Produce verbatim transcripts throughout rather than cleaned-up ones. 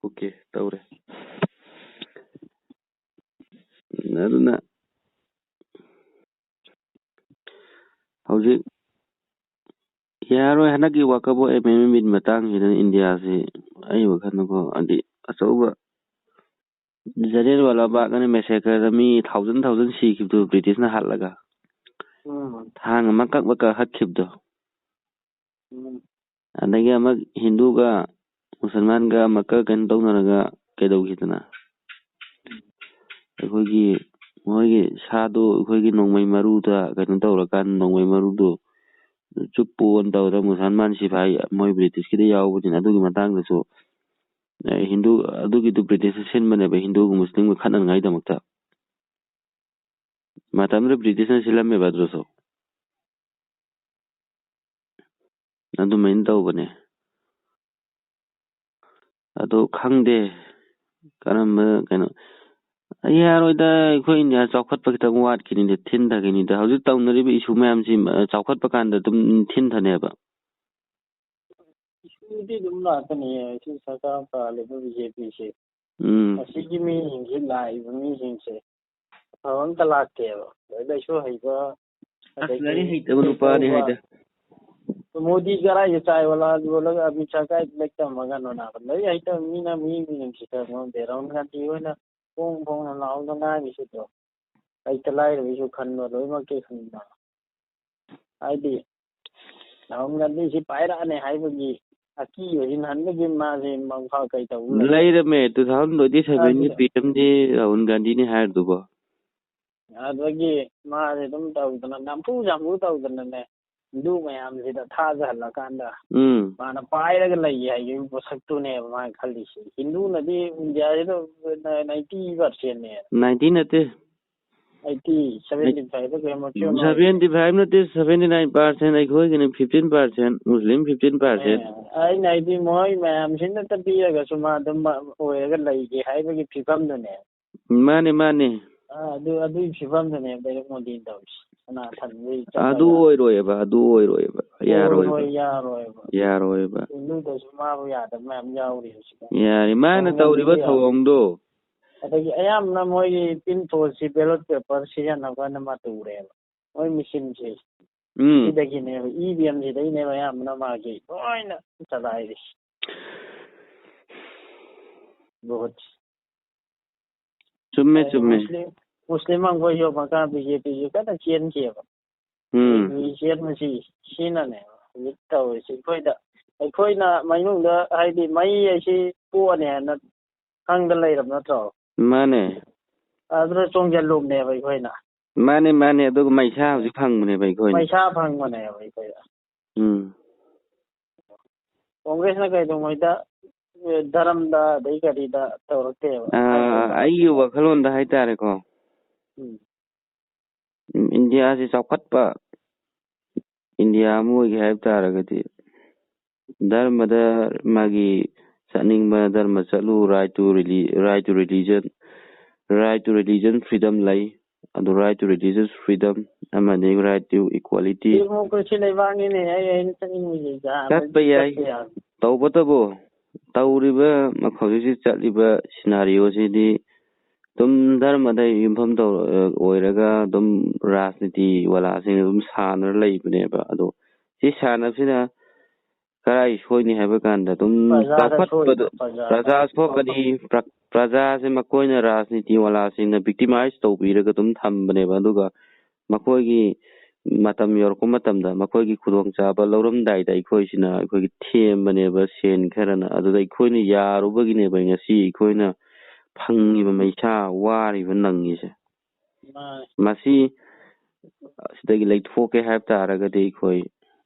Okay, ꯇꯧꯔꯦ꯫ ꯑꯗꯨꯅ ꯍꯧꯖꯤꯛ ꯌꯥꯔꯣꯏ, ꯍꯟꯗꯛꯀꯤ world cup M M A ꯃꯇꯥꯡꯁꯤꯗ ꯏꯟꯗꯤꯌꯥꯁꯤ ꯑꯩ ꯋꯥꯈꯜꯗꯀꯣ, ꯍꯥꯏꯗꯤ ꯑꯆꯧꯕ ꯖꯂꯤꯌꯥꯟꯋꯥꯂꯥ ꯕꯥꯒ ꯑꯅ ꯃꯦꯁꯦꯀꯔꯗ ꯃꯤ ꯊꯥꯎꯖꯟ ꯊꯥꯎꯖꯟ ꯁꯤꯈꯤꯕꯗꯣ ꯕ꯭ꯔꯤꯇꯤꯁꯅ ꯍꯥꯠꯂꯒ, ꯎꯝ꯫ ꯊꯥꯡ ꯑꯃ ꯀꯛ ꯀꯛ ꯍꯠꯈꯤꯕꯗꯣ꯫ ꯎꯝ꯫ ꯑꯗꯒꯤ ꯑꯃ ꯍꯤꯟꯗꯨꯒ ꯃꯨꯁꯜꯃꯥꯟꯒ ꯑꯃꯨꯛꯀ ꯀꯩꯅꯣ ꯇꯧꯅꯔꯒ ꯀꯩꯗꯧꯈꯤꯗꯅ? ꯑꯩꯈꯣꯏꯒꯤ, ꯃꯣꯏꯒꯤ ꯁꯥꯗꯣ ꯑꯩꯈꯣꯏꯒꯤ ꯅꯣꯡꯃꯩ ꯃꯔꯨꯗ ꯀꯩꯅꯣ ꯇꯧꯔꯀꯥꯟꯗ, ꯅꯣꯡꯃꯩ ꯃꯔꯨꯗꯣ ꯆꯨꯞꯄꯣꯅ ꯇꯧꯗꯅ ꯃꯨꯁꯜꯃꯥꯟ ꯁꯤꯐꯥꯏ ꯃꯣꯏ ꯕ꯭ꯔꯤꯇꯤꯁꯀꯤꯗ ꯌꯥꯎꯕꯅꯤꯅ, ꯑꯗꯨꯒꯤ ꯃꯇꯥꯡꯗꯁꯨ, ꯑꯦ, ꯍꯤꯟꯗꯨ, ꯑꯗꯨꯒꯤꯗꯨ ꯕ꯭ꯔꯤꯇꯤꯁꯅ ꯁꯤꯟꯕꯅꯦꯕ, ꯍꯤꯟꯗꯨꯒ ꯃꯨꯁꯂꯤꯝꯒ ꯈꯠꯅꯅꯉꯥꯏꯗꯃꯛꯇ꯫ ꯃꯇꯝꯗꯨꯗ ꯕ꯭ꯔꯤꯇꯤꯁꯅ ꯁꯤꯜꯂꯝꯃꯦꯕ ꯑꯗꯨꯁꯨ꯫ ꯑꯗꯨꯃꯥꯏꯅ ꯇꯧꯕꯅꯦ꯫ ꯑꯗꯣ ꯈꯪꯗꯦ, ꯀꯔꯝꯕ ꯀꯩꯅꯣ, ꯌꯥꯔꯣꯏꯗ, ꯑꯩꯈꯣꯏ ꯏꯟꯗꯤꯌꯥ ꯆꯥꯎꯈꯠꯄ ꯈꯤꯇꯪ ꯋꯥꯠꯈꯤꯅꯤꯗ, ꯊꯤꯟꯊꯈꯤꯅꯤꯗ꯫ ꯍꯧꯖꯤꯛ ꯇꯧꯅꯔꯤꯕ ꯏꯁꯨ ꯃꯌꯥꯝꯁꯤ, ꯑ, ꯆꯥꯎꯈꯠꯄ ꯀꯥꯟꯗ ꯑꯗꯨꯝ ꯊꯤꯟꯊꯅꯦꯕ꯫ ꯏꯁꯨꯗꯤ ꯑꯗꯨꯝ ꯂꯥꯛꯀꯅꯤꯌꯦ, ꯁꯤ ꯁꯔꯀꯥꯔ ꯄꯥꯜꯂꯤꯕ ꯕꯤ ꯖꯦ ꯄꯤꯁꯦ꯫ ꯎꯝ꯫ ꯑꯁꯤꯒꯤ ꯃꯤꯁꯤꯡꯁꯤ, ꯂꯥꯛꯏꯕ ꯃꯤꯁꯤꯡꯁꯦ ꯑꯐꯕ ꯑꯝꯇ ꯂꯥꯛꯇꯦꯕ꯫ ꯂꯥꯏꯔꯤꯛ ꯂꯥꯏꯁꯨ ꯍꯩꯕ, ꯑꯁ, ꯑꯗꯒꯤ ꯂꯥꯏꯔꯤꯛ ꯍꯩꯇꯕ ꯀꯩ ꯅꯨꯄꯥꯅꯤ ꯇꯧꯕ? ꯍꯥꯏꯗ꯫ ꯃꯣꯗꯤ ꯀꯔꯥꯏꯗ ꯆꯥꯏ ꯋꯥꯂꯥ ꯌꯣꯜꯂꯒ ꯑꯃꯤꯠ ꯁꯥꯍ ꯀꯥꯏꯗ ꯂꯥꯏꯔꯤꯛ ꯇꯝꯃꯒꯅꯣ ꯅꯥꯕ? ꯂꯥꯏꯔꯤꯛ ꯍꯩꯇꯕ ꯃꯤꯅ ꯃꯤ ꯃꯤꯅꯨꯡꯁꯤꯗꯕ ꯉꯝꯗꯦ꯫ ꯔꯥꯍꯨꯜ ꯒꯥꯟꯙꯤ ꯍꯣꯏꯅ ꯐꯣꯡ ꯐꯣꯡꯅ ꯂꯥꯎꯗ ꯉꯥꯡꯉꯤꯁꯤꯗꯣ, ꯂꯩꯇ ꯂꯥꯏꯔꯕꯒꯤꯁꯨ ꯈꯟꯕ, ꯂꯣꯏꯅꯃꯛꯀꯤ ꯈꯟꯕ꯫ ꯍꯥꯏꯗꯤ ꯔꯥꯍꯨꯜ ꯒꯥꯟꯙꯤꯁꯤ ꯄꯥꯏꯔꯛꯑꯅꯤ ꯍꯥꯏꯕꯒꯤ ꯑꯀꯤꯕꯁꯤ ꯅꯍꯥꯟꯗꯒꯤ ꯃꯥꯁꯦ ꯃꯪꯐꯥ ꯀꯩ ꯇꯧꯕ ꯂꯩ? ꯂꯩꯔꯝꯃꯦ, two thousand twenty seven ꯒꯤ ꯑꯗꯨꯅ P M ꯗꯤ ꯔꯥꯍꯨꯜ ꯒꯥꯟꯙꯤꯅꯤ ꯍꯥꯏꯔꯗꯨꯕꯣ꯫ ꯑꯗꯨꯗꯒꯤ ꯃꯥꯁꯦ ꯑꯗꯨꯝ ꯇꯧꯗꯅ, ꯅꯝꯐꯨ ꯁꯥꯐꯨ ꯇꯧꯗꯅꯅꯦ, ꯍꯤꯟꯗꯨ ꯃꯌꯥꯝꯁꯤꯗ ꯊꯥꯖꯍꯜꯂꯀꯥꯟꯗ ꯎꯝ꯫ ꯃꯥꯅ ꯄꯥꯏꯔꯒ ꯂꯩꯒꯦ ꯍꯥꯏꯕꯒꯤ ꯄꯣꯠꯁꯛꯇꯨꯅꯦꯕ ꯃꯥꯅ ꯈꯜꯂꯤꯁꯤ꯫ ꯍꯤꯟꯗꯨꯅꯗꯤ ꯏꯟꯗꯤꯌꯥꯁꯤꯗ ninety percent ꯅꯦ꯫ Ninety ꯅꯠꯇꯦ꯫ Eighty, seventy five ꯀꯌꯥꯃꯨꯛ ꯌꯧꯅ seventy five ꯅꯠꯇꯦ, seventy nine percent ꯑꯩꯈꯣꯏꯒꯤꯅꯤ, fifteen percent ꯃꯨꯁꯂꯤꯝ, fifteen percent꯫ ꯑꯦ, ꯑꯩꯅ ꯍꯥꯏꯗꯤ ꯃꯣꯏ ꯃꯌꯥꯝꯁꯤꯅꯇ ꯄꯤꯔꯒꯁꯨ ꯃꯥ ꯑꯗꯨꯝ ꯑꯣꯏꯔꯒ ꯂꯩꯒꯦ ꯍꯥꯏꯕꯒꯤ ꯐꯤꯕꯝꯗꯨꯅꯦ꯫ ꯃꯥꯅꯤ, ꯃꯥꯅꯤ꯫ ꯑꯥ, ꯑꯗꯨ, ꯑꯗꯨꯒꯤ ꯐꯤꯕꯝꯗꯨꯅꯦꯕ ꯗꯥꯏꯔꯦꯛ ꯃꯣꯗꯤꯅ ꯇꯧꯔꯤꯁꯦ꯫ ꯀꯅꯥ ꯊꯟꯕꯩ ꯑꯗꯨ ꯆꯠꯂꯒ ꯑꯣꯏꯔꯣꯏꯕ, ꯑꯗꯨ ꯑꯣꯏꯔꯣꯏꯕ, ꯌꯥꯔꯣꯏꯕ, ꯑꯣꯏꯔꯣꯏ, ꯌꯥꯔꯣꯏꯕ꯫ ꯌꯥꯔꯣꯏꯕ꯫ ꯆꯤꯡꯗꯨꯗꯁꯨ ꯃꯥꯕꯨ ꯌꯥꯗꯕ ꯃꯌꯥꯝ ꯌꯥꯎꯔꯤ ꯍꯧꯖꯤꯛ꯫ ꯌꯥꯔꯦ, ꯃꯥꯅ ꯇꯧꯔꯤꯕ ꯇꯧꯍꯟꯅꯤꯡꯗꯦ꯫ ꯊꯧꯑꯣꯡꯗꯣ꯫ ꯑꯗꯒꯤ ꯑꯌꯥꯝꯕꯅ ꯃꯣꯏꯒꯤ ꯄꯤꯟ ꯄꯣꯁꯁꯤ ballot paper ꯁꯤꯖꯤꯟꯅꯕꯅ ꯃꯥ ꯇꯧꯔꯦꯕ꯫ ꯃꯣꯏ ꯃꯦꯆꯤꯟꯁꯦ ꯎꯝ꯫ ꯁꯤꯗꯒꯤꯅꯦꯕ, EVM ꯁꯤꯗꯩꯅꯦꯕ ꯑꯌꯥꯝꯕꯅ ꯃꯥꯒꯤ ꯂꯣꯏꯅ ꯆꯂꯥꯏꯔꯤꯁꯦ꯫ ꯚꯣꯠ꯫ ꯆꯨꯝꯃꯦ, ꯍꯥꯏꯗꯤ ꯆꯨꯝꯃꯦ꯫ ꯃꯨꯁꯂꯤꯝ, ꯃꯨꯁꯂꯤꯝ ꯑꯃꯈꯣꯏꯁꯨ ꯃꯈꯥ BJP ꯁꯨ ꯀꯟꯅ ꯆꯦꯟꯈꯤꯑꯕ꯫ ꯎꯝ꯫ ꯑꯗꯨꯒꯤ ꯆꯦꯟꯕꯁꯤ ꯁꯤꯅꯅꯦꯕ ꯍꯧꯖꯤꯛ ꯇꯧꯔꯤꯁꯤ꯫ ꯑꯩꯈꯣꯏꯗ, ꯑꯩꯈꯣꯏꯅ ꯃꯅꯨꯡꯗ ꯍꯥꯏꯗꯤ ꯃꯩ ꯍꯥꯏꯁꯤ ꯄꯣꯛꯑꯅꯤ ꯍꯥꯏꯅ ꯈꯪꯗ ꯂꯩꯔꯕ ꯅꯠꯇ꯭ꯔꯣ? ꯃꯥꯅꯦ꯫ ꯑꯗꯨꯅ ꯆꯣꯡꯁꯤꯜꯂꯨꯕꯅꯦꯕ ꯑꯩꯈꯣꯏꯅ꯫ ꯃꯥꯅꯦ, ꯃꯥꯅꯦ꯫ ꯑꯗꯨꯒ ꯃꯩꯁꯥ ꯍꯧꯖꯤꯛ ꯐꯪꯕꯅꯦꯕ ꯑꯩꯈꯣꯏꯅ꯫ ꯃꯩꯁꯥ ꯐꯪꯕꯅꯦꯕ ꯑꯩꯈꯣꯏꯗ꯫ ꯎꯝ꯫ ꯀꯣꯡꯒ꯭ꯔꯦꯁꯅ ꯀꯩꯗꯧꯉꯩꯗ, ꯑꯦ, ꯙꯔꯝꯗ ꯑꯗꯩ ꯀꯔꯤꯗ ꯇꯧꯔꯛꯇꯦꯕ꯫ ꯑꯥ, ꯑꯩꯒꯤ ꯋꯥꯈꯜꯂꯣꯟꯗ ꯍꯥꯏꯇꯥꯔꯦꯀꯣ꯫ ꯎꯝ꯫ ꯎꯝ, ꯏꯟꯗꯤꯌꯥꯁꯤ ꯆꯥꯎꯈꯠꯄ ꯏꯟꯗꯤꯌꯥ ꯑꯃ ꯑꯣꯏꯒꯦ ꯍꯥꯏꯕ ꯇꯥꯔꯒꯗꯤ ꯙꯔꯃꯗ ꯃꯥꯒꯤ ꯆꯠꯅꯤꯡꯕ ꯙꯔꯃ ꯆꯠꯂꯨ, right to reli-, right to religion, right to religion freedom ꯂꯩ꯫ ꯑꯗꯨ right to religious freedom ꯑꯃꯗꯤ right to equality꯫ Democracy ꯂꯩꯕꯥꯛꯅꯤꯅꯦ, ꯑꯩ, ꯑꯩꯅ ꯆꯠꯅꯤꯡꯕꯁꯦ ꯖꯍꯥꯗ ꯆꯠꯄ ꯌꯥꯏ꯫ ꯆꯠꯄ ꯌꯥꯕ꯫ ꯇꯧꯕꯇꯕꯨ ꯇꯧꯔꯤꯕ ꯍꯧꯖꯤꯛ ꯍꯧꯖꯤꯛ ꯆꯠꯂꯤꯕ scenario ꯁꯤꯗꯤ ꯑꯗꯨꯝ ꯙꯔꯃꯗ ꯌꯨꯝꯐꯝ ꯇꯧ-, ꯑꯣꯏꯔꯒ ꯑꯗꯨꯝ ꯔꯥꯖꯅꯤꯇꯤ ꯋꯥꯂꯥꯁꯤꯡꯅ ꯑꯗꯨꯝ ꯁꯥꯟꯅꯔ ꯂꯩꯕꯅꯦꯕ꯫ ꯑꯗꯣ ꯁꯤ ꯁꯥꯟꯅꯕꯁꯤꯅ ꯀꯔꯥꯏ ꯁꯣꯏꯅꯤ ꯍꯥꯏꯕ ꯀꯥꯟꯗ ꯑꯗꯨꯝ ꯄ꯭ꯔꯖꯥꯗ ꯆꯥꯎꯈꯠꯄꯗ ꯁꯣꯏꯕ, ꯄ꯭ꯔꯖꯥꯗ꯫ ꯄ꯭ꯔꯖꯥ ꯁꯣꯛꯀꯅꯤ, ꯄ꯭ꯔ-, ꯄ꯭ꯔꯖꯥꯁꯦ ꯃꯈꯣꯏꯅ ꯔꯥꯖꯅꯤꯇꯤ ꯋꯥꯂꯥꯁꯤꯡꯅ victimize ꯇꯧꯕꯤꯔꯒ ꯑꯗꯨꯝ ꯊꯝꯕꯅꯦꯕ꯫ ꯑꯗꯨꯒ ꯃꯈꯣꯏꯒꯤ ꯃꯇꯝ ꯌꯧꯔꯛꯄ ꯃꯇꯝꯗ ꯃꯈꯣꯏꯒꯤ ꯈꯨꯗꯣꯡꯆꯥꯕ ꯂꯧꯔꯝꯗꯥꯏꯗ ꯑꯩꯈꯣꯏꯁꯤꯅ ꯑꯩꯈꯣꯏꯒꯤ ꯊꯦꯝꯕꯅꯦꯕ ꯁꯦꯟ ꯈꯔꯅ꯫ ꯑꯗꯨꯗ ꯑꯩꯈꯣꯏꯅ ꯌꯥꯔꯨꯕꯒꯤꯅꯦꯕ ꯉꯁꯤ ꯑꯩꯈꯣꯏꯅ ꯐꯪꯉꯤꯕ ꯃꯩꯁꯥ, ꯋꯥꯔꯤꯕ ꯅꯪꯉꯤꯁꯦ꯫ ꯃꯥꯅꯦ꯫ ꯃꯁꯤ ꯑꯁꯤꯗꯒꯤ ꯂꯩꯊꯣꯛꯀꯦ ꯍꯥꯏꯕ ꯇꯥꯔꯒꯗꯤ ꯑꯩꯈꯣꯏ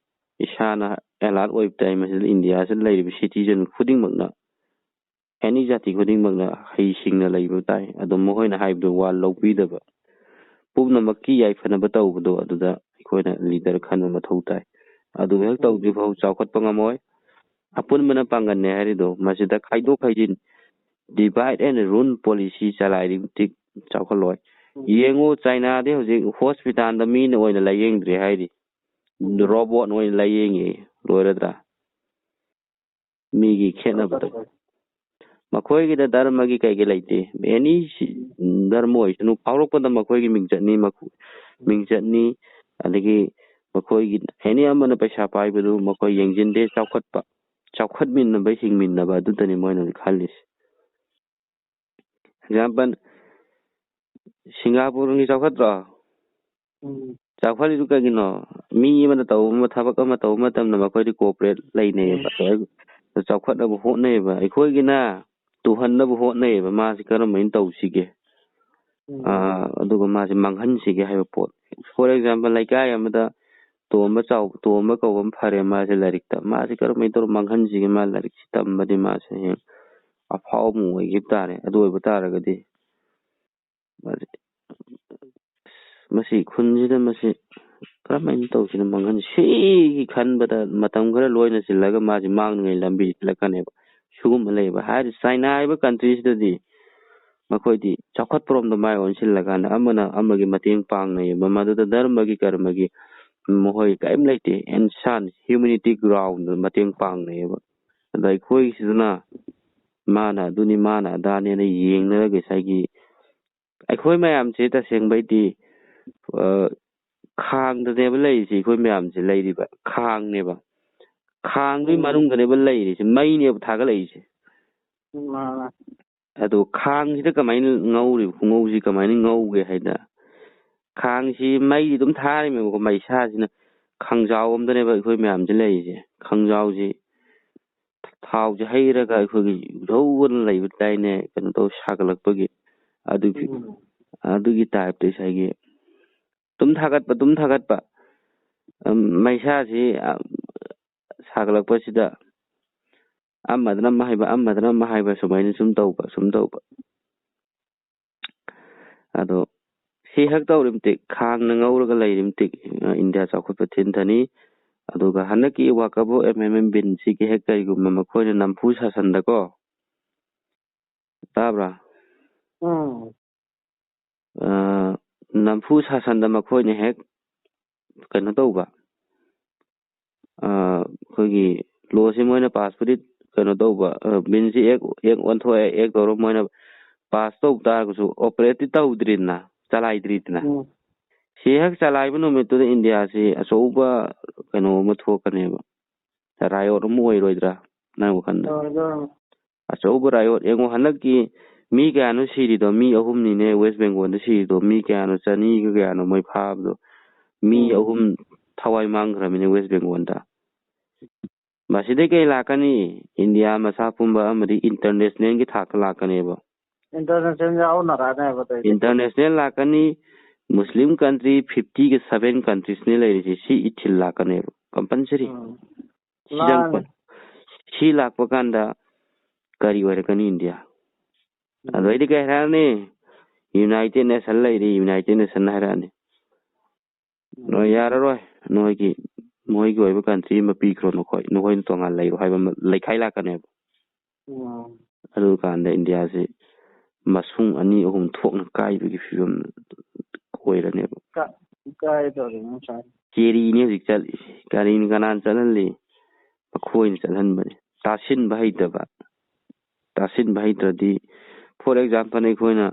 ꯏꯁꯥꯅ alert ꯑꯣꯏꯕ ꯇꯥꯏ꯫ ꯃꯁꯤꯗ ꯏꯟꯗꯤꯌꯥꯁꯤꯗ ꯂꯩꯔꯤꯕ citizen ꯈꯨꯗꯤꯡꯃꯛꯅ, any ꯖꯥꯇꯤ ꯈꯨꯗꯤꯡꯃꯛꯅ ꯍꯩꯁꯤꯡꯅ ꯂꯩꯕ ꯇꯥꯏ꯫ ꯑꯗꯨꯝ ꯃꯈꯣꯏꯅ ꯍꯥꯏꯕꯗꯨ ꯋꯥ ꯂꯧꯕꯤꯗꯕ, ꯄꯨꯝꯅꯃꯛꯀꯤ ꯌꯥꯏꯐꯅꯕ ꯇꯧꯕꯗꯣ ꯑꯗꯨꯗ ꯑꯩꯈꯣꯏꯅ leader ꯈꯟꯕ ꯃꯊꯧ ꯇꯥꯏ꯫ ꯑꯗꯨ ꯍꯦꯛ ꯎꯝ꯫ ꯇꯧꯗ꯭ꯔꯤ ꯐꯥꯎ ꯆꯥꯎꯈꯠꯄ ꯉꯝꯃꯣꯏ꯫ ꯑꯄꯨꯟꯕꯅ ꯄꯥꯡꯒꯜꯅꯦ ꯍꯥꯏꯔꯤꯗꯣ, ꯃꯁꯤꯗ ꯈꯥꯏꯗꯣꯛ ꯈꯥꯏꯖꯤꯟ, divide and rule policy ꯆꯂꯥꯏꯔꯤ ꯃꯇꯤꯛ ꯆꯥꯎꯈꯠꯂꯣꯏ꯫ ꯌꯦꯡꯉꯨ, ꯆꯥꯏꯅꯥꯗꯤ ꯍꯧꯖꯤꯛ ꯍꯣꯁꯄꯤꯇꯥꯜꯗ ꯃꯤꯅ ꯑꯣꯏꯅ ꯂꯥꯏꯌꯦꯡꯗ꯭ꯔꯦ ꯍꯥꯏꯔꯤ, ꯔꯣꯕꯣꯠꯅ ꯑꯣꯏꯅ ꯂꯥꯏꯌꯦꯡꯉꯦ꯫ ꯂꯣꯏꯔꯗ꯭ꯔꯥ? ꯃꯤꯒꯤ ꯈꯦꯠꯅꯕꯗꯣ꯫ ꯃꯈꯣꯏꯒꯤꯗ ꯙꯔꯃꯒꯤ ꯀꯩꯒꯤ ꯂꯩꯇꯦ꯫ ꯑꯦꯅꯤ ꯁꯤ-, ꯙꯔꯃ ꯑꯣꯏꯁꯅꯨ, ꯐꯥꯎꯔꯛꯄꯗ ꯃꯈꯣꯏꯒꯤ ꯃꯤꯡꯆꯠꯅꯤ, ꯃꯈꯣ-, ꯃꯤꯡꯆꯠꯅꯤ, ꯑꯗꯒꯤ ꯃꯈꯣꯏꯒꯤ ꯑꯦꯅꯤ ꯑꯃꯅ ꯄꯩꯁꯥ ꯄꯥꯏꯕꯗꯨ ꯃꯈꯣꯏ ꯌꯦꯡꯁꯤꯟꯗꯦ꯫ ꯆꯥꯎꯈꯠꯄ, ꯆꯥꯎꯈꯠꯃꯤꯟꯅꯕ, ꯍꯤꯡꯃꯤꯟꯅꯕ ꯑꯗꯨꯗꯅꯤ ꯃꯣꯏꯅ ꯍꯧꯖꯤꯛ ꯈꯜꯂꯤꯁꯦ꯫ ꯑꯦꯛꯖꯥꯝꯄꯜ, ꯁꯤꯡꯒꯥꯄꯨꯔꯒꯤ ꯆꯥꯎꯈꯠꯇ꯭ꯔꯣ? ꯎꯝ꯫ ꯆꯥꯎꯈꯠꯂꯤꯗꯨ ꯀꯩꯒꯤꯅꯣ? ꯃꯤ ꯑꯃꯅ ꯇꯧꯕ ꯑꯃ, ꯊꯕꯛ ꯑꯃ ꯇꯧꯕ ꯃꯇꯝꯗ ꯃꯈꯣꯏꯗꯤ ꯀꯣꯑꯣꯄꯔꯦꯠ ꯂꯩꯅꯩꯌꯦꯕ, ꯎꯝ꯫ ꯆꯥꯎꯈꯠꯅꯕ ꯍꯣꯠꯅꯩꯌꯦꯕ꯫ ꯑꯩꯈꯣꯏꯒꯤꯅ ꯇꯨꯍꯟꯅꯕ ꯍꯣꯠꯅꯩꯌꯦꯕ, ꯃꯥꯁꯤ ꯀꯔꯝꯍꯥꯏꯅ ꯇꯧꯁꯤꯒꯦ? ꯎꯝ꯫ ꯑꯥ, ꯑꯗꯨꯒ ꯃꯥꯁꯦ ꯃꯥꯡꯍꯟꯁꯤꯒꯦ ꯍꯥꯏꯕ ꯄꯣꯠ꯫ For example, ꯂꯩꯀꯥꯏ ꯑꯃꯗ ꯇꯣꯝꯕ ꯆꯥꯎ-, ꯇꯣꯝꯕ ꯀꯧꯕ ꯑꯃ ꯐꯔꯦ, ꯃꯥꯁꯦ ꯂꯥꯏꯔꯤꯛꯇ꯫ ꯃꯥꯁꯦ ꯀꯔꯝꯍꯥꯏꯅ ꯇꯧꯔ ꯃꯥꯡꯍꯟꯁꯤꯒꯦ? ꯃꯥ ꯂꯥꯏꯔꯤꯛꯁꯤ ꯇꯝꯕꯗꯤ ꯃꯥꯁꯦ ꯍꯌꯦꯡ ꯑꯐꯥꯎꯕ ꯑꯃ ꯑꯣꯏꯈꯤꯕ ꯇꯥꯔꯦ꯫ ꯑꯗꯨ ꯑꯣꯏꯕ ꯇꯥꯔꯒꯗꯤ ꯃꯁꯤ, ꯃꯁꯤ ꯈꯨꯟꯁꯤꯗ ꯃꯁꯤ ꯀꯔꯝꯍꯥꯏꯅ ꯇꯧꯁꯤꯅ ꯃꯥꯡꯍꯟ-, ꯁꯤꯒꯤ ꯈꯟꯕꯗ ꯃꯇꯝ ꯈꯔ ꯂꯣꯏꯅ ꯆꯤꯜꯂꯒ ꯃꯥꯁꯤ ꯃꯥꯡꯅꯉꯩ ꯂꯝꯕꯤ ꯆꯠꯂꯛꯀꯅꯦꯕ꯫ ꯁꯤꯒꯨꯝꯕ ꯂꯩꯕ ꯍꯥꯏꯔꯤꯕ ꯆꯥꯏꯅꯥ ꯍꯥꯏꯕ ꯀꯟꯇ꯭ꯔꯤꯁꯤꯗꯗꯤ ꯃꯈꯣꯏꯗꯤ ꯆꯥꯎꯈꯠꯄꯔꯣꯝꯗ ꯃꯥꯏ ꯑꯣꯟꯁꯤꯜꯂꯀꯥꯟꯗ ꯑꯃꯅ ꯑꯃꯒꯤ ꯃꯇꯦꯡ ꯄꯥꯡꯅꯩꯌꯦꯕ꯫ ꯃꯗꯨꯗ ꯙꯔꯃꯒꯤ ꯀꯔꯃꯒꯤ ꯃꯈꯣꯏ ꯀꯔꯤꯝ ꯂꯩꯇꯦ꯫ ꯑꯦꯟꯁꯥꯟ ꯍ꯭ꯌꯨꯃꯤꯅꯤꯇꯤ ꯒ꯭ꯔꯥꯎꯟꯗ ꯃꯇꯦꯡ ꯄꯥꯡꯅꯩꯌꯦꯕ꯫ ꯑꯗ ꯑꯩꯈꯣꯏꯁꯤꯗꯅ ꯃꯥꯅ ꯑꯗꯨꯅꯤ, ꯃꯥꯅ ꯑꯗꯥꯅꯦꯅ ꯌꯦꯡꯅꯔꯒ ꯉꯁꯥꯏꯒꯤ ꯑꯩꯈꯣꯏ ꯃꯌꯥꯝꯁꯦ ꯇꯁꯦꯡꯕꯩꯗꯤ, ꯑ, ꯈꯥꯡꯗꯅꯦꯕ ꯂꯩꯔꯤꯁꯦ꯫ ꯑꯩꯈꯣꯏ ꯃꯌꯥꯝꯁꯦ ꯂꯩꯔꯤꯕ ꯈꯥꯡꯅꯦꯕ꯫ ꯈꯥꯡꯗꯨꯒꯤ ꯎꯝ꯫ ꯃꯅꯨꯡꯗꯅꯦꯕ ꯂꯩꯔꯤꯁꯦ, ꯃꯩꯅꯦꯕ ꯊꯥꯒꯠꯂꯛꯏꯁꯦ꯫ ꯎꯝ, ꯃꯥꯅꯦ, ꯃꯥꯅꯦ꯫ ꯑꯗꯣ ꯈꯥꯡꯁꯤꯗ ꯀꯃꯥꯏꯅ ꯉꯧꯔꯤꯕ ꯈꯨꯉꯧꯁꯤ ꯀꯃꯥꯏꯅ ꯉꯧꯒꯦ ꯍꯥꯏꯗ, ꯈꯥꯡꯁꯤ ꯃꯩꯗꯤ ꯑꯗꯨꯝ ꯊꯥꯔꯤꯃꯦꯕꯀꯣ, ꯃꯩꯁꯥꯁꯤꯅ ꯈꯥꯡꯖꯥꯎ ꯑꯝꯗꯅꯦꯕ ꯑꯩꯈꯣꯏ ꯃꯌꯥꯝꯁꯦ ꯂꯩꯔꯤꯁꯦ꯫ ꯈꯥꯡꯖꯥꯎꯁꯤ ꯊꯥꯎꯁꯦ ꯍꯩꯔꯒ ꯑꯩꯈꯣꯏꯒꯤ ꯙꯧ ꯑꯅ ꯂꯩꯕ ꯇꯥꯏꯅꯦ, ꯀꯩꯅꯣ ꯇꯧ ꯁꯥꯒꯠꯂꯛꯄꯒꯤ꯫ ꯑꯗꯨꯒꯤ, ꯎꯝ꯫ ꯑꯗꯨꯒꯤ ꯇꯥꯏꯞꯇ ꯉꯁꯥꯏꯒꯤ ꯑꯗꯨꯝ ꯊꯥꯒꯠꯄ, ꯑꯗꯨꯝ ꯊꯥꯒꯠꯄ꯫ ꯑꯝ, ꯃꯩꯁꯥꯁꯤ, ꯑ, ꯁꯥꯒꯠꯂꯛꯄꯁꯤꯗ ꯑꯃꯗꯅ ꯑꯃ ꯍꯥꯏꯕ, ꯑꯃꯗꯅ ꯑꯃ ꯍꯥꯏꯕ, ꯁꯨꯃꯥꯏꯅ ꯁꯨꯝ ꯇꯧꯕ, ꯁꯨꯝ ꯇꯧꯕ꯫ ꯑꯗꯣ ꯁꯤ ꯍꯦꯛ ꯇꯧꯔꯤ ꯃꯇꯤꯛ, ꯈꯥꯡꯅ ꯉꯧꯔꯒ ꯂꯩꯔꯤ ꯃꯇꯤꯛ, ꯑ, ꯏꯟꯗꯤꯌꯥ ꯆꯥꯎꯈꯠꯄ ꯊꯤꯟꯊꯅꯤ꯫ ꯑꯗꯨꯒ ꯍꯟꯗꯛꯀꯤ ꯋꯥꯀꯕꯣ ꯑꯦꯝ ꯑꯦꯝ ꯑꯦꯝ ꯕꯤꯟꯁꯤꯒꯤ ꯍꯦꯛ ꯀꯔꯤꯒꯨꯝꯕ ꯃꯈꯣꯏꯅ ꯅꯝꯐꯨ ꯁꯥꯁꯟꯗꯀꯣ, ꯇꯥꯕ꯭ꯔꯥ? ꯎꯝ꯫ ꯑ, ꯅꯝꯐꯨ ꯁꯥꯁꯟꯗ ꯃꯈꯣꯏꯅ ꯍꯦꯛ ꯀꯩꯅꯣ ꯇꯧꯕ, ꯑ, ꯑꯩꯈꯣꯏꯒꯤ ꯂꯣꯁꯤ ꯃꯣꯏꯅ ꯄꯥꯁꯄꯨꯗꯤ ꯀꯩꯅꯣ ꯇꯧꯕ, ꯑ, ꯕꯤꯜꯁꯤ ꯑꯦꯛ, ꯑꯦꯛ ꯑꯣꯟꯊꯣꯛꯑꯦ, ꯑꯦꯛ ꯇꯧꯔ ꯃꯣꯏꯅ ꯄꯥꯁ ꯇꯧ ꯇꯥꯔꯒꯁꯨ ꯑꯣꯄꯔꯦꯠꯇꯤ ꯇꯧꯗ꯭ꯔꯤꯗꯅ, ꯆꯂꯥꯏꯗ꯭ꯔꯤꯗꯅ꯫ ꯎꯝ꯫ ꯁꯤ ꯍꯦꯛ ꯆꯂꯥꯏꯕ ꯅꯨꯃꯤꯠꯇꯨꯗ ꯏꯟꯗꯤꯌꯥꯁꯤ ꯑꯆꯧꯕ ꯀꯩꯅꯣ ꯑꯃ ꯊꯣꯛꯀꯅꯦꯕ, ꯔꯥꯏꯑꯣꯠ ꯑꯃ ꯑꯣꯏꯔꯣꯏꯗ꯭ꯔꯥ ꯅꯪ ꯋꯥꯈꯜꯗ? ꯇꯧꯔꯣꯏ, ꯇꯧꯔꯣꯏ꯫ ꯑꯆꯧꯕ ꯔꯥꯏꯑꯣꯠ꯫ ꯌꯦꯡꯉꯣ, ꯍꯟꯗꯛꯀꯤ ꯃꯤ ꯀꯌꯥꯅꯣ ꯁꯤꯔꯤꯗꯣ? ꯃꯤ ꯑꯍꯨꯝꯅꯤꯅꯦ ꯋꯦꯁ ꯕꯦꯡꯒꯣꯜꯗ ꯁꯤꯔꯤꯗꯣ꯫ ꯃꯤ ꯀꯌꯥꯅꯣ? ꯆꯅꯤꯒ ꯀꯌꯥꯅꯣ ꯃꯣꯏ ꯐꯥꯕꯗꯣ? ꯃꯤ ꯎꯝ꯫ ꯑꯍꯨꯝ ꯊꯋꯥꯏ ꯃꯥꯡꯈ꯭ꯔꯃꯤꯅꯦ ꯋꯦꯁ ꯕꯦꯡꯒꯣꯜꯗ꯫ ꯃꯁꯤꯗꯩ ꯀꯩ ꯂꯥꯛꯀꯅꯤ? ꯏꯟꯗꯤꯌꯥ ꯃꯁꯥ ꯄꯨꯝꯕ ꯑꯃꯗꯤ ꯏꯟꯇꯔꯅꯦꯁꯅꯦꯜꯒꯤ ꯊꯥꯛꯇ ꯂꯥꯛꯀꯅꯦꯕ꯫ ꯏꯟꯇꯔꯅꯦꯁꯅꯦꯜ ꯌꯥꯎꯅꯔꯛꯑꯅꯦꯕ ꯑꯗꯩꯗꯤ꯫ ꯏꯟꯇꯔꯅꯦꯁꯅꯦꯜ ꯂꯥꯛꯀꯅꯤ꯫ ꯃꯨꯁꯂꯤꯝ ꯀꯟꯇ꯭ꯔꯤ fifty-seven ꯀꯟꯇ꯭ꯔꯤꯁꯅꯦ ꯂꯩꯔꯤꯁꯦ, ꯁꯤ ꯏꯊꯤꯜ ꯂꯥꯛꯀꯅꯦꯕ, ꯀꯝꯄꯜꯁꯔꯤ꯫ ꯎꯝ꯫ ꯁꯤ ꯆꯪ-, ꯃꯥꯅꯦ꯫ ꯁꯤ ꯂꯥꯛꯄ ꯀꯥꯟꯗ ꯀꯔꯤ ꯑꯣꯏꯔꯛꯀꯅꯤ ꯏꯟꯗꯤꯌꯥ? ꯎꯝ꯫ ꯑꯗꯩꯗꯤ ꯀꯩ ꯍꯥꯏꯔꯛꯑꯅꯤ? ꯌꯨꯅꯥꯏꯇꯦꯠ ꯅꯦꯁꯟ ꯂꯩꯔꯤ, ꯌꯨꯅꯥꯏꯇꯦꯠ ꯅꯦꯁꯟ ꯍꯥꯏꯔꯛꯑꯅꯤ꯫ ꯎꯝ꯫ ꯅꯣꯏ ꯌꯥꯔꯔꯣꯏ, ꯅꯣꯏꯒꯤ, ꯃꯣꯏꯒꯤ ꯑꯣꯏꯕ ꯀꯟꯇ꯭ꯔꯤ ꯑꯃ ꯄꯤꯈ꯭ꯔꯣ ꯅꯈꯣꯏ, ꯅꯈꯣꯏꯅ ꯇꯣꯉꯥꯟ ꯂꯩꯔꯣ ꯍꯥꯏꯕ ꯑꯃ ꯂꯩꯈꯥꯏ ꯂꯥꯛꯀꯅꯦꯕ꯫ ꯎꯝ꯫ ꯑꯗꯨꯀꯥꯟꯗ ꯏꯟꯗꯤꯌꯥꯁꯤ ꯃꯁꯨꯡ ꯑꯅꯤ ꯑꯍꯨꯝ ꯊꯣꯛꯅ ꯀꯥꯏꯕꯒꯤ ꯐꯤꯕꯝ ꯑꯣꯏꯔꯅꯦꯕ꯫ ꯀ-, ꯀꯥꯏꯗꯧꯔꯤꯅꯣ ꯁꯥꯔ? ꯀꯦꯔꯤꯅꯦ ꯍꯧꯖꯤꯛ ꯆꯠꯂꯤꯁꯦ꯫ ꯀꯔꯤꯅ ꯀꯅꯥꯅ ꯆꯠꯍꯜꯂꯤ? ꯃꯈꯣꯏꯅ ꯆꯠꯍꯟꯕꯅꯤ꯫ ꯇꯥꯁꯤꯟꯕ ꯍꯩꯇꯕ꯫ ꯇꯥꯁꯤꯟꯕ ꯍꯩꯇ꯭ꯔꯗꯤ, for example, ꯑꯩꯈꯣꯏꯅ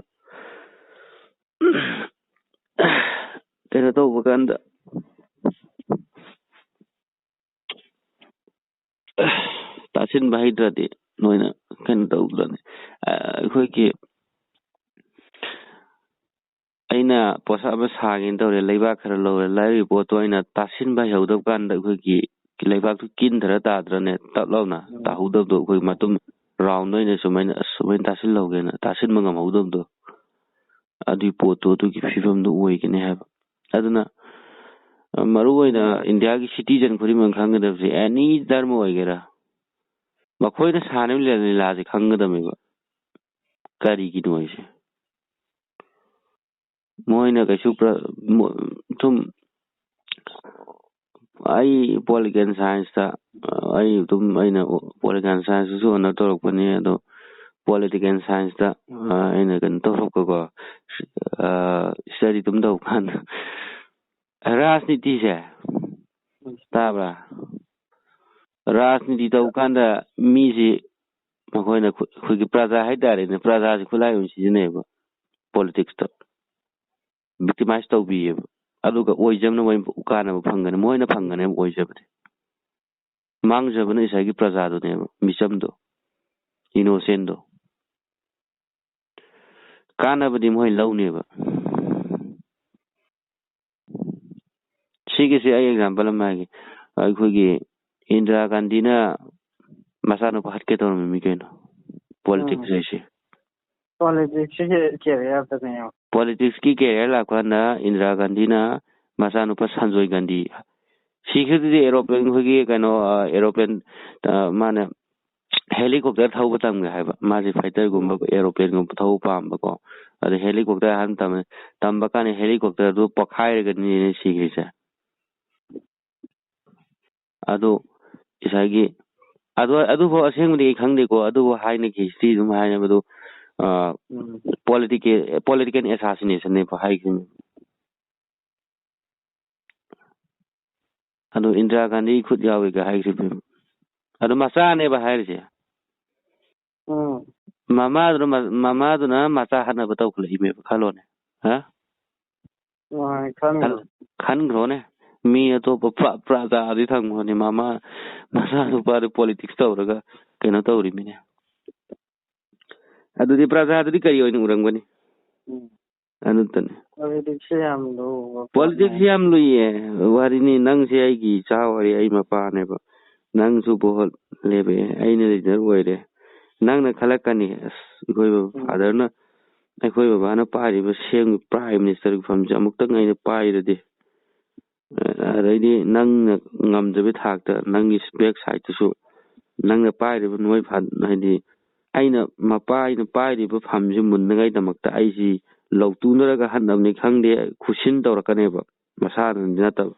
ꯀꯩꯅꯣ ꯇꯧꯕ ꯀꯥꯟꯗ, ꯇꯥꯁꯤꯟꯕ ꯍꯩꯇ꯭ꯔꯗꯤ ꯅꯣꯏꯅ ꯀꯩꯅꯣ ꯇꯧꯗ꯭ꯔꯗꯤ, ꯑ, ꯑꯩꯈꯣꯏꯒꯤ, ꯑꯩꯅ ꯄꯣꯠꯁꯛ ꯑꯃ ꯁꯥꯒꯦꯅ ꯇꯧꯔꯦ, ꯂꯩꯕꯥꯛ ꯈꯔ ꯂꯧꯔꯦ, ꯂꯩꯔꯤꯕ ꯄꯣꯠꯇꯣ ꯑꯩꯅ ꯇꯥꯁꯤꯟꯕ ꯍꯩꯍꯧꯗꯕ ꯀꯥꯟꯗ ꯑꯩꯈꯣꯏꯒꯤ ꯂꯩꯕꯥꯛꯇꯨ ꯀꯤꯟꯊꯔ ꯇꯥꯗ꯭ꯔꯅꯦ? ꯇꯞ ꯂꯥꯎꯅ ꯎꯝ꯫ ꯇꯥꯍꯧꯗꯕꯗꯣ, ꯑꯩꯈꯣꯏ ꯃꯇꯨꯝ ꯔꯥꯎꯟ ꯑꯣꯏꯅ ꯁꯨꯃꯥꯏꯅ, ꯑꯁ, ꯁꯨꯃꯥꯏꯅ ꯇꯥꯁꯤꯜꯍꯧꯒꯦꯅ ꯇꯥꯁꯤꯟꯕ ꯉꯝꯍꯧꯗꯕꯗꯣ, ꯑꯗꯨꯒꯤ ꯄꯣꯠꯇꯣ ꯑꯗꯨꯒꯤ ꯐꯤꯕꯝꯗꯣ ꯑꯣꯏꯒꯅꯤ ꯍꯥꯏꯕ꯫ ꯑꯗꯨꯅ, ꯑ, ꯃꯔꯨꯑꯣꯏꯅ ꯎꯝ꯫ ꯏꯟꯗꯤꯌꯥꯒꯤ ꯁꯤꯇꯤꯖꯟ ꯈꯨꯗꯤꯡꯃꯛ ꯈꯪꯒꯗꯕꯁꯦ, ꯑꯦꯅꯤ ꯙꯔꯃ ꯑꯣꯏꯒꯦꯔꯥ, ꯃꯈꯣꯏꯅ ꯁꯥꯟꯅꯔꯤꯕ ꯂꯤꯂꯥꯁꯦ ꯈꯪꯒꯗꯕꯅꯦꯕ꯫ ꯀꯔꯤꯒꯤꯅꯣ ꯍꯥꯏꯁꯦ? ꯃꯣꯏꯅ ꯀꯩꯁꯨ ꯄ꯭ꯔ-, ꯃꯣ-, ꯁꯨꯝ, ꯑꯩ ꯄꯣꯂꯤꯇꯤꯀꯦꯜ ꯁꯥꯏꯟꯁꯇ, ꯑ, ꯑꯩ ꯑꯗꯨꯝ, ꯑꯩꯅ ꯄꯣꯂꯤꯇꯤꯀꯦꯜ ꯁꯥꯏꯟꯁꯇꯁꯨ ꯑꯣꯅꯔ ꯇꯧꯔꯛꯄꯅꯤ, ꯑꯗꯣ ꯄꯣꯂꯤꯇꯤꯀꯦꯜ ꯁꯥꯏꯟꯁꯇ, ꯑ, ꯑꯩꯅ ꯀꯩꯅꯣ ꯇꯧꯔꯛꯄꯀꯣ, ꯁ꯭ꯇꯗꯤ ꯑꯗꯨꯝ ꯇꯧꯕ ꯀꯥꯟꯗ ꯔꯥꯖꯅꯤꯇꯤꯁꯦ, ꯇꯥꯕ꯭ꯔꯥ? ꯔꯥꯖꯅꯤꯇꯤ ꯇꯧꯕ ꯀꯥꯟꯗ ꯃꯤꯁꯤ ꯃꯈꯣꯏꯅ ꯈꯨ-, ꯑꯩꯈꯣꯏꯒꯤ ꯄ꯭ꯔꯖꯥ ꯍꯥꯏꯇꯥꯔꯦꯅꯦ, ꯄ꯭ꯔꯖꯥꯁꯤ ꯈꯨꯠꯂꯥꯏ ꯑꯣꯏꯅ ꯁꯤꯖꯤꯟꯅꯩꯌꯦꯕ ꯄꯣꯂꯤꯇꯤꯛꯁꯇ, ꯚꯤꯛꯇꯤꯃꯥꯏꯁ ꯇꯧꯕꯤꯌꯦꯕ꯫ ꯑꯗꯨꯒ ꯑꯣꯏꯖꯕꯅ ꯃꯣꯏ ꯀꯥꯟꯅꯕ ꯐꯪꯒꯅꯤ, ꯃꯣꯏꯅ ꯐꯪꯒꯅꯦꯕ ꯑꯣꯏꯖꯕꯗꯤ꯫ ꯃꯥꯡꯖꯕꯅ ꯉꯁꯥꯏꯒꯤ ꯄ꯭ꯔꯖꯥꯗꯨꯅꯦꯕ, ꯃꯤꯆꯝꯗꯣ, ꯏꯅꯣꯁꯦꯟꯗꯣ꯫ ꯀꯥꯟꯅꯕꯗꯤ ꯃꯣꯏ ꯂꯧꯅꯦꯕ꯫ ꯁꯤꯒꯤꯁꯦ ꯑꯩ ꯑꯦꯛꯖꯥꯝꯄꯜ ꯑꯃ ꯍꯥꯏꯒꯦ꯫ ꯑꯩꯈꯣꯏꯒꯤ ꯏꯟꯗꯤꯔꯥ ꯒꯥꯟꯙꯤꯅ ꯃꯆꯥꯅꯨꯄꯥ ꯍꯥꯠꯀꯦ ꯇꯧꯔꯝꯃꯤꯃꯤ ꯀꯩꯅꯣ, ꯄꯣꯂꯤꯇꯤꯛꯁ ꯍꯥꯏꯁꯦ꯫ ꯄꯣꯂꯤꯇꯤꯛꯁꯀꯤ ꯀꯦꯔꯤꯌꯔꯗꯅꯦ꯫ ꯄꯣꯂꯤꯇꯤꯛꯁꯀꯤ ꯀꯦꯔꯤꯌꯔ ꯂꯥꯛꯄ ꯀꯥꯟꯗ ꯏꯟꯗꯤꯔꯥ ꯒꯥꯟꯙꯤꯅ ꯃꯆꯥꯅꯨꯄꯥ ꯁꯟꯖꯣꯏ ꯒꯥꯟꯙꯤ ꯁꯤꯈ꯭ꯔꯗꯨꯗꯤ ꯑꯦꯔꯣꯄ꯭ꯂꯦꯟ, ꯑꯩꯈꯣꯏꯒꯤ ꯀꯩꯅꯣ, ꯑ, ꯑꯦꯔꯣꯄ꯭ꯂꯦꯟ, ꯑ, ꯃꯥꯅ ꯍꯦꯂꯤꯀꯣꯞꯇꯔ ꯊꯧꯕ ꯇꯝꯒꯦ ꯍꯥꯏꯕ꯫ ꯃꯥꯁꯦ ꯐꯥꯏꯇꯔꯒꯨꯝꯕ, ꯑꯦꯔꯣꯄ꯭ꯂꯦꯟꯒꯨꯝꯕ ꯊꯧꯕ ꯄꯥꯝꯕꯀꯣ꯫ ꯑꯗ ꯍꯦꯂꯤꯀꯣꯞꯇꯔ ꯑꯍꯥꯟꯕ ꯇꯝꯃꯦ꯫ ꯇꯝꯕ ꯀꯥꯟꯗ ꯍꯦꯂꯤꯀꯣꯞꯇꯔꯗꯨ ꯄꯣꯈꯥꯏꯔꯒꯅꯤꯅꯦ ꯁꯤꯈ꯭ꯔꯤꯁꯦ꯫ ꯑꯗꯨ ꯉꯁꯥꯏꯒꯤ, ꯑꯗꯨ, ꯑꯗꯨꯐꯥꯎ ꯑꯁꯦꯡꯕꯗꯤ ꯑꯩ ꯈꯪꯗꯦꯀꯣ, ꯑꯗꯨꯕꯨ ꯍꯥꯏꯅꯈꯤ, ꯍꯤꯁꯇ꯭ꯔꯤ ꯑꯗꯨꯝ ꯍꯥꯏꯅꯕꯗꯨ, ꯑ, ꯎꯝ꯫ Political, political ꯑꯦꯁꯥꯁꯤꯅꯦꯁꯟꯅꯦꯕ ꯍꯥꯏꯈꯤꯕꯅꯤ꯫ ꯑꯗꯨ ꯏꯟꯗꯤꯔꯥ ꯒꯥꯟꯙꯤ ꯈꯨꯠ ꯌꯥꯎꯏꯒ ꯍꯥꯏꯈꯤꯕꯅꯦꯕ꯫ ꯑꯗꯨ ꯃꯆꯥꯅꯦꯕ ꯍꯥꯏꯔꯤꯁꯦ꯫ ꯎꯝ꯫ ꯃꯃꯥꯗꯨꯅ ꯃ-, ꯃꯃꯥꯗꯨꯅ ꯃꯆꯥ ꯍꯥꯠꯅꯕ ꯇꯧꯈꯠꯂꯛꯏꯃꯦꯕ, ꯈꯜꯂꯣꯅꯦ꯫ ꯍꯥ? ꯍꯣꯏ, ꯈꯪꯉꯦ꯫ ꯈꯜ-, ꯈꯟꯈ꯭ꯔꯣꯅꯦ꯫ ꯃꯤ ꯑꯇꯣꯞꯄ ꯄ꯭ꯔ-, ꯄ꯭ꯔꯖꯥꯗꯤ ꯊꯝꯈ꯭ꯔꯣꯅꯦ꯫ ꯃꯃꯥ, ꯃꯆꯥꯅꯨꯄꯥꯗꯨ ꯄꯣꯂꯤꯇꯤꯛꯁ ꯇꯧꯔꯒ ꯀꯩꯅꯣ ꯇꯧꯔꯤꯃꯤꯅꯦ꯫ ꯑꯗꯨꯗꯤ ꯄ꯭ꯔꯖꯥꯗꯨꯗꯤ ꯀꯔꯤ ꯑꯣꯏꯅ ꯎꯔꯝꯒꯅꯤ? ꯎꯝ꯫ ꯑꯗꯨꯇꯅꯤ꯫ ꯄꯣꯂꯤꯇꯤꯛꯁꯁꯦ ꯌꯥꯝ ꯂꯨꯕ ꯄꯣꯠꯅꯦ꯫ ꯄꯣꯂꯤꯇꯤꯛꯁꯁꯦ ꯌꯥꯝ ꯂꯨꯏꯌꯦ꯫ ꯋꯥꯔꯤꯅꯤ, ꯅꯪꯁꯦ ꯑꯩꯒꯤ ꯏꯆꯥ ꯑꯣꯏꯔꯦ, ꯑꯩ ꯃꯄꯥꯅꯦꯕ꯫ ꯅꯪꯁꯨ ꯚꯣꯠ ꯂꯦꯞꯄꯛꯑꯦ, ꯑꯩꯅ ꯂꯤꯗꯔ ꯑꯣꯏꯔꯦ꯫ ꯅꯪꯅ ꯈꯜꯂꯛꯀꯅꯤ, "ꯑꯁ, ꯑꯩꯈꯣꯏ ꯎꯝ꯫ ꯐꯥꯗꯔꯅ, ꯑꯩꯈꯣꯏ ꯕꯕꯥꯅ ꯄꯥꯏꯔꯤꯕ ꯁꯦꯝꯒꯤ ꯄ꯭ꯔꯥꯏꯝ ꯃꯤꯅꯤꯁꯇꯔꯒꯤ ꯐꯝꯁꯦ ꯑꯃꯨꯛꯇꯪ ꯑꯩꯅ ꯄꯥꯏꯔꯗꯤ?" ꯑꯗꯩꯗꯤ ꯅꯪꯅ ꯉꯝꯖꯕ ꯊꯥꯛꯇ ꯅꯪꯒꯤ ꯕꯦꯛ ꯁꯥꯏꯠꯇꯨꯁꯨ, ꯅꯪꯅ ꯄꯥꯏꯔꯤꯕ ꯅꯣꯏ ꯐꯥ-, ꯍꯥꯏꯗꯤ ꯑꯩꯅ ꯃꯄꯥ, ꯑꯩꯅ ꯄꯥꯏꯔꯤꯕ ꯐꯝꯁꯤ ꯃꯨꯟꯅꯉꯥꯏꯗꯃꯛꯇ ꯑꯩꯁꯤ ꯂꯧꯇꯨꯅꯔꯒ ꯍꯟꯅꯕꯅꯤ ꯈꯪꯗꯦ, ꯈꯨꯠꯁꯤꯟ ꯇꯧꯔꯛꯀꯅꯦꯕ, ꯃꯁꯥꯅꯗꯤ ꯅꯠꯇꯕ꯫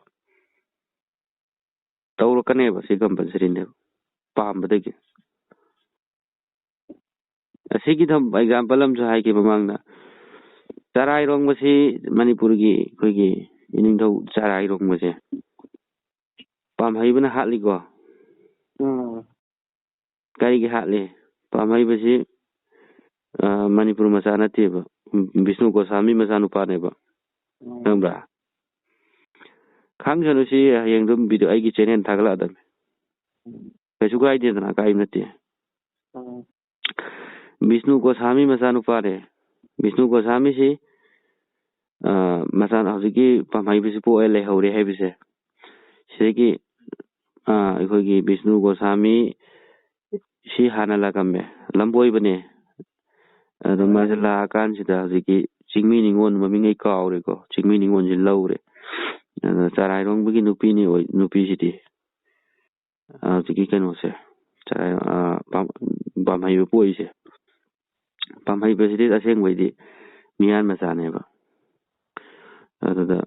ꯇꯧꯔꯛꯀꯅꯦꯕ, ꯁꯤ ꯀꯝꯄꯜꯁꯔꯤꯅꯦꯕ, ꯄꯥꯝꯕꯗꯒꯤ꯫ ꯑꯁꯤꯒꯤ ꯊꯝ-, ꯑꯦꯛꯖꯥꯝꯄꯜ ꯑꯃꯁꯨ ꯍꯥꯏꯒꯦ ꯃꯃꯥꯡꯗ꯫ ꯆꯔꯥꯏꯔꯣꯡꯕꯁꯤ ꯃꯅꯤꯄꯨꯔꯒꯤ ꯑꯩꯈꯣꯏꯒꯤ ꯏꯅꯤꯡꯊꯧ ꯆꯔꯥꯏꯔꯣꯡꯕꯁꯦ ꯄꯥꯝꯍꯩꯕꯅ ꯍꯥꯠꯂꯤꯀꯣ꯫ ꯎꯝ꯫ ꯀꯔꯤꯒꯤ ꯍꯥꯠꯂꯤ? ꯄꯥꯝꯍꯩꯕꯁꯤ, ꯑ, ꯃꯅꯤꯄꯨꯔ ꯃꯆꯥ ꯅꯠꯇꯦꯕ, ꯕꯤꯁꯅꯨ ꯒꯣꯁꯥꯃꯤ ꯃꯆꯥꯅꯨꯄꯥꯅꯦꯕ꯫ ꯎꯝ꯫ ꯈꯪꯕ꯭ꯔꯥ? ꯈꯪꯁꯅꯨ, ꯁꯤ ꯍꯌꯦꯡ ꯑꯗꯨꯝ video ꯑꯩꯒꯤ channel ꯊꯥꯒꯠꯂꯛꯑꯗꯕꯅꯤ꯫ ꯎꯝ꯫ ꯀꯩꯁꯨ ꯀꯥꯏꯗꯦꯗꯅ, ꯀꯥꯏꯕ ꯅꯠꯇꯦ꯫ ꯎꯝ꯫ ꯕꯤꯁꯅꯨ ꯒꯣꯁꯥꯃꯤ ꯃꯆꯥꯅꯨꯄꯥꯅꯦ꯫ ꯕꯤꯁꯅꯨ ꯒꯣꯁꯥꯃꯤꯁꯤ, ꯑ, ꯃꯆꯥ ꯍꯧꯖꯤꯛꯀꯤ ꯄꯥꯝꯍꯩꯕꯁꯤ ꯄꯣꯛꯑꯦ ꯂꯩꯍꯧꯔꯦ ꯍꯥꯏꯕꯁꯦ, ꯁꯤꯗꯒꯤ, ꯑ, ꯑꯩꯈꯣꯏꯒꯤ ꯕꯤꯁꯅꯨ ꯒꯣꯁꯥꯃꯤ ꯁꯤ ꯍꯥꯟꯅ ꯂꯥꯛꯑꯝꯃꯦ, ꯂꯝꯕꯣꯏꯕꯅꯦ꯫ ꯑꯗꯣ ꯃꯥꯁꯦ ꯂꯥꯛꯑꯀꯥꯟꯁꯤꯗ ꯍꯧꯖꯤꯛꯀꯤ ꯆꯤꯡꯃꯤ ꯅꯤꯉꯣꯜ, ꯃꯃꯤꯡ ꯑꯩ ꯀꯥꯎꯔꯦꯀꯣ, ꯆꯤꯡꯃꯤ ꯅꯤꯉꯣꯜꯁꯤ ꯂꯧꯔꯦ꯫ ꯑꯗꯣ ꯆꯔꯥꯏꯔꯣꯡꯕꯒꯤ ꯅꯨꯄꯤꯅꯤ ꯑꯣꯏ-, ꯅꯨꯄꯤꯁꯤꯗꯤ, ꯑ, ꯍꯧꯖꯤꯛꯀꯤ ꯀꯩꯅꯣꯁꯦ, ꯆꯔꯥꯏ-, ꯑ, ꯄꯥꯝ-, ꯄꯥꯝꯍꯩꯕ ꯄꯣꯛꯏꯁꯦ꯫ ꯄꯥꯝꯍꯩꯕꯁꯤꯗꯤ ꯑꯁꯦꯡꯕꯩꯗꯤ ꯃꯤꯌꯥꯟ ꯃꯆꯥꯅꯦꯕ꯫ ꯑꯗꯨꯗ,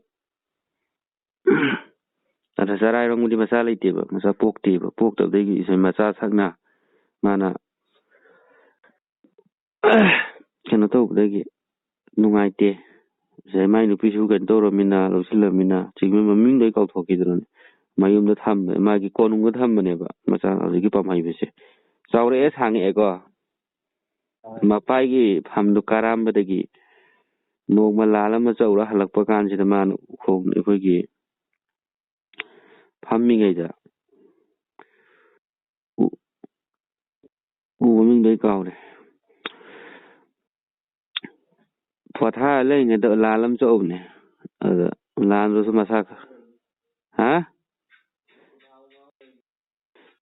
ꯑꯗ ꯆꯔꯥꯏꯔꯣꯡꯕꯗꯤ ꯃꯆꯥ ꯂꯩꯇꯦꯕ, ꯃꯆꯥ ꯄꯣꯛꯇꯦꯕ꯫ ꯄꯣꯛꯇꯕꯗꯒꯤ ꯏꯁꯩ ꯃꯆꯥ ꯁꯛꯅ ꯃꯥꯅ ꯀꯩꯅꯣ ꯇꯧꯕꯗꯒꯤ ꯅꯨꯡꯉꯥꯏꯇꯦ꯫ ꯉꯁꯥꯏ ꯃꯥꯏ ꯅꯨꯄꯤꯁꯨ ꯀꯩꯅꯣ ꯇꯧꯔꯃꯤꯅ, ꯂꯧꯁꯤꯜꯂꯃꯤꯅ, ꯆꯤꯡꯃꯤ ꯃꯃꯤꯡꯗꯣ ꯑꯩ ꯀꯥꯎꯊꯣꯛꯈꯤꯗ꯭ꯔꯅꯦ꯫ ꯃꯌꯨꯝꯗ ꯊꯝꯕ, ꯃꯥꯒꯤ ꯀꯣꯅꯨꯡꯗ ꯊꯝꯕꯅꯦꯕ ꯃꯆꯥ ꯍꯧꯖꯤꯛꯀꯤ ꯄꯥꯝꯍꯩꯕꯁꯦ꯫ ꯆꯥꯎꯔꯛꯑꯦ, ꯁꯥꯡꯉꯛꯑꯦꯀꯣ꯫ ꯃꯄꯥꯒꯤ ꯐꯝꯗꯣ ꯀꯥꯔꯝꯕꯗꯒꯤ ꯅꯣꯡꯃ ꯂꯥꯟ ꯑꯃ ꯆꯠꯂꯨꯔ ꯍꯜꯂꯛꯄ ꯀꯥꯟꯁꯤꯗ ꯃꯥꯅ ꯎꯈꯣꯡ, ꯑꯩꯈꯣꯏꯒꯤ ꯐꯝꯃꯤꯉꯩꯗ ꯎ-, ꯎ ꯃꯃꯤꯡꯗꯣ ꯑꯩ ꯀꯥꯎꯔꯦ꯫ ꯄꯣꯊꯥ ꯂꯩꯔꯤꯉꯩꯗ ꯂꯥꯟ ꯑꯃ ꯆꯠꯂꯨꯕꯅꯦ꯫ ꯑꯗ ꯂꯥꯟꯗꯨꯁꯨ ꯃꯁꯥ ꯈ-, ꯍꯥ?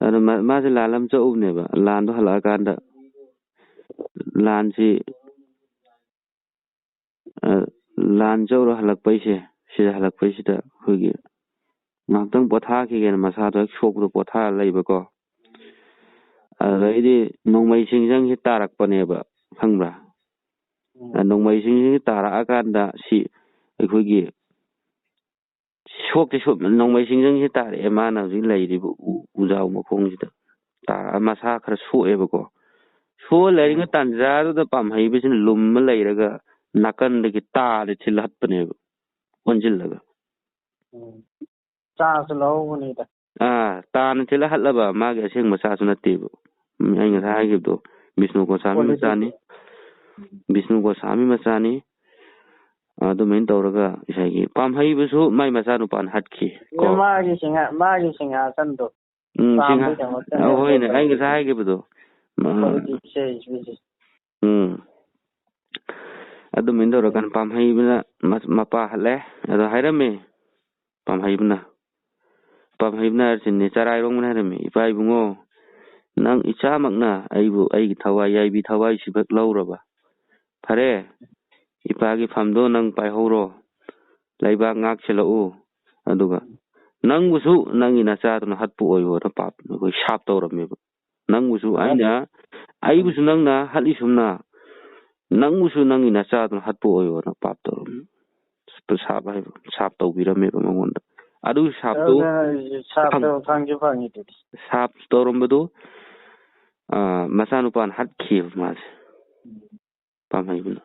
ꯑꯗꯨ ꯃꯥ-, ꯃꯥꯁꯦ ꯂꯥꯟ ꯑꯃ ꯆꯠꯂꯨꯕꯅꯦꯕ꯫ ꯂꯥꯟꯗꯣ ꯍꯜꯂꯛꯑꯀꯥꯟꯗ ꯂꯥꯟꯁꯤ, ꯑ, ꯂꯥꯟ ꯆꯠꯂꯨꯔ ꯍꯜꯂꯛꯄꯩꯁꯦ, ꯁꯤꯗ ꯍꯜꯂꯛꯄꯩꯁꯤꯗ ꯑꯩꯈꯣꯏꯒꯤ ꯉꯥꯏꯍꯥꯛꯇꯪ ꯄꯣꯊꯥꯈꯤꯒꯦꯅ ꯃꯁꯥꯗꯣ ꯍꯦꯛ ꯁꯣꯛꯄꯗꯣ ꯄꯣꯊꯥꯔ ꯂꯩꯕꯀꯣ꯫ ꯑꯗꯩꯗꯤ ꯅꯣꯡꯃꯩ ꯆꯤꯡꯖꯪꯁꯤ ꯇꯥꯔꯛꯄꯅꯦꯕ, ꯈꯪꯕ꯭ꯔꯥ? ꯑ, ꯅꯣꯡꯃꯩ ꯆꯤꯡꯖꯪꯁꯤ ꯇꯥꯔꯛꯑꯀꯥꯟꯗ ꯁꯤ ꯑꯩꯈꯣꯏꯒꯤ ꯁꯣꯛꯇꯤ ꯁꯣꯛ-, ꯅꯣꯡꯃꯩ ꯆꯤꯡꯖꯪꯁꯤ ꯇꯥꯔꯛꯑꯦ, ꯃꯥꯅ ꯍꯧꯖꯤꯛ ꯂꯩꯔꯤꯕ ꯎ-, ꯎꯖꯥꯎ ꯃꯈꯣꯡꯁꯤꯗ ꯇꯥꯔꯛꯑ ꯃꯁꯥ ꯈꯔ ꯁꯣꯛꯑꯦꯕꯀꯣ꯫ ꯁꯣꯛꯑ ꯂꯩꯔꯤꯉꯩ ꯇꯥꯟꯖꯥꯗꯨꯗ ꯄꯥꯝꯍꯩꯕꯁꯤꯅ ꯂꯨꯝꯃ ꯂꯩꯔꯒ ꯅꯥꯀꯟꯗꯒꯤ ꯇꯥꯗ ꯊꯤꯜꯂ ꯍꯠꯄꯅꯦꯕ, ꯑꯣꯟꯁꯤꯜꯂꯒ꯫ ꯎꯝ꯫ ꯆꯥꯁꯨ ꯂꯧꯍꯧꯕꯅꯤꯗ꯫ ꯑꯥ, ꯇꯥꯅ ꯊꯤꯜꯂ ꯍꯠꯂꯕ, ꯃꯥꯒꯤ ꯑꯁꯦꯡꯕ ꯆꯥꯁꯨ ꯅꯠꯇꯦꯕ꯫ ꯎꯝ, ꯑꯩ ꯉꯁꯥꯏ ꯍꯥꯏꯈꯤꯕꯗꯣ, ꯕꯤꯁꯅꯨ ꯒꯣꯁꯥꯃꯤ Quality꯫ ꯃꯆꯥꯅꯤ, ꯕꯤꯁꯅꯨ ꯒꯣꯁꯥꯃꯤ ꯃꯆꯥꯅꯤ꯫ ꯑꯗꯨꯃꯥꯏꯅ ꯇꯧꯔꯒ ꯉꯁꯥꯏꯒꯤ ꯄꯥꯝꯍꯩꯕꯁꯨ ꯃꯥꯏ ꯃꯆꯥꯅꯨꯄꯥꯅ ꯍꯠꯈꯤ ꯀꯣ꯫ ꯃꯥꯒꯤ ꯁꯤꯡꯍꯥ-, ꯃꯥꯒꯤ ꯁꯤꯡꯍꯥꯁꯟꯗꯣ ꯎꯝ, ꯁꯤꯡꯍꯥ-, ꯄꯥꯝꯕꯒꯤꯗꯃꯛꯇ ꯑ, ꯍꯣꯏꯅꯦ, ꯅꯠꯇꯕ꯫ ꯑꯩ ꯉꯁꯥꯏ ꯍꯥꯏꯈꯤꯕꯗꯣ꯫ ꯃ-, Quality ꯁꯦ ꯍꯧꯖꯤꯛ꯫ ꯎꯝ꯫ ꯑꯗꯨꯃꯥꯏꯅ ꯇꯧꯔꯀꯥꯟꯗ ꯄꯥꯝꯍꯩꯕꯅ ꯃ-, ꯃꯄꯥ ꯍꯠꯂꯦ꯫ ꯑꯗꯣ ꯍꯥꯏꯔꯝꯃꯦ ꯄꯥꯝꯍꯩꯕꯅ꯫ ꯄꯥꯝꯍꯩꯕꯅ ꯍꯥꯏꯔꯤꯁꯤꯅꯦ, ꯆꯔꯥꯏꯔꯣꯡꯕꯅ ꯍꯥꯏꯔꯝꯃꯤ, "ꯏꯄꯥ ꯏꯕꯨꯡꯉꯣ, ꯅꯪ ꯏꯆꯥꯃꯛꯅ ꯑꯩꯕꯨ ꯑꯩꯒꯤ ꯊꯋꯥꯏ ꯌꯥꯏꯕꯤ ꯊꯋꯥꯏꯁꯤꯕꯛ ꯂꯧꯔꯕ? ꯐꯔꯦ, ꯏꯄꯥꯒꯤ ꯐꯝꯗꯣ ꯅꯪ ꯄꯥꯏꯍꯧꯔꯣ, ꯂꯩꯕꯥꯛ ꯉꯥꯛ ꯁꯦꯜꯂꯛꯎ, ꯑꯗꯨꯒ ꯅꯪꯕꯨꯁꯨ ꯅꯪꯒꯤ ꯅꯆꯥꯗꯨꯅ ꯍꯠꯄ ꯑꯣꯏꯌꯣꯅ" ꯄꯥꯞ ꯑꯩꯈꯣꯏ ꯁꯥꯞ ꯇꯧꯔꯝꯃꯦꯕ꯫ "ꯅꯪꯕꯨꯁꯨ ꯑꯩꯅ, ꯑꯩꯕꯨꯁꯨ ꯅꯪꯅ ꯍꯠꯂꯤꯁꯨꯝꯅ, ꯅꯪꯕꯨꯁꯨ ꯅꯪꯒꯤ ꯅꯆꯥꯗꯨꯅ ꯍꯠꯄ ꯑꯣꯏꯌꯣꯅ" ꯄꯥꯞ ꯇꯧꯔꯝꯃꯦ꯫ ꯁꯥꯞ ꯍꯥꯏꯕ, ꯁꯥꯞ ꯇꯧꯕꯤꯔꯝꯃꯦꯕ ꯃꯉꯣꯟꯗ꯫ ꯑꯗꯨ ꯁꯥꯞꯇꯨ ꯑꯗꯨꯅ ꯁꯥꯞꯇꯣ ꯐꯪ-, ꯐꯪꯁꯨ ꯐꯪꯉꯤꯗꯨꯗꯤ꯫ ꯁꯥꯞ ꯇꯧꯔꯝꯕꯗꯨ, ꯑ, ꯃꯆꯥꯅꯨꯄꯥꯅ ꯍꯠꯈꯤꯑꯕ ꯃꯥꯁꯦ꯫ ꯄꯥꯝꯍꯩꯕꯅ,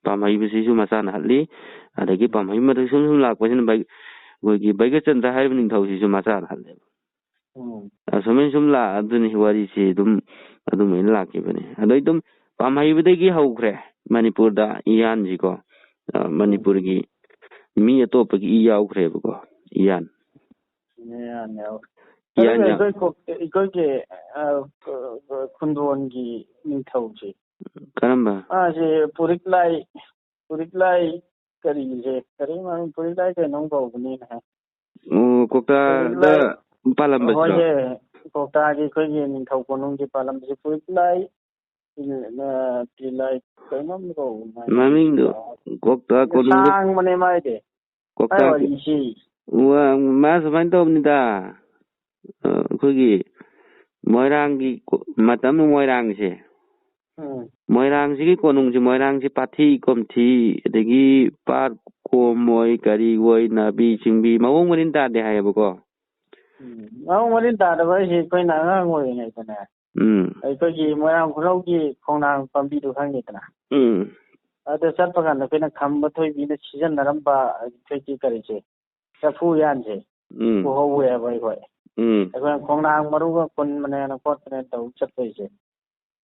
ꯄꯥꯝꯍꯩꯕꯁꯤꯁꯨ ꯃꯆꯥꯅ ꯍꯠꯂꯤ꯫ ꯑꯗꯒꯤ ꯄꯥꯝꯍꯩꯕ ꯃꯊꯛ ꯁꯨꯝ ꯁꯨꯝ ꯂꯥꯛꯄꯁꯤꯅ ꯕꯩ-, ꯑꯩꯈꯣꯏꯒꯤ ꯕꯩꯒꯆꯟꯗ꯭ꯔ ꯍꯥꯏꯔꯤꯕ ꯅꯤꯡꯊꯧꯁꯤꯁꯨ ꯃꯆꯥꯅ ꯍꯠꯂꯦꯕ꯫ ꯎꯝ꯫ ꯑꯁꯨꯃꯥꯏꯅ ꯁꯨꯝ ꯂꯥꯛꯑ-, ꯑꯗꯨꯅꯤ ꯋꯥꯔꯤꯁꯤ ꯑꯗꯨꯝ ꯑꯗꯨꯃꯥꯏꯅ ꯂꯥꯛꯈꯤꯕꯅꯤ꯫ ꯑꯗꯩ ꯑꯗꯨꯝ ꯄꯥꯝꯍꯩꯕꯗꯒꯤ ꯍꯧꯈ꯭ꯔꯦ ꯃꯅꯤꯄꯨꯔꯗ ꯏꯌꯥꯟꯁꯤꯀꯣ꯫ ꯑ, ꯃꯅꯤꯄꯨꯔꯒꯤ ꯃꯤ ꯑꯇꯣꯞꯄꯒꯤ ꯏ ꯌꯥꯎꯈ꯭ꯔꯦꯕꯀꯣ, ꯏꯌꯥꯟ꯫ ꯏꯌꯥꯟ ꯌꯥꯎ-, ꯏꯌꯥꯟ ꯑꯗꯨꯒ ꯌꯥꯎ-, ꯑꯩꯈꯣꯏ ꯀꯣꯛ-, ꯑꯩꯈꯣꯏꯒꯤ, ꯑ, ꯈꯨꯟꯗꯣꯟꯒꯤ ꯅꯤꯡꯊꯧꯁꯦ꯫ ꯀꯔꯝꯕ? ꯃꯥꯁꯦ ꯄꯨꯔꯤꯛꯂꯥꯏ, ꯄꯨꯔꯤꯛꯂꯥꯏ ꯀꯔꯤꯁꯦ, ꯀꯔꯤ ꯃꯃꯤꯡ, ꯄꯨꯔꯤꯛꯂꯥꯏ ꯀꯩꯅꯣꯝ ꯀꯧꯕꯅꯤꯅꯦ꯫ ꯑꯣ, ꯀꯣꯛꯇꯥꯗ ꯄꯥꯜꯂꯝꯕꯁꯤꯔꯣ? ꯍꯣꯏꯁꯦ, ꯀꯣꯛꯇꯥꯒꯤ ꯑꯩꯈꯣꯏꯒꯤ ꯅꯤꯡꯊꯧ ꯀꯣꯅꯨꯡꯒꯤ ꯄꯥꯜꯂꯝꯕꯁꯦ ꯄꯨꯔꯤꯛꯂꯥꯏ, ꯑ, ꯄꯤꯂꯥꯏ ꯀꯩꯅꯣꯝ ꯀꯧꯕꯅꯦ꯫ ꯃꯃꯤꯡꯗꯣ ꯀꯣꯛꯇꯥ ꯀꯣꯅꯨꯡꯗ-, ꯁꯥꯡꯕꯅꯦ ꯃꯥꯏꯗꯤ꯫ ꯀꯣꯛꯇꯥ ꯃꯥꯏ ꯋꯥꯔꯤꯁꯤ꯫ ꯋꯥ-, ꯃꯥ ꯁꯨꯃꯥꯏꯅ ꯇꯧꯕꯅꯤꯗ, ꯑ, ꯑꯩꯈꯣꯏꯒꯤ ꯃꯣꯏꯔꯥꯡꯒꯤ ꯀꯣ-, ꯃꯇꯝ ꯃꯣꯏꯔꯥꯡꯁꯦ, ꯎꯝ꯫ ꯃꯣꯏꯔꯥꯡꯁꯤꯒꯤ ꯀꯣꯅꯨꯡꯁꯤ, ꯃꯣꯏꯔꯥꯡꯁꯤ ꯄꯥꯠꯊꯤ ꯀꯣꯝꯊꯤ, ꯑꯗꯒꯤ ꯄꯥꯠ ꯀꯣꯝ ꯑꯣꯏ, ꯀꯔꯤ ꯑꯣꯏ, ꯅꯥꯄꯤ ꯁꯤꯡꯕꯤ ꯃꯑꯣꯡ ꯃꯔꯤꯟ ꯇꯥꯗꯦ ꯍꯥꯏꯌꯦꯕꯀꯣ꯫ ꯎꯝ꯫ ꯃꯑꯣꯡ ꯃꯔꯤꯟ ꯇꯥꯗꯕ ꯍꯥꯏꯁꯦ ꯑꯩꯈꯣꯏꯅ ꯑꯉꯥꯡ ꯑꯣꯏꯔꯤꯉꯩꯗꯅꯦ, ꯎꯝ꯫ ꯑꯩꯈꯣꯏꯒꯤ ꯃꯣꯏꯔꯥꯡ ꯈꯨꯅꯧꯒꯤ ꯈꯣꯡꯅꯥꯡ ꯄꯥꯝꯕꯤꯗꯨ ꯈꯪꯉꯤꯗꯅ? ꯎꯝ꯫ ꯑꯗ ꯆꯠꯄ ꯀꯥꯟꯗ ꯑꯩꯈꯣꯏꯅ ꯈꯝꯕ ꯊꯣꯏꯕꯤꯅ ꯁꯤꯖꯤꯟꯅꯔꯝꯕ ꯑꯩꯈꯣꯏꯒꯤ ꯀꯔꯤꯁꯦ, ꯆꯐꯨ ꯎꯌꯥꯟꯁꯦ ꯎꯝ ꯎꯍꯧꯋꯦꯕ ꯑꯩꯈꯣꯏ꯫ ꯎꯝ ꯑꯩꯈꯣꯏꯅ ꯈꯣꯡꯅꯥꯡ ꯃꯔꯨꯒ ꯄꯨꯟꯕꯅꯦꯅ ꯈꯣꯠꯄꯅꯦꯅ ꯇꯧ ꯆꯠꯄꯩꯁꯦ,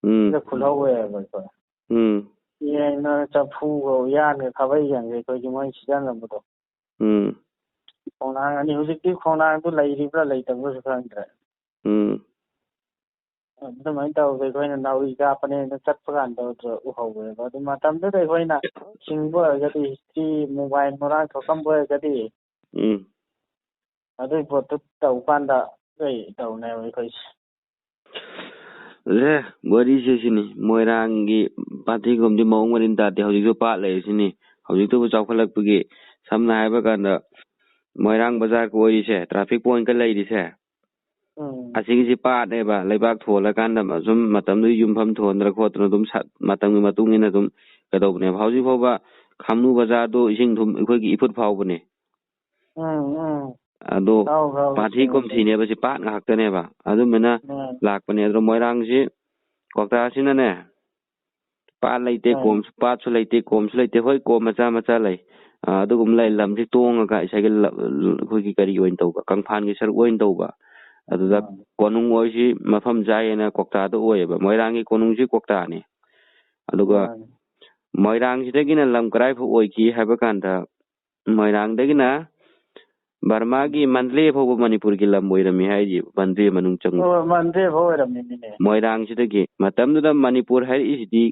ꯎꯝ ꯁꯤꯗ ꯈꯨꯜꯍꯧꯋꯦꯕ ꯑꯩꯈꯣꯏ꯫ ꯎꯝ ꯌꯦꯡꯅ ꯆꯐꯨꯒ ꯎꯌꯥꯟꯒ ꯈꯥꯕꯩꯒꯁꯦ ꯑꯩꯈꯣꯏꯒꯤ ꯃꯣꯏ ꯁꯤꯖꯤꯟꯅꯕꯗꯣ꯫ ꯎꯝ ꯈꯣꯡꯅꯥꯡ ꯑꯅꯤ, ꯍꯧꯖꯤꯛꯇꯤ ꯈꯣꯡꯅꯥꯡꯗꯨ ꯂꯩꯔꯤꯕ꯭ꯔꯥ ꯂꯩꯇꯕ꯭ꯔꯥꯁꯨ ꯈꯪꯗ꯭ꯔꯦ꯫ ꯎꯝ ꯑꯗꯨꯃꯥꯏꯅ ꯇꯧꯔꯒ ꯑꯩꯈꯣꯏꯅ ꯅꯥꯎꯔꯤ ꯀꯥꯞꯄꯅꯦꯅ ꯆꯠꯄ ꯀꯥꯟꯗ ꯑꯗꯨꯗ ꯎꯍꯧꯋꯦꯕ꯫ ꯑꯗꯨ ꯃꯇꯝꯗꯨꯗ ꯑꯩꯈꯣꯏꯅ ꯁꯤꯡꯕ ꯑꯣꯏꯔꯒꯗꯤ, ꯍꯧꯖꯤꯛꯇꯤ ꯃꯣꯕꯥꯏꯜ ꯃꯔꯥꯡ ꯊꯣꯛꯂꯝꯕ ꯑꯣꯏꯔꯒꯗꯤ, ꯎꯝ ꯑꯗꯨꯒꯤ ꯄꯣꯠꯇꯨ ꯇꯧ ꯀꯥꯟꯗ ꯑꯩꯈꯣꯏ ꯇꯧꯅꯦꯕ ꯑꯩꯈꯣꯏꯁꯦ꯫ ꯑꯦ, ꯋꯥꯔꯤꯁꯦ ꯁꯤꯅꯤ, ꯃꯣꯏꯔꯥꯡꯒꯤ ꯄꯥꯠꯊꯤꯈꯣꯝꯗꯤ ꯃꯑꯣꯡ ꯃꯔꯤꯟ ꯇꯥꯗꯦ, ꯍꯧꯖꯤꯛꯁꯨ ꯄꯥꯠ ꯂꯩꯔꯤꯁꯤꯅꯤ꯫ ꯍꯧꯖꯤꯛꯇꯕꯨ ꯆꯥꯎꯈꯠꯂꯛꯄꯒꯤ, ꯁꯝꯅ ꯍꯥꯏꯕ ꯀꯥꯟꯗ, ꯃꯣꯏꯔꯥꯡ ꯕꯖꯥꯔ ꯀꯣꯏꯔꯤꯁꯦ, ꯇ꯭ꯔꯥꯐꯤꯛ ꯄꯣꯏꯟꯠꯀ ꯂꯩꯔꯤꯁꯦ, ꯎꯝ ꯑꯁꯤꯒꯤꯁꯤ ꯄꯥꯠꯅꯦꯕ꯫ ꯂꯩꯕꯥꯛ ꯊꯣꯜꯂꯀꯥꯟꯗ ꯁꯨꯝ ꯃꯇꯝꯗꯨꯒꯤ ꯌꯨꯝꯐꯝ ꯊꯣꯟꯗꯅ ꯈꯣꯠꯇꯅ ꯑꯗꯨꯝ ꯁ-, ꯃꯇꯝꯒꯤ ꯃꯇꯨꯡ ꯏꯟꯅ ꯑꯗꯨꯝ ꯀꯩꯗꯧꯕꯅꯦꯕ꯫ ꯍꯧꯖꯤꯛ ꯐꯥꯎꯕ ꯈꯥꯝꯅꯨ ꯕꯖꯥꯔꯗꯨ ꯏꯁꯤꯡ ꯊꯨꯝ ꯑꯩꯈꯣꯏꯒꯤ ꯏꯐꯨꯠ ꯐꯥꯎꯕꯅꯦ꯫ ꯎꯝ ꯎꯝ ꯑꯗꯣ ꯍꯥꯎ ꯍꯥꯎ ꯄꯥꯠꯊꯤ ꯁꯤꯡꯉꯗꯤ꯫ ꯀꯣꯝꯊꯤꯅꯦꯕ ꯁꯤ ꯄꯥꯠ ꯉꯥꯛꯇꯅꯦꯕ꯫ ꯑꯗꯨꯝꯕꯅ ꯎꯝ ꯂꯥꯛꯄꯅꯦ꯫ ꯑꯗꯣ ꯃꯣꯏꯔꯥꯡꯁꯤ, ꯀ꯭ꯋꯥꯛꯇꯥꯁꯤꯅꯅꯦ, ꯄꯥꯠ ꯂꯩꯇꯦ, ꯎꯝ ꯀꯣꯝꯁꯨ, ꯄꯥꯠꯁꯨ ꯂꯩꯇꯦ, ꯀꯣꯝꯁꯨ ꯂꯩꯇꯦ꯫ ꯍꯣꯏ, ꯀꯣꯝ ꯃꯆꯥ ꯃꯆꯥ ꯂꯩ꯫ ꯑ, ꯑꯗꯨꯒꯨꯝꯕ ꯂꯩ꯫ ꯂꯝꯁꯤ ꯇꯣꯡꯉꯒ ꯉꯁꯥꯏꯒꯤ ꯂ-, ꯑꯩꯈꯣꯏꯒꯤ ꯀꯔꯤ ꯑꯣꯏꯅ ꯇꯧꯕ, ꯀꯪꯐꯥꯟꯒꯤ ꯁꯔꯨꯛ ꯑꯣꯏꯅ ꯇꯧꯕ꯫ ꯑꯗꯨꯗ ꯎꯝ ꯀꯣꯅꯨꯡ ꯑꯣꯏꯁꯤ ꯃꯐꯝ ꯆꯥꯏꯌꯦꯅ ꯀ꯭ꯋꯥꯛꯇꯥꯗ ꯑꯣꯏꯌꯦꯕ꯫ ꯃꯣꯏꯔꯥꯡꯒꯤ ꯀꯣꯅꯨꯡꯁꯤ ꯀ꯭ꯋꯥꯛꯇꯥꯅꯤ꯫ ꯑꯗꯨꯒ ꯎꯝ ꯃꯣꯏꯔꯥꯡꯁꯤꯗꯒꯤꯅ ꯂꯝ ꯀꯔꯥꯏ ꯐꯥꯎ ꯑꯣꯏꯈꯤ ꯍꯥꯏꯕ ꯀꯥꯟꯗ, ꯃꯣꯏꯔꯥꯡꯗꯒꯤꯅ ꯕꯔꯃꯥꯒꯤ ꯃꯟꯗꯂꯦ ꯐꯥꯎꯕ ꯃꯅꯤꯄꯨꯔꯒꯤ ꯂꯝ ꯑꯣꯏꯔꯝꯃꯤ ꯍꯥꯏꯔꯤꯕ, ꯃꯟꯗꯂꯦ ꯃꯅꯨꯡ ꯆꯪꯕ꯫ ꯑꯣ, ꯃꯟꯗꯂꯦ ꯐꯥꯎ ꯑꯣꯏꯔꯝꯃꯤꯅꯤꯅꯦ꯫ ꯃꯣꯏꯔꯥꯡꯁꯤꯗꯒꯤ꯫ ꯃꯇꯝꯗꯨꯗ ꯃꯅꯤꯄꯨꯔ ꯍꯥꯏꯔꯛꯏꯁꯤꯗꯤ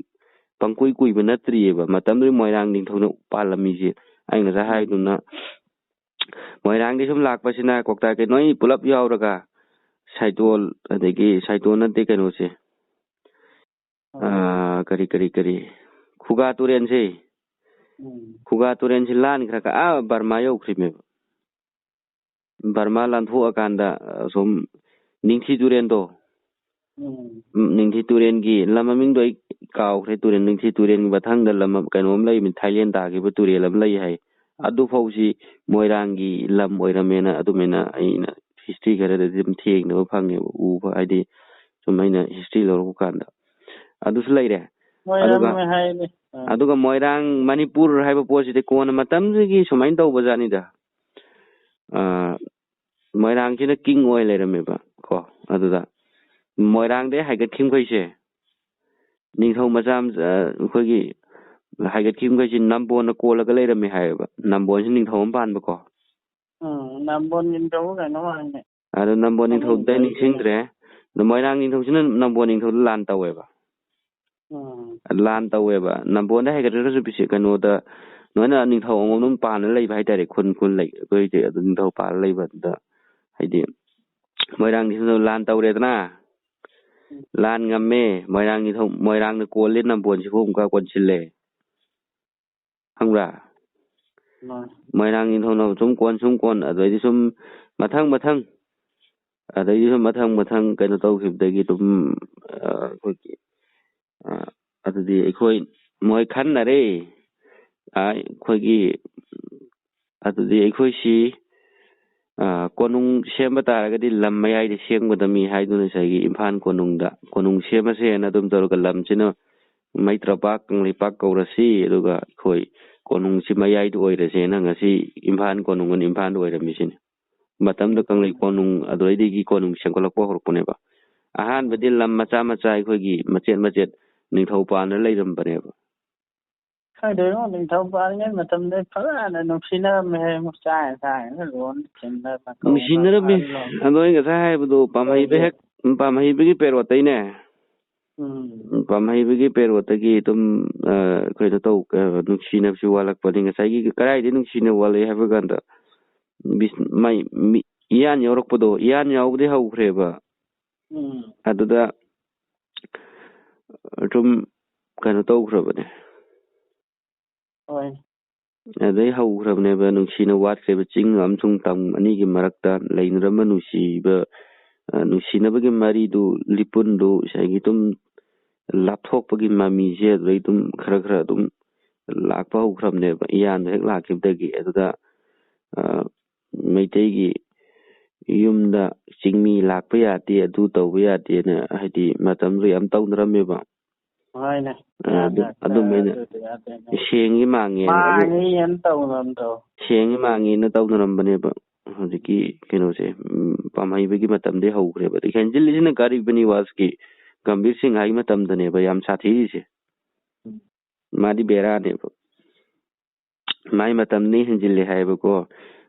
ꯄꯪꯀꯨꯏ ꯀꯨꯏꯕ ꯅꯠꯇ꯭ꯔꯤꯑꯕ꯫ ꯃꯇꯝꯗꯨꯗ ꯃꯣꯏꯔꯥꯡ ꯅꯤꯡꯊꯧꯅ ꯄꯥꯜꯂꯝꯃꯤꯁꯦ, ꯑꯩ ꯉꯁꯥꯏ ꯎꯝ ꯍꯥꯏꯗꯨꯅ, ꯃꯣꯏꯔꯥꯡꯗꯒꯤ ꯁꯨꯝ ꯂꯥꯛꯄꯁꯤꯅ ꯀ꯭ꯋꯥꯛꯇꯥ ꯀꯩ ꯅꯣꯏ ꯄꯨꯂꯞ ꯌꯥꯎꯔꯒ ꯁꯥꯏꯇꯣꯜ, ꯑꯗꯒꯤ ꯁꯥꯏꯇꯣꯜ ꯅꯠꯇꯦ, ꯀꯩꯅꯣꯁꯦ, ꯎꯝ ꯑꯥ, ꯀꯔꯤ, ꯀꯔꯤ, ꯀꯔꯤ, ꯈꯨꯒꯥ ꯇꯨꯔꯦꯜꯁꯦ, ꯎꯝ ꯈꯨꯒꯥ ꯇꯨꯔꯦꯜꯁꯦ ꯂꯥꯟꯈ꯭ꯔꯒ ꯑꯥ ꯕꯔꯃꯥ ꯌꯧꯈ꯭ꯔꯤꯃꯦꯕ꯫ ꯕꯔꯃꯥ ꯂꯥꯟꯊꯣꯛꯑꯀꯥꯟꯗ, ꯑ, ꯁꯨꯝ ꯅꯤꯡꯊꯤ ꯇꯨꯔꯦꯜꯗꯣ, ꯎꯝ ꯎꯝ, ꯅꯤꯡꯊꯤ ꯇꯨꯔꯦꯜꯒꯤ ꯂꯝ ꯃꯃꯤꯡꯗꯣ ꯑꯩ ꯀꯥꯎꯈ꯭ꯔꯦ꯫ ꯇꯨꯔꯦꯜ, ꯅꯤꯡꯊꯤ ꯇꯨꯔꯦꯜꯒꯤ ꯃꯊꯪꯗ ꯂꯝ ꯑꯃ, ꯀꯩꯅꯣ ꯑꯃ ꯂꯩꯕꯅꯤ, ꯊꯥꯏꯂꯦꯟ ꯇꯥꯈꯤꯕ ꯇꯨꯔꯦꯜ ꯑꯃ ꯂꯩ ꯍꯥꯏ꯫ ꯑꯗꯨꯐꯥꯎꯁꯤ ꯃꯣꯏꯔꯥꯡꯒꯤ ꯂꯝ ꯑꯣꯏꯔꯝꯃꯦꯅ ꯑꯗꯨꯃꯥꯏꯅ ꯑꯩꯅ ꯍꯤꯁꯇ꯭ꯔꯤ ꯈꯔꯗꯗꯤ ꯑꯗꯨꯝ ꯊꯦꯡꯅꯕ ꯐꯪꯉꯦꯕ, ꯎꯕ, ꯍꯥꯏꯗꯤ ꯁꯨꯝ ꯑꯩꯅ ꯍꯤꯁꯇ꯭ꯔꯤ ꯂꯧꯔꯛꯄ ꯀꯥꯟꯗ꯫ ꯑꯗꯨꯁꯨ ꯂꯩꯔꯦ꯫ ꯑꯣꯏꯔꯝꯃꯦ ꯍꯥꯏꯅꯦ꯫ ꯑꯥ꯫ ꯑꯗꯨꯒ ꯃꯣꯏꯔꯥꯡ, ꯃꯅꯤꯄꯨꯔ ꯍꯥꯏꯕ ꯄꯣꯠꯁꯤꯗꯤ ꯀꯣꯟꯅ ꯃꯇꯝꯁꯤꯒꯤ ꯁꯨꯃꯥꯏꯅ ꯇꯧꯕ ꯖꯥꯠꯅꯤꯗ꯫ ꯑꯥ, ꯃꯣꯏꯔꯥꯡꯁꯤꯅ king ꯑꯣꯏ ꯂꯩꯔꯝꯃꯦꯕ ꯀꯣ꯫ ꯑꯗꯨꯗ ꯃꯣꯏꯔꯥꯡꯗꯩ ꯍꯥꯏꯒꯠꯈꯤꯕꯈꯩꯁꯦ, ꯅꯤꯡꯊꯧ ꯃꯆꯥ ꯃꯆꯥ, ꯑꯩꯈꯣꯏꯒꯤ ꯍꯥꯏꯒꯠꯈꯤꯕꯈꯩꯁꯦ ꯅꯝꯕꯣꯟꯅ ꯀꯣꯜꯂꯒ ꯂꯩꯔꯝꯃꯦ ꯍꯥꯏꯌꯦꯕ꯫ ꯅꯝꯕꯣꯟꯁꯤ ꯅꯤꯡꯊꯧ ꯑꯃ ꯄꯥꯟꯕꯀꯣ꯫ ꯎꯝ, ꯅꯝꯕꯣꯟ ꯅꯤꯡꯊꯧ ꯀꯩꯅꯣ ꯍꯥꯏꯅꯦ꯫ ꯑꯗꯣ ꯅꯝꯕꯣꯟ ꯅꯤꯡꯊꯧꯗꯤ ꯑꯩ ꯅꯤꯡꯁꯤꯡꯗ꯭ꯔꯦ꯫ ꯑꯗꯣ ꯃꯣꯏꯔꯥꯡ ꯅꯤꯡꯊꯧꯁꯤꯅ ꯅꯝꯕꯣꯟ ꯅꯤꯡꯊꯧꯗ ꯂꯥꯟ ꯇꯧꯋꯦꯕ꯫ ꯎꯝ꯫ ꯂꯥꯟ ꯇꯧꯋꯦꯕ꯫ ꯅꯝꯕꯣꯟꯗ ꯍꯥꯏꯒꯠꯈ꯭ꯔꯒꯁꯨ ꯕꯤꯁꯦ-, ꯀꯩꯅꯣꯗ ꯅꯣꯏꯅ ꯅꯤꯡꯊꯧ ꯑꯃꯃꯝ ꯄꯥꯟꯅ ꯂꯩꯕ ꯍꯥꯏꯇꯥꯔꯦ, ꯈꯨꯟ ꯈꯨꯟ ꯂꯩ꯫ ꯑꯩꯈꯣꯏꯗꯤ ꯑꯗꯨ ꯅꯤꯡꯊꯧ ꯄꯥꯜꯂ ꯂꯩꯕ ꯑꯗꯨꯗ, ꯍꯥꯏꯗꯤ, ꯃꯣꯏꯔꯥꯡ ꯅꯤꯡꯊꯧꯅ ꯂꯥꯟ ꯇꯧꯔꯦꯗꯅ, ꯎꯝ꯫ ꯂꯥꯟ ꯉꯝꯃꯦ꯫ ꯃꯣꯏꯔꯥꯡ ꯅꯤꯡꯊꯧ, ꯃꯣꯏꯔꯥꯡꯅ ꯀꯣꯜꯂꯦ, ꯅꯝꯕꯣꯟꯁꯤꯕꯨ ꯑꯃꯨꯛꯀ ꯀꯣꯟꯁꯤꯜꯂꯦ꯫ ꯈꯪꯕ꯭ꯔꯥ? ꯃꯥꯅꯦ꯫ ꯃꯣꯏꯔꯥꯡ ꯅꯤꯡꯊꯧꯅ ꯁꯨꯝ ꯀꯣꯟ, ꯁꯨꯝ ꯀꯣꯟ, ꯑꯗꯩꯗꯤ ꯁꯨꯝ ꯃꯊꯪ ꯃꯊꯪ, ꯑꯗꯩꯗꯤ ꯁꯨꯝ ꯃꯊꯪ ꯃꯊꯪ ꯀꯩꯅꯣ ꯇꯧꯈꯤꯕꯗꯒꯤ ꯑꯗꯨꯝ, ꯑ, ꯑꯩꯈꯣꯏꯒꯤ, ꯑ, ꯑꯗꯨꯗꯤ ꯑꯩꯈꯣꯏ ꯃꯣꯏ ꯈꯟꯅꯔꯦ꯫ ꯑ, ꯑꯩꯈꯣꯏꯒꯤ, ꯑꯗꯨꯗꯤ ꯑꯩꯈꯣꯏꯁꯤ, ꯑ, ꯀꯣꯅꯨꯡ ꯁꯦꯝꯕ ꯇꯥꯔꯒꯗꯤ ꯂꯝ ꯃꯌꯥꯏꯗ ꯁꯦꯝꯒꯗꯕꯅꯤ ꯍꯥꯏꯗꯨꯅ ꯉꯁꯥꯏꯒꯤ ꯏꯝꯐꯥꯜ ꯀꯣꯅꯨꯡꯗ, ꯀꯣꯅꯨꯡ ꯁꯦꯝꯃꯁꯦꯅ ꯑꯗꯨꯝ ꯇꯧꯔꯒ ꯂꯝꯁꯤꯅ ꯃꯩꯇ꯭ꯔꯄꯥꯛ, ꯀꯪꯂꯩꯄꯥꯛ ꯀꯧꯔꯁꯤ, ꯑꯗꯨꯒ ꯑꯩꯈꯣꯏ ꯀꯣꯅꯨꯡꯁꯤ ꯃꯌꯥꯏꯗ ꯑꯣꯏꯔꯁꯦꯅ ꯉꯁꯤ ꯏꯝꯐꯥꯜ ꯀꯣꯅꯨꯡ ꯑꯅ ꯏꯝꯐꯥꯜꯗ ꯑꯣꯏꯔꯝꯃꯤꯁꯤꯅꯤ꯫ ꯃꯇꯝꯗ ꯀꯪꯂꯩ ꯀꯣꯅꯨꯡ ꯑꯗꯨꯗꯩꯗꯒꯤ ꯀꯣꯅꯨꯡ ꯁꯦꯝꯒꯠꯂꯛꯄ ꯍꯧꯔꯛꯄꯅꯦꯕ꯫ ꯑꯍꯥꯟꯕꯗꯤ ꯂꯝ ꯃꯆꯥ ꯃꯆꯥ ꯑꯩꯈꯣꯏꯒꯤ ꯃꯆꯦꯠ ꯃꯆꯦꯠ ꯅꯤꯡꯊꯧ ꯄꯥꯟꯅ ꯂꯩꯔꯝꯕꯅꯦꯕ꯫ ꯈꯪꯗꯦꯉꯣ, ꯅꯤꯡꯊꯧ ꯄꯥꯜꯂꯤꯉꯩ ꯃꯇꯝꯗ ꯐꯖꯅ ꯅꯨꯡꯁꯤꯅꯔꯝꯃꯦ ꯍꯥꯏ, ꯆꯥ ꯆꯥꯅ ꯂꯣꯟ ꯆꯤꯟꯗꯅ ꯀꯧꯅ ꯅꯨꯡꯁꯤꯅꯔꯝꯃꯤ꯫ ꯐꯥꯔ ꯂꯣꯟ꯫ ꯑꯗꯣ ꯑꯩ ꯉꯁꯥꯏ ꯍꯥꯏꯕꯗꯣ, ꯄꯥꯝꯍꯩꯕ ꯍꯦꯛ, ꯄꯥꯝꯍꯩꯕꯒꯤ ꯄꯦꯔꯣꯠꯇꯩꯅꯦ꯫ ꯎꯝ꯫ ꯄꯥꯝꯍꯩꯕꯒꯤ ꯄꯦꯔꯣꯠꯇꯒꯤ ꯑꯗꯨꯝ, ꯑ, ꯀꯩꯅꯣ ꯇꯧ-, ꯑ, ꯅꯨꯡꯁꯤꯅꯕꯁꯤ ꯋꯥꯠꯂꯛꯄꯅꯤ꯫ ꯉꯁꯥꯏꯒꯤ ꯀꯗꯥꯏꯗ ꯅꯨꯡꯁꯤꯅ ꯋꯥꯠꯂꯛꯏ ꯍꯥꯏꯕ ꯀꯥꯟꯗ, ꯕꯤꯁ-, ꯃꯥꯏ ꯃꯤ-, ꯏꯌꯥꯟ ꯌꯥꯎꯔꯛꯄꯗꯣ, ꯏꯌꯥꯟ ꯌꯥꯎꯕꯗꯤ ꯍꯧꯈ꯭ꯔꯦꯕ꯫ ꯎꯝ꯫ ꯑꯗꯨꯗ ꯁꯨꯝ ꯀꯩꯅꯣ ꯇꯧꯈ꯭ꯔꯕꯅꯦ꯫ ꯍꯣꯏ꯫ ꯑꯗꯩ ꯍꯧꯈ꯭ꯔꯕꯅꯦꯕ ꯅꯨꯡꯁꯤꯅ ꯋꯥꯠꯈ꯭ꯔꯤꯕ ꯆꯤꯡ ꯑꯃꯁꯨꯡ ꯇꯝ ꯑꯅꯤꯒꯤ ꯃꯔꯛꯇ ꯂꯩꯅꯔꯝꯕ ꯅꯨꯡꯁꯤꯕ, ꯑ, ꯅꯨꯡꯁꯤꯅꯕꯒꯤ ꯃꯔꯤꯗꯨ, ꯂꯤꯄꯨꯟꯗꯨ ꯉꯁꯥꯏꯒꯤ ꯑꯗꯨꯝ ꯂꯥꯞꯊꯣꯛꯄꯒꯤ ꯃꯃꯤꯁꯦ ꯑꯗꯨꯗꯩ ꯑꯗꯨꯝ ꯈꯔ ꯈꯔ ꯑꯗꯨꯝ ꯂꯥꯛꯄ ꯍꯧꯈ꯭ꯔꯕꯅꯦꯕ, ꯏꯌꯥꯟꯗ ꯍꯦꯛ ꯂꯥꯛꯈꯤꯕꯗꯒꯤ꯫ ꯑꯗꯨꯗ, ꯑ, ꯃꯩꯇꯩꯒꯤ ꯌꯨꯝꯗ ꯆꯤꯡꯃꯤ ꯂꯥꯛꯄ ꯌꯥꯗꯦ, ꯑꯗꯨ ꯇꯧꯕ ꯌꯥꯗꯦꯅ, ꯍꯥꯏꯗꯤ, ꯃꯇꯝꯗꯨꯗ ꯌꯥꯝ ꯇꯧꯅꯔꯝꯃꯦꯕ꯫ ꯍꯣꯏꯅꯦ꯫ ꯑ, ꯑꯗꯨ, ꯌꯥꯗ꯭ꯔꯦ, ꯑꯗꯨꯃꯥꯏꯅ ꯑꯗꯨꯗꯤ ꯌꯥꯗ꯭ꯔꯦꯅꯦ꯫ ꯁꯦꯡꯉꯤ ꯃꯥꯡꯉꯤ ꯍꯥꯏꯅ ꯑꯗꯨ ꯃꯥꯡꯉꯤ ꯍꯥꯏꯅ ꯇꯧꯅꯕꯗꯣ꯫ ꯁꯦꯡꯉꯤ ꯃꯥꯡꯉꯤꯅ ꯇꯧꯅꯔꯝꯕꯅꯦꯕ꯫ ꯍꯧꯖꯤꯛꯀꯤ ꯀꯩꯅꯣꯁꯦ, ꯎꯝ, ꯄꯥꯝꯍꯩꯕꯒꯤ ꯃꯇꯝꯗꯒꯤ ꯍꯧꯈ꯭ꯔꯦꯕ꯫ ꯑꯗꯩ ꯍꯦꯟꯖꯤꯜꯂꯤꯁꯤꯅ ꯒꯔꯤꯕ ꯅꯤꯋꯥꯖꯀꯤ ꯒꯝꯚꯤꯔ ꯁꯤꯡ ꯍꯥꯏꯒꯤ ꯃꯇꯝꯗꯅꯦꯕ ꯌꯥꯝ ꯁꯥꯊꯤꯔꯤꯁꯦ꯫ ꯎꯝ꯫ ꯃꯥꯗꯤ ꯕꯦꯔꯥꯅꯦꯕ꯫ ꯃꯥꯏ ꯃꯇꯝꯗꯒꯤ ꯍꯦꯟꯖꯤꯜꯂꯦ ꯍꯥꯏꯌꯦꯕꯀꯣ꯫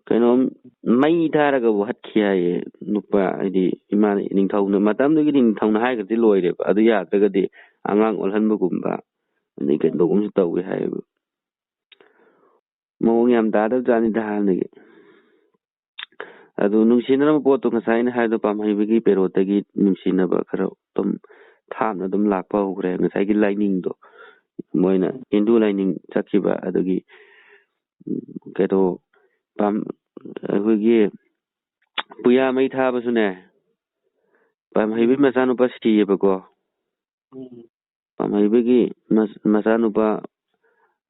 ꯀꯩꯅꯣꯝ ꯃꯩ ꯊꯥꯔꯒꯕꯨ ꯍꯠꯈꯤ ꯍꯥꯏꯌꯦ ꯅꯨꯄꯥ, ꯍꯥꯏꯗꯤ ꯏꯃꯥ ꯅꯤꯡꯊꯧꯅ, ꯃꯇꯝꯗꯨꯒꯤꯗꯤ ꯅꯤꯡꯊꯧꯅ ꯍꯥꯏꯈ꯭ꯔꯗꯤ ꯂꯣꯏꯔꯦꯕ꯫ ꯑꯗꯨ ꯌꯥꯗ꯭ꯔꯒꯗꯤ ꯑꯉꯥꯡ ꯑꯣꯜꯍꯟꯕꯒꯨꯝꯕ, ꯑꯗꯩ ꯀꯩꯅꯣꯒꯨꯝꯕꯁꯨ ꯇꯧꯋꯦ ꯍꯥꯏꯌꯦꯕ꯫ ꯃꯑꯣꯡ ꯌꯥꯝ ꯇꯥꯗꯕ ꯖꯥꯠꯅꯤꯗ ꯍꯥꯟꯅꯒꯤ꯫ ꯑꯗꯨ ꯅꯨꯡꯁꯤꯅꯔꯝꯕ ꯄꯣꯠꯇꯣ ꯉꯁꯥꯏ ꯑꯩꯅ ꯍꯥꯏꯕꯗꯣ, ꯄꯥꯝꯍꯩꯕꯒꯤ ꯄꯦꯔꯣꯠꯇꯒꯤ ꯅꯨꯡꯁꯤꯅꯕ ꯈꯔ ꯑꯗꯨꯝ ꯊꯥꯞꯅ ꯑꯗꯨꯝ ꯂꯥꯛꯄ ꯍꯧꯈ꯭ꯔꯦ꯫ ꯉꯁꯥꯏꯒꯤ ꯂꯥꯏꯅꯤꯡꯗꯣ, ꯃꯣꯏꯅ ꯍꯤꯟꯗꯨ ꯂꯥꯏꯅꯤꯡ ꯆꯠꯈꯤꯕ, ꯑꯗꯨꯒꯤ, ꯎꯝ, ꯀꯩꯅꯣ, ꯄꯥꯝ-, ꯑꯩꯈꯣꯏꯒꯤ ꯄꯨꯌꯥ ꯃꯩ ꯊꯥꯕꯁꯨꯅꯦ, ꯄꯥꯝꯍꯩꯕꯒꯤ ꯃꯆꯥꯅꯨꯄꯥ ꯁꯤꯌꯦꯕꯀꯣ꯫ ꯎꯝ꯫ ꯄꯥꯝꯍꯩꯕꯒꯤ ꯃꯆ-, ꯃꯆꯥꯅꯨꯄꯥ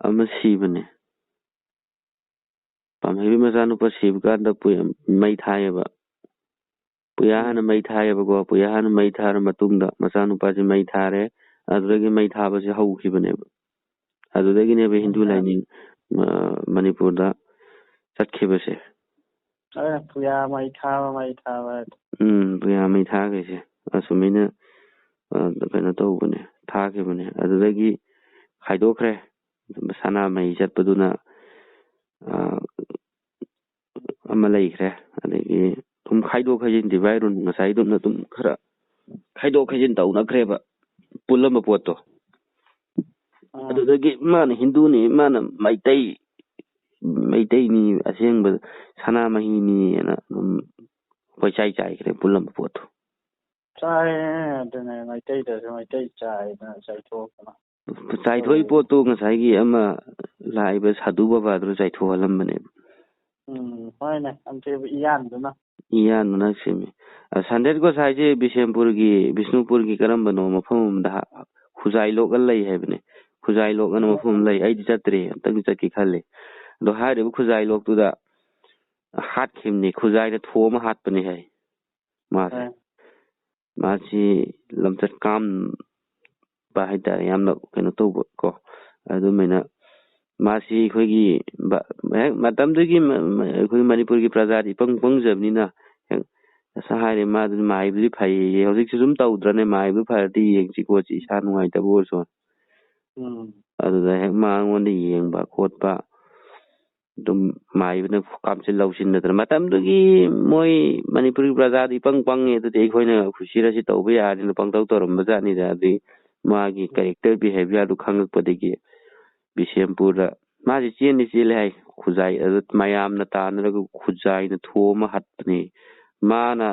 ꯑꯃ ꯁꯤꯕꯅꯦ꯫ ꯄꯥꯝꯍꯩꯕꯒꯤ ꯃꯆꯥꯅꯨꯄꯥ ꯁꯤꯕ ꯀꯥꯟꯗ ꯄꯨꯌꯥ-, ꯃꯩ ꯊꯥꯏꯌꯦꯕ꯫ ꯄꯨꯌꯥ ꯎꯝ꯫ ꯍꯥꯟꯅ ꯃꯩ ꯊꯥꯏꯌꯦꯕꯀꯣ꯫ ꯄꯨꯌꯥ ꯍꯥꯟꯅ ꯃꯩ ꯊꯥꯔ ꯃꯇꯨꯡꯗ ꯃꯆꯥꯅꯨꯄꯥꯁꯦ ꯃꯩ ꯊꯥꯔꯦ꯫ ꯑꯗꯨꯗꯒꯤ ꯃꯩ ꯊꯥꯕꯁꯦ ꯍꯧꯈꯤꯕꯅꯦꯕ꯫ ꯑꯗꯨꯗꯒꯤꯅꯦꯕ ꯍꯤꯟꯗꯨ ꯎꯝ꯫ ꯂꯥꯏꯅꯤꯡ, ꯑ, ꯃꯅꯤꯄꯨꯔꯗ ꯆꯠꯈꯤꯕꯁꯦ꯫ ꯑꯗꯨꯅ ꯄꯨꯌꯥ ꯃꯩ ꯊꯥꯕ, ꯃꯩ ꯊꯥꯕ ꯍꯥꯏꯗꯣ꯫ ꯎꯝ, ꯄꯨꯌꯥ ꯃꯩ ꯊꯥꯈ꯭ꯔꯤꯁꯦ꯫ ꯑꯁꯨꯃꯥꯏꯅ, ꯑ, ꯀꯩꯅꯣ ꯇꯧꯕꯅꯦ, ꯊꯥꯈꯤꯕꯅꯦ꯫ ꯑꯗꯨꯗꯒꯤ ꯈꯥꯏꯗꯣꯛꯈ꯭ꯔꯦ꯫ ꯁꯅꯥꯃꯍꯤ ꯆꯠꯄꯗꯨꯅ, ꯑ, ꯑꯃ ꯂꯩꯈ꯭ꯔꯦ꯫ ꯑꯗꯒꯤ ꯑꯗꯨꯝ ꯈꯥꯏꯗꯣꯛ ꯈꯥꯏꯖꯤꯟ, divide and rule ꯉꯁꯥꯏꯗꯨꯝꯅ ꯑꯗꯨꯝ ꯈꯔ ꯈꯥꯏꯗꯣꯛ ꯈꯥꯏꯖꯤꯟ ꯇꯧꯅꯈ꯭ꯔꯦꯕ, ꯄꯨꯜꯂꯝꯕ ꯄꯣꯠꯇꯣ꯫ ꯑꯥ꯫ ꯑꯗꯨꯗꯒꯤ ꯃꯥꯅ ꯍꯤꯟꯗꯨꯅꯤ, ꯃꯥꯅ ꯃꯩꯇꯩ, ꯃꯩꯇꯩꯅꯤ, ꯑꯁꯦꯡꯕ ꯁꯅꯥꯃꯍꯤꯅꯤꯅ ꯑꯗꯨꯝ ꯀꯣꯏꯆꯥꯏ ꯆꯥꯏꯈ꯭ꯔꯦ ꯄꯨꯜꯂꯝꯕ ꯄꯣꯠꯇꯣ꯫ ꯆꯥꯏ, ꯑꯗꯨꯅꯦ, ꯃꯩꯇꯩꯗꯁꯨ ꯃꯩꯇꯩ ꯆꯥꯏꯗꯅ ꯆꯥꯏꯊꯣꯛꯇꯅ꯫ ꯆꯥꯏꯊꯣꯛꯏ ꯇꯧꯋꯦ꯫ ꯄꯣꯠꯇꯣ ꯉꯁꯥꯏꯒꯤ ꯑꯃ ꯂꯥꯛꯏꯕ ꯁꯥꯙꯨ ꯕꯕꯥꯗꯨꯅ ꯆꯥꯏꯊꯣꯛꯍꯜꯂꯝꯕꯅꯦꯕ꯫ ꯎꯝ, ꯍꯣꯏꯅꯦ, ꯑꯝꯇꯦꯕ ꯏꯌꯥꯟꯗꯨꯅ꯫ ꯏꯌꯥꯟꯗꯨꯅ ꯁꯦꯝꯃꯤ꯫ ꯑ, ꯁꯟꯗꯦꯠ ꯒꯣꯁꯥꯏꯁꯦ ꯕꯤꯁꯦꯝꯄꯨꯔꯒꯤ, ꯕꯤꯁꯅꯨꯄꯨꯔꯒꯤ ꯀꯔꯝꯕꯅꯣ ꯃꯐꯝ ꯑꯃꯗ ꯍꯥ-, ꯈꯨꯖꯥꯏ ꯂꯣꯛꯅ ꯂꯩ ꯍꯥꯏꯕꯅꯦ꯫ ꯈꯨꯖꯥꯏ ꯂꯣꯛꯅ ꯃꯐꯝ ꯑꯃ ꯂꯩ꯫ ꯑꯩꯗꯤ ꯆꯠꯇ꯭ꯔꯤ, ꯑꯝꯇꯪꯗꯤ ꯆꯠꯀꯦ ꯈꯜꯂꯤ꯫ ꯑꯗꯣ ꯍꯥꯏꯔꯤꯕ ꯈꯨꯖꯥꯏ ꯂꯣꯛꯇꯨꯗ ꯍꯥꯠꯈꯤꯕꯅꯤ, ꯈꯨꯖꯥꯏꯗ ꯊꯣꯝꯃ ꯍꯥꯠꯄꯅꯤ ꯍꯥꯏ ꯃꯥꯁꯦ꯫ ꯑ꯫ ꯃꯥꯁꯤ ꯂꯝꯆꯠ ꯀꯥꯝ-, ꯍꯥꯏꯇꯥꯔꯦ, ꯌꯥꯝꯅ ꯀꯩꯅꯣ ꯇꯧꯕ ꯀꯣ꯫ ꯑꯗꯨꯃꯥꯏꯅ ꯃꯥꯁꯤ ꯑꯩꯈꯣꯏꯒꯤ ꯕ-, ꯍꯦꯛ ꯃꯇꯝꯗꯨꯒꯤ ꯃ-, ꯃ-, ꯑꯩꯈꯣꯏ ꯃꯅꯤꯄꯨꯔꯒꯤ ꯄ꯭ꯔꯖꯥꯗꯤ ꯏꯄꯪ ꯄꯪꯖꯕꯅꯤꯅ, ꯍꯦꯛ ꯉꯁꯥꯏ ꯍꯥꯏꯔꯦ, ꯃꯥꯗꯨ ꯃꯥꯏꯕꯗꯤ ꯐꯩꯌꯦ, ꯍꯧꯖꯤꯛꯁꯨ ꯑꯗꯨꯝ ꯇꯧꯗ꯭ꯔꯅꯦ, ꯃꯥꯏꯕ ꯐꯔꯗꯤ ꯌꯦꯡꯁꯤ ꯈꯣꯠꯁꯤ, ꯏꯁꯥ ꯅꯨꯡꯉꯥꯏꯇꯕ ꯑꯣꯏꯔꯁꯨ꯫ ꯎꯝ꯫ ꯑꯗꯨꯗ ꯍꯦꯛ ꯃꯉꯣꯟꯗ ꯌꯦꯡꯕ ꯈꯣꯠꯄ ꯑꯗꯨꯝ ꯃꯥꯏꯕꯅ ꯀꯥꯝꯁꯤꯜ ꯂꯧꯁꯤꯟꯗꯗꯅ, ꯃꯇꯝꯗꯨꯒꯤ ꯃꯣꯏ ꯃꯅꯤꯄꯨꯔꯒꯤ ꯄ꯭ꯔꯖꯥꯗꯤ ꯏꯄꯪ ꯄꯪꯉꯦ, ꯑꯗꯨꯗꯤ ꯑꯩꯈꯣꯏꯅ ꯀꯨꯁꯤꯔꯥꯁꯤ ꯇꯧꯕ ꯌꯥꯔꯅꯤꯅ ꯄꯪꯇꯧ ꯇꯧꯔꯝꯕ ꯖꯥꯠꯅꯤꯗ꯫ ꯑꯗꯨꯏ ꯃꯥꯒꯤ character behaviour ꯗꯨ ꯈꯪꯉꯛꯄꯗꯒꯤ ꯕꯤꯁꯦꯝꯄꯨꯔꯗ ꯃꯥꯁꯤ ꯆꯦꯟꯗꯤ ꯆꯦꯜꯂꯦ ꯍꯥꯏ, ꯈꯨꯖꯥꯏ꯫ ꯑꯗꯨ ꯃꯌꯥꯝꯅ ꯇꯥꯟꯅꯔꯒ ꯈꯨꯖꯥꯏꯅ ꯊꯣꯝꯃ ꯍꯥꯠꯄꯅꯤ꯫ ꯃꯥꯅ,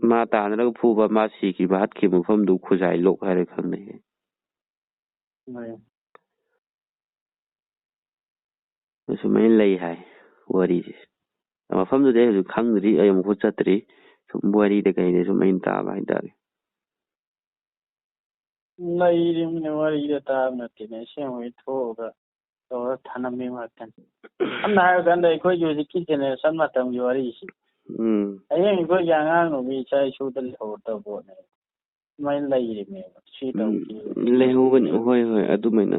ꯃꯥ ꯇꯥꯟꯅꯔꯒ ꯐꯨꯕ, ꯃꯥ ꯁꯤꯈꯤꯕ, ꯍꯥꯠꯈꯤꯕ ꯃꯐꯝꯗꯨ ꯈꯨꯖꯥꯏ ꯂꯣꯛ ꯍꯥꯏꯔ ꯈꯪꯅꯩ꯫ ꯍꯣꯏ꯫ ꯑꯁꯨꯃꯥꯏꯅ ꯂꯩ ꯍꯥꯏ ꯋꯥꯔꯤꯁꯦ꯫ ꯃꯐꯝꯗꯨꯗꯤ ꯑꯩ ꯍꯧꯖꯤꯛ ꯈꯪꯗ꯭ꯔꯤ, ꯑꯩ ꯑꯃꯨꯛꯐꯥꯎ ꯆꯠꯇ꯭ꯔꯤ꯫ ꯁꯨꯝ ꯋꯥꯔꯤꯗ ꯀꯩꯗ ꯁꯨꯝ ꯑꯩꯅ ꯇꯥꯕ ꯍꯥꯏꯇꯥꯔꯦ꯫ ꯂꯩꯔꯤꯕꯅꯤ, ꯋꯥꯔꯤꯗ ꯇꯥꯕ ꯅꯠꯇꯦꯅꯦ, ꯑꯁꯦꯡꯕꯒꯤ ꯊꯣꯛꯑꯒ ꯇꯧꯔ ꯊꯅꯝꯃꯤ ꯉꯥꯛꯇꯅꯤ꯫ ꯁꯝꯅ ꯍꯥꯏꯔꯀꯥꯟꯗ ꯑꯩꯈꯣꯏꯒꯤ ꯍꯧꯖꯤꯛꯀꯤ generation ꯃꯇꯝꯒꯤ ꯋꯥꯔꯤꯁꯤ꯫ ꯎꯝ꯫ ꯍꯌꯦꯡ ꯑꯩꯈꯣꯏꯒꯤ ꯑꯉꯥꯡ ꯅꯨꯕꯤ ꯏꯆꯥ ꯏꯁꯨꯗ ꯂꯩꯍꯧꯔꯗꯕ ꯄꯣꯠꯅꯦ꯫ ꯑꯗꯨꯃꯥꯏꯅ ꯂꯩꯔꯤꯅꯦꯕ꯫ ꯁꯤ ꯎꯝ, ꯇꯧꯈꯤ꯫ ꯂꯩꯍꯧꯕꯅꯤ꯫ ꯍꯣꯏ, ꯍꯣꯏ, ꯑꯗꯨꯃꯥꯏꯅ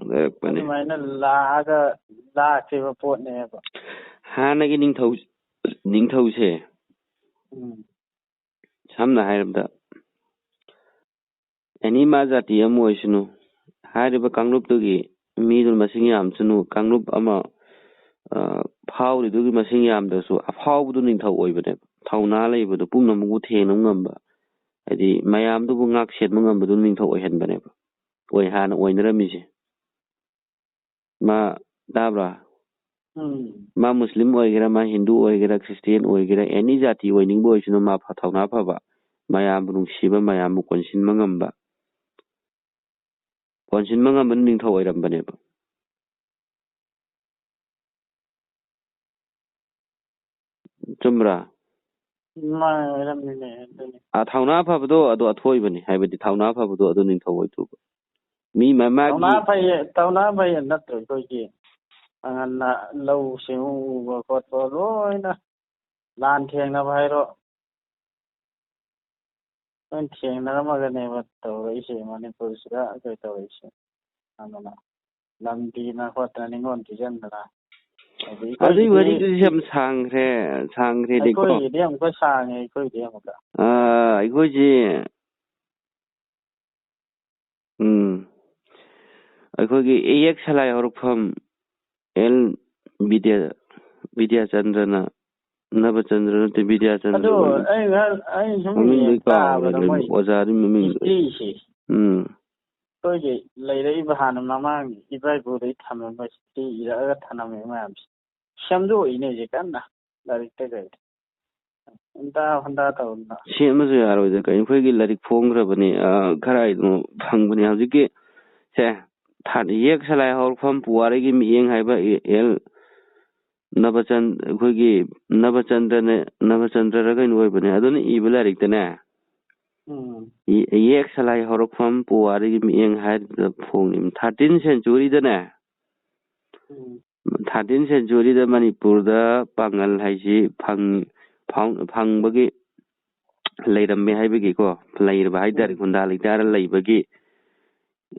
ꯂꯩꯔꯛꯄꯅꯦ꯫ ꯑꯗꯨꯃꯥꯏꯅ ꯂꯥꯛꯑꯒ ꯂꯥꯛꯈꯤꯕ ꯄꯣꯠꯅꯦꯕ꯫ ꯍꯥꯟꯅꯒꯤ ꯅꯤꯡꯊꯧ, ꯅꯤꯡꯊꯧꯁꯦ, ꯎꯝ꯫ ꯁꯝꯅ ꯍꯥꯏꯔꯕꯗ, ꯑꯦꯅꯤ ꯃꯥ ꯖꯥꯇꯤ ꯑꯃ ꯑꯣꯏꯁꯅꯨ, ꯍꯥꯏꯔꯤꯕ ꯀꯥꯡꯂꯨꯞꯇꯨꯒꯤ ꯃꯤꯗꯨ ꯃꯁꯤꯡ ꯌꯥꯝꯁꯅꯨ, ꯀꯥꯡꯂꯨꯞ ꯑꯃ, ꯑ, ꯐꯥꯎꯔꯤꯗꯨꯒꯤ ꯃꯁꯤꯡ ꯌꯥꯝꯗ꯭ꯔꯁꯨ, ꯑꯐꯥꯎꯕꯗꯨ ꯅꯤꯡꯊꯧ ꯑꯣꯏꯕꯅꯦꯕ꯫ ꯊꯧꯅꯥ ꯂꯩꯕꯗꯣ, ꯄꯨꯝꯅꯃꯛꯄꯨ ꯊꯦꯡꯅꯕ ꯉꯝꯕ, ꯍꯥꯏꯗꯤ ꯃꯌꯥꯝꯗꯨꯕꯨ ꯉꯥꯛ ꯁꯦꯟꯕ ꯉꯝꯕꯗꯨ ꯅꯤꯡꯊꯧ ꯑꯣꯏꯍꯟꯕꯅꯦꯕ꯫ ꯑꯣꯏ-, ꯍꯥꯟꯅ ꯑꯣꯏꯅꯔꯝꯃꯤꯁꯦ꯫ ꯃꯥ, ꯇꯥꯕ꯭ꯔꯥ? ꯎꯝ꯫ ꯃꯥ ꯃꯨꯁꯂꯤꯝ ꯑꯣꯏꯒꯦꯔꯥ, ꯃꯥ ꯍꯤꯟꯗꯨ ꯑꯣꯏꯒꯦꯔꯥ, ꯈ꯭ꯔꯤꯁꯇꯤꯌꯥꯟ ꯑꯣꯏꯒꯦꯔꯥ, ꯑꯦꯅꯤ ꯖꯥꯇꯤ ꯑꯣꯏꯅꯤꯡꯕ ꯑꯣꯏꯁꯅꯨ, ꯃꯥ ꯐ-, ꯊꯧꯅꯥ ꯐꯕ, ꯃꯌꯥꯝꯕꯨ ꯅꯨꯡꯁꯤꯕ, ꯃꯌꯥꯝꯕꯨ ꯀꯣꯟꯁꯤꯟꯕ ꯉꯝꯕ, ꯀꯣꯟꯁꯤꯟꯕ ꯉꯝꯕꯅ ꯅꯤꯡꯊꯧ ꯑꯣꯏꯔꯝꯕꯅꯦꯕ꯫ ꯆꯨꯝꯕ꯭ꯔꯥ? ꯃꯥꯅꯦ, ꯑꯣꯏꯔꯝꯃꯤꯅꯦ, ꯑꯗꯨꯅꯤ꯫ ꯑ, ꯊꯧꯅꯥ ꯐꯕꯗꯣ ꯑꯗꯨ ꯑꯊꯣꯏꯕꯅꯤ, ꯍꯥꯏꯕꯗꯤ ꯊꯧꯅꯥ ꯐꯕꯗꯣ ꯑꯗꯨ ꯅꯤꯡꯊꯧ ꯑꯣꯏꯗꯧꯕ꯫ ꯃꯤ ꯃ-, ꯃꯥꯒꯤ ꯊꯧꯅꯥ ꯐꯩꯌꯦ, ꯊꯧꯅꯥ ꯐꯩꯌꯦ ꯅꯠꯇ꯭ꯔꯣ ꯑꯩꯈꯣꯏꯒꯤ ꯑꯉꯟꯅ ꯂꯧ ꯁꯤꯡꯎ ꯎꯕ ꯈꯣꯠꯄ ꯂꯣꯏꯅ ꯂꯥꯟ ꯊꯦꯡꯅꯕ ꯍꯥꯏꯔꯣ, ꯂꯣꯏ ꯊꯦꯡꯅꯔꯝꯃꯒꯅꯦꯕ ꯇꯧꯔꯛꯏꯁꯦ, ꯃꯅꯤꯄꯨꯔꯁꯤꯗ ꯑꯩꯈꯣꯏ ꯇꯧꯔꯛꯏꯁꯦ꯫ ꯑꯗꯨꯅ ꯂꯝ ꯄꯤꯗꯅ ꯈꯣꯠꯇꯅ ꯅꯤꯉꯣꯜ ꯄꯤꯖꯟꯗꯅ꯫ ꯑꯗꯩ ꯑꯗꯨꯏ ꯑꯩꯈꯣꯏꯒꯤꯗꯤ ꯋꯥꯔꯤꯗꯨꯁꯨ ꯌꯥꯝ ꯁꯥꯡꯈ꯭ꯔꯦ, ꯁꯥꯡꯈ꯭ꯔꯦꯗꯤꯀꯣ꯫ ꯑꯩꯈꯣꯏꯒꯤꯗꯤ ꯑꯃꯨꯛꯀ ꯁꯥꯡꯉꯦ, ꯑꯩꯈꯣꯏꯒꯤꯗꯤ ꯑꯃꯨꯛꯀ꯫ ꯑꯥ, ꯑꯩꯈꯣꯏꯁꯤ, ꯎꯝ, ꯑꯩꯈꯣꯏꯒꯤ ꯏꯌꯦꯛ ꯁꯂꯥꯏ ꯍꯧꯔꯛꯐꯝ ꯑꯦꯜ ꯕꯤꯗ꯭ꯌꯥ-, ꯕꯤꯗ꯭ꯌꯥꯆꯟꯗ꯭ꯔꯅ, ꯅꯕꯆꯟꯗ꯭ꯔ ꯅꯠꯇꯦ, ꯕꯤꯗ꯭ꯌꯥꯆꯟꯗ꯭ꯔ ꯑꯗꯨ ꯑꯣꯏꯔꯝꯅꯤ꯫ ꯑꯩ ꯉꯍꯥꯟ, ꯑꯩ ꯁꯨꯝ ꯃꯃꯤꯡꯗꯤ ꯌꯦꯡ ꯀꯥꯎꯈ꯭ꯔꯦ, ꯇꯥꯕꯗ ꯂꯣꯏꯅ ꯃꯣꯏ ꯑꯣꯖꯥꯗꯨꯒꯤ ꯃꯃꯤꯡꯗꯣ꯫ ꯍꯤꯁꯇ꯭ꯔꯤꯁꯦ, ꯎꯝ꯫ ꯑꯩꯈꯣꯏꯒꯤ ꯂꯩꯔꯛꯏꯕ ꯍꯥꯟꯅ ꯃꯃꯥꯡ ꯏꯄꯥ ꯏꯄꯨꯗꯒꯤ ꯊꯝꯃꯝꯕ ꯍꯤꯁꯇ꯭ꯔꯤ ꯏꯔꯛꯑꯒ ꯊꯝꯃꯝꯃꯤ ꯃꯌꯥꯝꯁꯦ ꯁꯦꯝꯗꯣꯛꯏꯅꯦ ꯍꯧꯖꯤꯛ ꯀꯟꯅ ꯂꯥꯏꯔꯤꯛꯇ ꯀꯩꯗ ꯍꯟꯗꯥ ꯍꯟꯗꯥ ꯇꯧꯗꯅ꯫ ꯁꯦꯝꯃꯁꯨ ꯌꯥꯔꯣꯏꯗ ꯀꯩꯅꯣ, ꯑꯩꯈꯣꯏꯒꯤ ꯂꯥꯏꯔꯤꯛ ꯐꯣꯡꯈ꯭ꯔꯕꯅꯤ, ꯑ, ꯈꯔ ꯍꯥꯏꯗꯅꯣ ꯐꯪꯕꯅꯤ ꯍꯧꯖꯤꯛꯀꯤ꯫ ꯁꯦ, ꯊꯥ-, ꯏꯌꯦꯛ ꯁꯂꯥꯏ ꯍꯧꯔꯛꯐꯝ ꯄꯨꯋꯥꯔꯤꯒꯤ ꯃꯤꯠꯌꯦꯡ ꯍꯥꯏꯕ ꯑꯦ-, ꯑꯦꯜ ꯅꯕꯆꯟ-, ꯑꯩꯈꯣꯏꯒꯤ ꯅꯕꯆꯟꯗ꯭ꯔꯅ, ꯅꯕꯆꯟꯗ꯭ꯔꯔ ꯀꯩꯅꯣ ꯑꯣꯏꯕꯅꯦ, ꯑꯗꯨꯅ ꯏꯕ ꯂꯥꯏꯔꯤꯛꯇꯅꯦ꯫ ꯎꯝ꯫ ꯏ-, ꯏꯌꯦꯛ ꯁꯂꯥꯏ ꯍꯧꯔꯛꯐꯝ ꯄꯨꯋꯥꯔꯤꯒꯤ ꯃꯤꯠꯌꯦꯡ ꯍꯥꯏꯗꯅ ꯐꯣꯡꯉꯤꯕ꯫ ꯊꯥꯔꯇꯤꯟ ꯁꯦꯟꯆꯨꯔꯤꯗꯅꯦ, ꯎꯝ꯫ ꯊꯥꯔꯇꯤꯟ ꯁꯦꯟꯆꯨꯔꯤꯗ ꯃꯅꯤꯄꯨꯔꯗ ꯄꯥꯉꯜ ꯍꯥꯏꯁꯤ ꯐꯪ-, ꯐꯥꯎ-, ꯐꯪꯕꯒꯤ ꯂꯩꯔꯝꯃꯦ ꯍꯥꯏꯕꯒꯤꯀꯣ, ꯂꯩꯔꯕ ꯍꯥꯏꯇꯥꯔꯦ, ꯎꯝ꯫ ꯈꯨꯟꯗꯥ ꯂꯩꯇꯥꯔ ꯂꯩꯕꯒꯤ,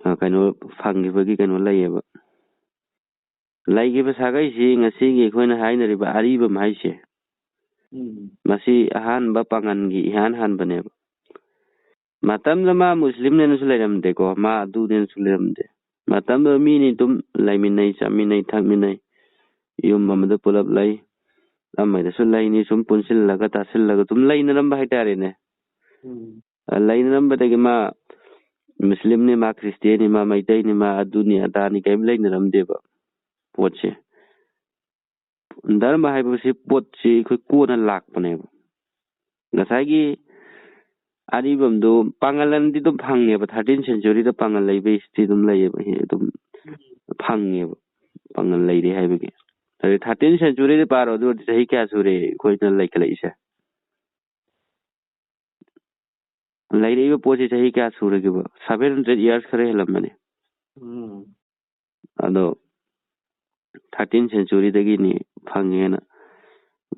ꯑ, ꯀꯩꯅꯣ, ꯐꯪꯈꯤꯕꯒꯤ ꯀꯩꯅꯣ ꯂꯩꯌꯦꯕ꯫ ꯂꯩꯈꯤꯕ ꯁꯥꯒꯩꯁꯤ ꯉꯁꯤꯒꯤ ꯑꯩꯈꯣꯏꯅ ꯍꯥꯏꯅꯔꯤꯕ ꯑꯔꯤꯕꯝ ꯍꯥꯏꯁꯦ, ꯎꯝ꯫ ꯃꯁꯤ ꯑꯍꯥꯟꯕ ꯄꯥꯉꯜꯒꯤ ꯏꯍꯥꯟ ꯍꯥꯟꯕꯅꯦꯕ꯫ ꯃꯇꯝꯗ ꯃꯥ ꯃꯨꯁꯂꯤꯝꯅꯦꯅꯁꯨ ꯂꯩꯔꯝꯗꯦꯀꯣ, ꯃꯥ ꯑꯗꯨꯅꯦꯅꯁꯨ ꯂꯩꯔꯝꯗꯦ꯫ ꯃꯇꯝꯗꯨꯗ ꯃꯤꯅꯤ ꯑꯗꯨꯝ ꯂꯩꯃꯤꯟꯅꯩ, ꯆꯥꯃꯤꯟꯅꯩ, ꯊꯛꯃꯤꯟꯅꯩ, ꯌꯨꯝ ꯑꯃꯗ ꯄꯨꯂꯞ ꯂꯩ, ꯑꯃꯗꯁꯨ ꯂꯩꯅꯤ, ꯁꯨꯝ ꯄꯨꯟꯁꯤꯜꯂꯒ ꯇꯥꯁꯤꯜꯂꯒ ꯑꯗꯨꯝ ꯂꯩꯅꯔꯝꯕ ꯍꯥꯏꯇꯥꯔꯦꯅꯦ꯫ ꯎꯝ꯫ ꯂꯩꯅꯔꯝꯕꯗꯒꯤ ꯃꯥ ꯃꯨꯁꯂꯤꯝꯅꯤ, ꯃꯥ ꯈ꯭ꯔꯤꯁꯇꯤꯌꯥꯟꯅꯤ, ꯃꯥ ꯃꯩꯇꯩꯅꯤ, ꯃꯥ ꯑꯗꯨꯅꯤ ꯑꯗꯥꯅꯤ ꯀꯔꯤꯝ ꯂꯩꯅꯔꯝꯗꯦꯕ ꯄꯣꯠꯁꯦ꯫ ꯙꯔꯃ ꯍꯥꯏꯕꯁꯤ ꯄꯣꯠꯁꯤ ꯑꯩꯈꯣꯏ ꯀꯣꯟꯅ ꯂꯥꯛꯄꯅꯦꯕ꯫ ꯉꯁꯥꯏꯒꯤ ꯑꯔꯤꯕꯝꯗꯣ ꯄꯥꯉꯜ ꯑꯅꯗꯤ ꯑꯗꯨꯝ ꯐꯪꯉꯦꯕ, ꯊꯥꯔꯇꯤꯟ ꯁꯦꯟꯆꯨꯔꯤꯗ ꯄꯥꯉꯜ ꯂꯩꯕ ꯍꯤꯁꯇ꯭ꯔꯤ ꯑꯗꯨꯝ ꯂꯩꯌꯦꯕ, ꯑꯗꯨꯝ ꯐꯪꯉꯦꯕ ꯄꯥꯉꯜ ꯂꯩꯔꯦ ꯍꯥꯏꯕꯒꯤ꯫ ꯑꯗꯩ ꯊꯥꯔꯇꯤꯟ ꯁꯦꯟꯆꯨꯔꯤꯗ ꯄꯥꯔꯣ, ꯑꯗꯨ ꯑꯣꯏꯔꯗꯤ ꯆꯍꯤ ꯀꯌꯥ ꯁꯨꯔꯦ ꯑꯩꯈꯣꯏꯅ ꯂꯩꯈꯠꯂꯛꯏꯁꯦ? ꯂꯩꯔꯛꯏꯕ ꯄꯣꯠꯁꯤ ꯆꯍꯤ ꯀꯌꯥ ꯁꯨꯔꯒꯦꯕ? ꯁꯚꯦꯟ ꯍꯟꯗ꯭ꯔꯦꯠ ꯏꯌꯥꯔꯁ ꯈꯔ ꯍꯦꯜꯂꯝꯃꯅꯤ꯫ ꯎꯝ꯫ ꯑꯗꯣ ꯊꯥꯔꯇꯤꯟ ꯁꯦꯟꯆꯨꯔꯤꯗꯒꯤꯅꯤ ꯐꯪꯉꯦꯅ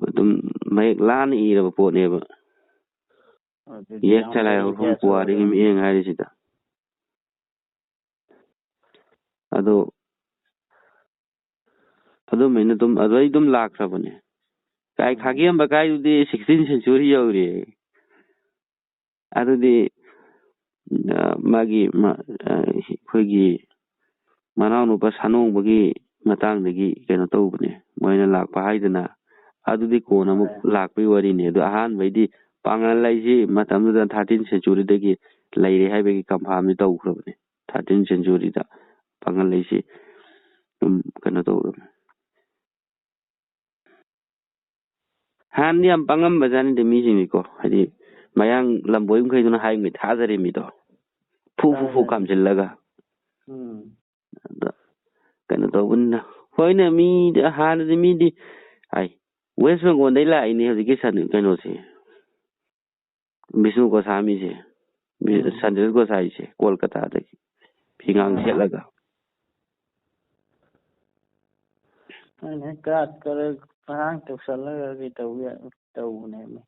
ꯑꯗꯨꯝ ꯃꯌꯦꯛ ꯂꯥꯅ ꯏꯔꯕ ꯄꯣꯠꯅꯦꯕ꯫ ꯑꯗꯨꯗꯤ ꯌꯦꯛ ꯌꯥꯝ ꯆꯂꯥꯏ ꯐꯩ, ꯍꯧꯔꯛꯐꯝ ꯌꯦꯛ ꯄꯨꯋꯥꯔꯤꯒꯤ ꯆꯂꯥꯏ꯫ ꯃꯤꯠꯌꯦꯡ ꯍꯥꯏꯔꯤꯁꯤꯗ꯫ ꯑꯗꯣ ꯑꯗꯨꯃꯥꯏꯅ ꯑꯗꯨꯝ ꯑꯗꯨꯗꯩ ꯑꯗꯨꯝ ꯂꯥꯛꯈ꯭ꯔꯕꯅꯦ꯫ ꯀꯥꯏ ꯎꯝ꯫ ꯈꯥꯒꯦꯝꯕ ꯀꯥꯏꯗꯨꯗꯤ sixteenth century ꯌꯧꯔꯦ꯫ ꯑꯗꯨꯗꯤ, ꯑ, ꯃꯥꯒꯤ ꯃ-, ꯑ, ꯑꯩꯈꯣꯏꯒꯤ ꯃꯅꯥꯎꯅꯨꯄꯥ ꯁꯥꯅꯣꯡꯕꯒꯤ ꯃꯇꯥꯡꯗꯒꯤ ꯀꯩꯅꯣ ꯇꯧꯕꯅꯦ, ꯃꯣꯏꯅ ꯂꯥꯛꯄ ꯍꯥꯏꯗꯅ꯫ ꯑꯗꯨꯗꯤ ꯀꯣꯟꯅ ꯑꯃꯨꯛ ꯍꯣꯏ꯫ ꯂꯥꯛꯄꯒꯤ ꯋꯥꯔꯤꯅꯤ꯫ ꯑꯗꯣ ꯑꯍꯥꯟꯕꯩꯗꯤ ꯄꯥꯡꯒꯜ ꯍꯥꯏꯁꯤ ꯃꯇꯝꯗꯨꯗ thirteenth century ꯗꯒꯤ ꯂꯩꯔꯦ ꯍꯥꯏꯕꯒꯤ confirm ꯗꯤ ꯇꯧꯈ꯭ꯔꯕꯅꯦ꯫ Thirteenth century ꯗ ꯄꯥꯡꯒꯜ ꯍꯥꯏꯁꯤ ꯑꯗꯨꯝ ꯀꯩꯅꯣ ꯇꯧꯔꯕꯅꯦ꯫ ꯍꯥꯟꯅꯗꯤ ꯌꯥꯝ ꯄꯪꯉꯝꯕ ꯖꯥꯠꯅꯤꯗ ꯃꯤꯁꯤꯡꯁꯤꯀꯣ, ꯍꯥꯏꯗꯤ ꯃꯌꯥꯡ ꯂꯝꯕꯣꯏ ꯃꯈꯩꯗꯨꯅ ꯍꯥꯏꯕ ꯃꯈꯩ ꯊꯥꯖꯔꯦ ꯃꯤꯗꯣ, ꯐꯨ ꯐꯨ ꯐꯨ ꯊꯥꯖꯔꯦ꯫ ꯀꯥꯝꯁꯤꯜꯂꯒ꯫ ꯎꯝ꯫ ꯑꯗ ꯀꯩꯅꯣ ꯇꯧꯕꯅꯤꯅ, ꯍꯣꯏꯅꯦ, ꯃꯤꯗꯤ ꯍꯥꯟꯅꯗꯤ ꯃꯤꯗꯤ ꯍꯥꯏ, West Bengal ꯗꯩ ꯂꯥꯛꯏꯅꯦ ꯍꯧꯖꯤꯛꯀꯤ ꯁꯟ-, ꯀꯩꯅꯣꯁꯦ, ꯕꯤꯁꯅꯨ ꯒꯣꯁꯥꯃꯤꯁꯦ, ꯕꯤ-, ꯎꯝ꯫ ꯁꯟꯖꯤꯠ ꯒꯣꯁꯥꯏꯁꯦ, ꯀꯣꯜꯀꯇꯥꯗꯒꯤ ꯐꯤꯉꯥꯡ ꯑꯥ꯫ ꯁꯦꯠꯂꯒ꯫ ꯑꯩꯅ ꯍꯦꯛ ꯀꯥꯠ ꯈꯔ ꯉꯔꯥꯡ ꯇꯧꯁꯜꯂꯒ ꯀꯩ ꯇꯧꯕ ꯌꯥ-, ꯇꯧꯕꯅꯦꯃꯤ꯫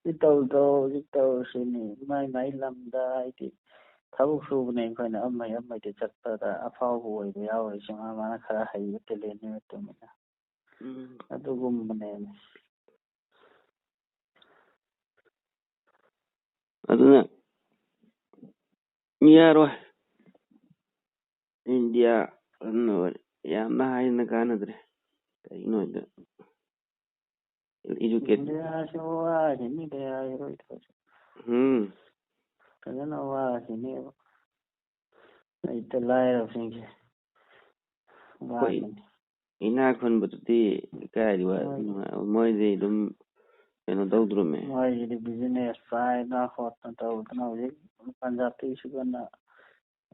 ꯁꯤ ꯇꯧꯗ꯭ꯔꯣ, ꯍꯧꯖꯤꯛ ꯇꯧꯔꯁꯤꯅꯤ꯫ ꯃꯥꯏ ꯃꯥꯏ ꯂꯝꯗ ꯍꯥꯏꯗꯤ ꯊꯕꯛ ꯁꯨꯕꯅꯦ ꯑꯩꯈꯣꯏꯅ, ꯑꯃꯩ ꯑꯃꯩꯗꯤ ꯆꯠꯄꯗ ꯑꯐꯥꯎꯕ ꯑꯣꯏꯕ ꯌꯥꯎꯔꯤꯁꯦ ꯃꯥ ꯃꯥꯅ ꯈꯔ ꯍꯩꯕ talent ꯇꯨꯃꯤꯅ꯫ ꯎꯝ꯫ ꯑꯗꯨꯒꯨꯝꯕꯅꯦꯃꯤ꯫ ꯑꯗꯨꯅ ꯌꯥꯔꯣꯏ꯫ India ꯑꯗꯨꯅ ꯌꯥꯝꯅ ꯍꯥꯏꯅ ꯀꯥꯟꯅꯗ꯭ꯔꯦ꯫ ꯀꯩꯒꯤꯅꯣꯗ educate India ꯁꯤ ꯋꯥꯈꯤꯅꯤꯗ ꯌꯥꯔꯣꯏꯗꯕꯁꯨ꯫ ꯎꯝ꯫ ꯐꯖꯅ ꯋꯥꯈꯤꯅꯦꯕ꯫ ꯂꯩꯇ ꯂꯥꯏꯔꯕꯁꯤꯡꯁꯦ ꯑꯩꯈꯣꯏ ꯋꯥꯈꯤꯅꯤ꯫ ꯏꯅꯥꯛ ꯈꯨꯟꯕꯗꯨꯗꯤ ꯀꯥꯏꯗꯤ ꯋꯥ-, ꯃꯣꯏ ꯅꯨꯡꯉꯥꯏ-, ꯃꯣꯏꯗꯤ ꯑꯗꯨꯝ ꯀꯩꯅꯣ ꯇꯧꯗ꯭ꯔꯣꯃꯦ꯫ ꯃꯣꯏꯒꯤꯗꯤ business ꯄꯥꯏꯗꯅ ꯈꯣꯠꯇꯅ ꯇꯧꯗꯅ ꯍꯧꯖꯤꯛ ꯄꯟꯖꯥꯕꯇꯒꯤꯁꯨ ꯀꯟꯅ,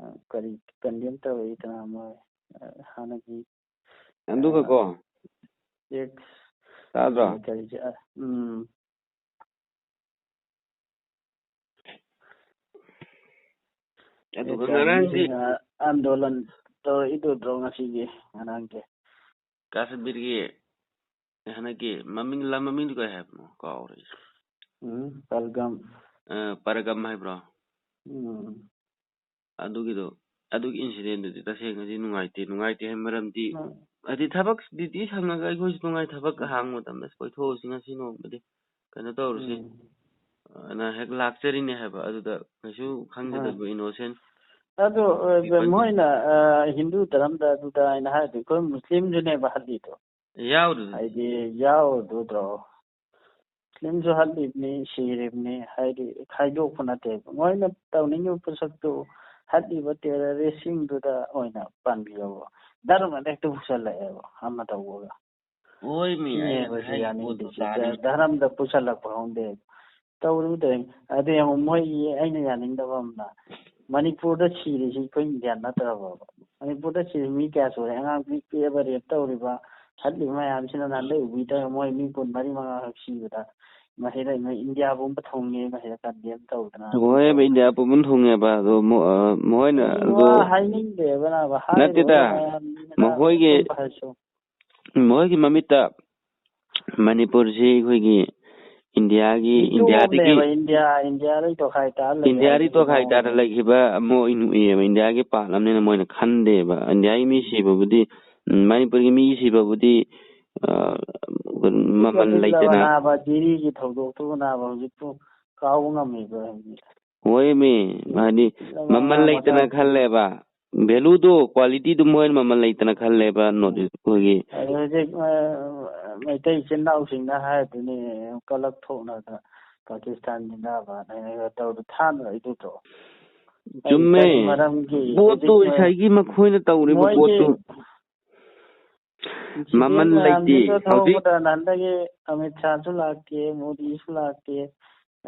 ꯑ, ꯀꯔꯤ condemn ꯇꯧꯔꯛꯏꯗꯅ ꯃꯣꯏ, ꯑ, ꯍꯥꯟꯅꯒꯤ, ꯑꯗꯨꯒ ꯀꯣ, ꯇꯥꯗ꯭ꯔꯣ? ꯀꯔꯤ ꯀꯔꯤꯁꯦ, ꯑ, ꯎꯝ꯫ ꯑꯗꯨꯒ ꯉꯔꯥꯡꯒꯤ ꯆꯥꯏꯅꯤꯁꯁꯤꯡꯅ ꯑꯟꯗꯣꯂꯟ ꯇꯧꯔꯛꯏꯗꯨꯗ꯭ꯔꯣ ꯉꯁꯤꯒꯤ, ꯉꯔꯥꯡꯒꯤ? ꯀꯥꯁꯃꯤꯔꯒꯤ ꯍꯟꯗꯛꯀꯤ ꯃꯃꯤꯡ, ꯂꯝ ꯃꯃꯤꯡꯗꯨ ꯀꯔꯤ ꯍꯥꯏꯕꯅꯣ? ꯀꯥꯎꯔꯦ ꯑꯩꯁꯨ꯫ ꯎꯝ, ꯄꯜꯒꯝ꯫ ꯑ, ꯄꯔꯒꯝ ꯍꯥꯏꯕ꯭ꯔꯣ? ꯎꯝ꯫ ꯑꯗꯨꯒꯤꯗꯣ, ꯑꯗꯨꯒꯤ incident ꯗꯨꯗꯤ ꯇꯁꯦꯡꯅꯗꯤ ꯅꯨꯡꯉꯥꯏꯇꯦ꯫ ꯅꯨꯡꯉꯥꯏꯇꯦ ꯍꯥꯏꯕ ꯃꯔꯝꯗꯤ, ꯎꯝ꯫ ꯍꯥꯏꯗꯤ ꯊꯕꯛ duty ꯁꯪꯉꯒ ꯑꯩꯈꯣꯏꯁꯨ ꯅꯨꯡꯉꯥꯏ, ꯊꯕꯛ ꯎꯝ꯫ ꯑꯍꯥꯡꯕ ꯃꯇꯝꯗ ꯀꯣꯏꯊꯣꯛꯎꯁꯤ ꯉꯁꯤ ꯅꯣꯡꯃꯗꯤ, ꯀꯩꯅꯣ ꯇꯧꯔꯨꯁꯤ꯫ ꯎꯝ꯫ ꯑꯅ ꯍꯦꯛ ꯂꯥꯛꯆꯔꯤꯅꯦ ꯍꯥꯏꯕ, ꯑꯗꯨꯗ ꯀꯩꯁꯨ ꯈꯪꯖꯗꯕ ꯍꯣꯏ꯫ Innocent ꯑꯗꯨ, ꯑ, people꯫ ꯃꯣꯏꯅ, ꯑ, ꯍꯤꯟꯗꯨ ꯙꯔꯝꯗ ꯑꯗꯨꯗ ꯍꯥꯏꯅ ꯍꯥꯏꯔꯗꯤ ꯑꯩꯈꯣꯏ ꯃꯨꯁꯂꯤꯝꯁꯨꯅꯦꯕ ꯍꯜꯂꯤꯗꯣ꯫ ꯌꯥꯎꯗꯨꯗꯤ꯫ ꯍꯥꯏꯗꯤ ꯌꯥꯎꯗꯨꯗ꯭ꯔꯣ? ꯃꯨꯁꯂꯤꯝꯁꯨ ꯍꯜꯂꯤꯕꯅꯤ, ꯁꯤꯔꯤꯕꯅꯤ, ꯍꯥꯏꯗꯤ ꯈꯥꯏꯗꯣꯛꯄ ꯅꯠꯇꯦꯕ꯫ ꯃꯣꯏꯅ ꯇꯧꯅꯤꯡꯉꯤꯕ ꯄꯣꯠꯁꯛꯇꯨ ꯍꯠꯂꯤꯕ terrorist ꯁꯤꯡꯗꯨꯗ ꯑꯣꯏꯅ ꯄꯥꯟꯕꯤꯌꯣꯕ꯫ ꯙꯔꯃꯗ ꯍꯦꯛꯇ ꯄꯨꯁꯜꯂꯛꯑꯦꯕ ꯑꯃ ꯇꯧꯕꯒ꯫ ꯍꯣꯏꯃꯤ, ꯑꯩꯅ ꯁꯤꯅꯦꯕ ꯁꯤ ꯍꯥꯏꯔꯤꯕ ꯄꯣꯠꯇꯣ ꯌꯥꯅꯤꯡꯗ꯭ꯔꯤꯁꯦ꯫ ꯇꯥꯔꯤ꯫ ꯙꯔꯃꯗ ꯄꯨꯁꯜꯂꯛꯄ ꯈꯪꯗꯦ꯫ ꯇꯧꯔꯤꯕ ꯇꯧꯔꯤ꯫ ꯑꯗꯨ ꯌꯦꯡꯉꯨ, ꯃꯣꯏꯒꯤ ꯑꯩꯅ ꯌꯥꯅꯤꯡꯗꯕ ꯑꯃꯅ, ꯃꯅꯤꯄꯨꯔꯗ ꯁꯤꯔꯤꯁꯤ ꯑꯩꯈꯣꯏ ꯏꯟꯗꯤꯌꯥ ꯅꯠꯇ꯭ꯔꯕꯕ? ꯃꯅꯤꯄꯨꯔꯗ ꯁꯤꯔꯤ ꯃꯤ ꯀꯌꯥ ꯁꯨꯔꯦ? ꯑꯉꯥꯡ ꯄꯤꯛ ꯄꯤꯛꯑꯕ rape ꯇꯧꯔꯤꯕ, ꯍꯠꯂꯤꯕ ꯃꯌꯥꯝꯁꯤꯅ ꯅꯍꯥꯟꯗꯩ ꯎꯕꯤꯗ ꯃꯣꯏ ꯃꯤ ꯀꯨꯟ ꯃꯔꯤ ꯃꯉꯥ ꯈꯛ ꯁꯤꯕꯗ, ꯃꯁꯤꯗ ꯏꯟꯗꯤꯌꯥ ꯄꯨꯝꯕ ꯊꯨꯡꯉꯦ, ꯃꯁꯤꯗ condemn ꯇꯧꯗꯅ꯫ ꯍꯣꯏꯕ, ꯏꯟꯗꯤꯌꯥ ꯄꯨꯝꯕ ꯊꯨꯡꯉꯦꯕ꯫ ꯑꯗꯣ ꯃꯣ-, ꯑ, ꯃꯈꯣꯏꯅ ꯑꯩ ꯑꯗꯣ ꯋꯥ ꯍꯥꯏꯅꯤꯡꯗꯦꯕ ꯅꯥꯕ, ꯍꯥꯏꯔꯤꯕ ꯅꯠꯇꯦꯗ, ꯃꯌꯥꯝꯁꯤꯅ ꯃꯈꯣꯏꯒꯤ ꯑꯆꯨꯝꯕ ꯍꯥꯏꯁꯨ꯫ ꯃꯈꯣꯏꯒꯤ ꯃꯃꯤꯠꯇ ꯃꯅꯤꯄꯨꯔꯁꯤ ꯑꯩꯈꯣꯏꯒꯤ ꯏꯟꯗꯤꯌꯥꯒꯤ, ꯃꯤꯇꯣꯞ ꯏꯟꯗꯤꯌꯥꯗꯒꯤ, ꯑꯃꯅꯦꯕ, ꯏꯟꯗꯤꯌꯥ, ꯏꯟꯗꯤꯌꯥꯗꯒꯤ ꯇꯣꯈꯥꯏ ꯇꯥꯔ ꯂꯩ ꯏꯟꯗꯤꯌꯥꯗꯒꯤ ꯍꯥꯏꯕꯒꯤ ꯇꯣꯈꯥꯏ ꯇꯥꯔ ꯃꯑꯣꯡꯗ꯫ ꯂꯩꯈꯤꯕ ꯑꯃ ꯑꯣꯏꯅ ꯎꯏꯌꯦꯕ꯫ ꯏꯟꯗꯤꯌꯥꯒꯤ part ꯑꯃꯅꯤꯅ ꯃꯣꯏꯅ ꯈꯟꯗꯦꯕ꯫ ꯏꯟꯗꯤꯌꯥꯒꯤ ꯃꯤ ꯁꯤꯕꯕꯨꯗꯤ, ꯎꯝ, ꯃꯅꯤꯄꯨꯔꯒꯤ ꯃꯤ ꯁꯤꯕꯕꯨꯗꯤ, ꯑ, ꯃꯃꯜ ꯂꯩꯇꯅ꯫ ꯅꯥꯕ, ꯖꯤꯔꯤꯒꯤ ꯊꯧꯗꯣꯛꯇꯨꯕꯨ ꯅꯥꯕ ꯍꯧꯖꯤꯛꯄꯨ ꯀꯥꯎꯕ ꯉꯝꯃꯤꯕ꯭ꯔꯥ ꯍꯥꯏꯕꯅꯤꯗ꯫ ꯍꯣꯏꯃꯤ, ꯍꯥꯏꯗꯤ ꯃꯃꯜ ꯂꯩꯇꯅ ꯈꯜꯂꯦꯕ꯫ Value ꯗꯣ, quality ꯗꯣ ꯃꯣꯏꯅ ꯃꯃꯜ ꯂꯩꯇꯅ ꯈꯜꯂꯦꯕ, North East ꯑꯩꯈꯣꯏꯒꯤ꯫ ꯑꯗꯨ ꯍꯧꯖꯤꯛ, ꯑ, ꯃꯩꯇꯩ ꯏꯆꯤꯟ ꯏꯅꯥꯎꯁꯤꯡꯅ ꯍꯥꯏꯗꯨꯅꯤ, ꯀꯂꯛ ꯊꯣꯛꯅꯗꯅ ꯄꯥꯀꯤꯁꯇꯥꯟ ꯖꯤꯟꯗꯥꯕꯥꯗ ꯍꯥꯏꯅ ꯇꯧꯔ ꯊꯥꯅꯔꯤꯗꯨꯗꯣ꯫ ꯑꯩ ꯆꯨꯝꯃꯦ꯫ ꯀꯔꯤ ꯃꯔꯝꯒꯤ ꯄꯣꯠꯇꯨ ꯍꯧꯖꯤꯛ, ꯑ, ꯉꯁꯥꯏꯒꯤ ꯃꯈꯣꯏꯅ ꯇꯧꯔꯤꯕ ꯃꯣꯏꯒꯤ ꯄꯣꯠꯇꯨ incident ꯃꯃꯜ ꯂꯩꯇꯦ꯫ ꯃꯌꯥꯝꯁꯤꯁꯨ ꯍꯧꯖꯤꯛ ꯊꯣꯛꯄꯗ ꯅꯍꯥꯟꯗꯒꯤ ꯑꯃꯤꯠ ꯁꯥꯍꯁꯨ ꯂꯥꯛꯇꯦ, ꯃꯣꯗꯤꯁꯨ ꯂꯥꯛꯇꯦ,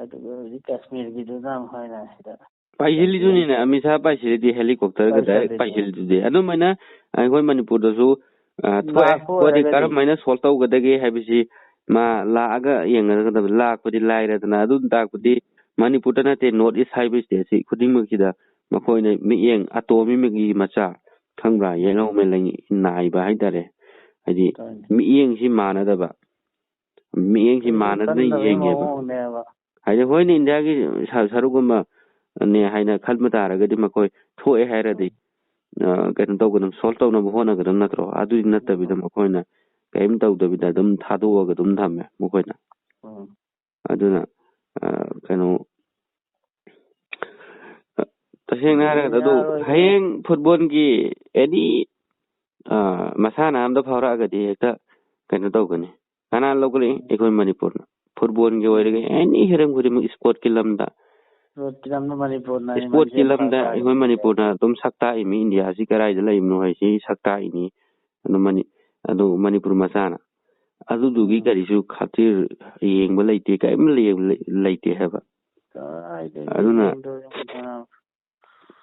ꯑꯗꯨꯒ ꯍꯧꯖꯤꯛ ꯀꯥꯁꯃꯤꯔꯒꯤꯗꯨꯅ ꯃꯈꯣꯏꯅ ꯁꯤꯗ ꯄꯥꯏꯁꯤꯜꯂꯤꯗꯨꯅꯤꯅꯦ, ꯑꯃꯤꯠ ꯁꯥꯍ ꯄꯥꯏꯁꯤꯜꯂꯤꯗꯤ helicopter ꯒ direct ꯄꯥꯏꯁꯤꯜꯂꯤꯗꯨꯅꯤ꯫ ꯄꯥꯏꯁꯤꯜꯂꯤꯗꯨꯗꯤ꯫ ꯑꯗꯨꯃꯥꯏꯅ ꯑꯩꯈꯣꯏ ꯃꯅꯤꯄꯨꯔꯗꯁꯨ, ꯑ, ꯊꯣꯛꯑꯦ, ꯂꯥꯛꯄ ꯄꯣꯠꯁꯦ ꯑꯣꯏꯔꯒꯗꯤ꯫ ꯀꯔꯝꯍꯥꯏꯅ solve ꯇꯧꯒꯗꯒꯦ ꯍꯥꯏꯕꯁꯤ ꯃꯥ ꯂꯥꯛꯑꯒ ꯌꯦꯡꯒꯗꯕ, ꯂꯥꯛꯄꯗꯤ ꯂꯥꯏꯔꯗꯅ꯫ ꯑꯗꯨ ꯇꯥꯛꯄꯗꯤ ꯃꯅꯤꯄꯨꯔꯗ ꯅꯠꯇꯦ, North East ꯍꯥꯏꯕ state ꯁꯤ ꯈꯨꯗꯤꯡꯃꯛꯁꯤꯗ ꯃꯈꯣꯏꯅ ꯃꯤꯠꯌꯦꯡ ꯑꯇꯣꯝꯕꯤ ꯃꯤꯒꯤ ꯃꯆꯥ, ꯈꯪꯕ꯭ꯔꯥ, ꯌꯦꯜꯍꯧ ꯃꯦꯂꯪ ꯅꯥꯏꯕ ꯍꯥꯏꯇꯥꯔꯦ꯫ ꯍꯥꯏꯗꯤ ꯍꯣꯏꯅꯦ꯫ ꯃꯤꯠꯌꯦꯡꯁꯤ ꯃꯥꯟꯅꯗꯕ, ꯃꯤꯠꯌꯦꯡꯁꯤ ꯑꯩꯈꯣꯏꯒꯤ ꯃꯥꯟꯅꯗꯅ ꯈꯟꯗꯕꯒꯤ ꯌꯦꯡꯉꯦꯕ꯫ ꯃꯑꯣꯡꯅꯦꯕ꯫ ꯍꯥꯏꯗꯤ, ꯍꯣꯏꯅꯦ, ꯏꯟꯗꯤꯌꯥꯒꯤ ꯁ-, ꯁꯔꯨꯛ ꯑꯃꯅꯦ ꯍꯥꯏꯅ ꯈꯟꯕ ꯇꯥꯔꯒꯗꯤ, ꯃꯈꯣꯏ ꯊꯣꯛꯑꯦ ꯍꯥꯏꯔꯗꯤ, ꯑ, ꯀꯩꯅꯣ ꯇꯧꯒꯗꯕ, solve ꯇꯧꯅꯕ ꯍꯣꯠꯅꯒꯗꯕ ꯅꯠꯇ꯭ꯔꯣ? ꯑꯗꯨꯗꯤ ꯅꯠꯇꯕꯤꯗ, ꯃꯈꯣꯏꯅ ꯀꯔꯤꯝ ꯇꯧꯗꯕꯤꯗ ꯑꯗꯨꯝ ꯊꯥꯗꯣꯛꯑꯒ ꯑꯗꯨꯝ ꯊꯝꯃꯦ ꯃꯈꯣꯏꯅ꯫ ꯎꯝ꯫ ꯑꯗꯨꯅ, ꯑ, ꯀꯩꯅꯣ, ꯑ, ꯇꯁꯦꯡꯅ ꯍꯥꯏꯔꯒꯗꯤ, ꯑꯗꯨ ꯌꯥꯔꯣꯏꯗ꯫ ꯍꯌꯦꯡ ꯐꯨꯠꯕꯣꯜꯒꯤ any, ꯑ, ꯃꯁꯥꯟꯅ ꯑꯝꯗ ꯐꯥꯎꯔꯛꯑꯒꯗꯤ ꯍꯦꯛꯇ ꯀꯩꯅꯣ ꯇꯧꯒꯅꯤ꯫ ꯀꯅꯥꯅ ꯂꯧꯒꯅꯤ? ꯑꯩꯈꯣꯏ ꯃꯅꯤꯄꯨꯔꯅ꯫ ꯐꯨꯠꯕꯣꯜꯒꯤ ꯑꯣꯏꯔꯒ any ꯍꯤꯔꯝ ꯈꯨꯗꯤꯡꯃꯛ, sportꯀꯤ ꯂꯝꯗ, sportꯀꯤ ꯂꯝꯗ ꯃꯅꯤꯄꯨꯔꯅ sportꯀꯤ ꯂꯝꯗ ꯐꯥꯔꯦ꯫ ꯑꯩꯈꯣꯏ ꯃꯅꯤꯄꯨꯔꯅ ꯑꯗꯨꯝ ꯁꯛ ꯇꯥꯛꯏꯃꯤ, ꯏꯟꯗꯤꯌꯥꯁꯤ ꯀꯗꯥꯏꯗ ꯂꯩꯕꯅꯣ ꯍꯥꯏꯁꯤ ꯁꯛ ꯇꯥꯛꯏꯅꯤ꯫ ꯑꯗꯨ ꯃꯅꯤ-, ꯑꯗꯨ ꯃꯅꯤꯄꯨꯔ ꯃꯆꯥꯅ꯫ ꯑꯗꯨꯗꯨꯒꯤ ꯎꯝ꯫ ꯀꯔꯤꯁꯨ ꯈꯥꯇꯤꯔ ꯌꯦꯡꯕ ꯂꯩꯇꯦ, ꯀꯔꯤꯝ ꯂꯩ-, ꯂꯩꯇꯦ ꯍꯥꯏꯕ꯫ ꯀꯥꯏꯗꯒꯤ ꯑꯗꯨꯅ ꯌꯦꯡꯗꯣꯏꯅꯣ?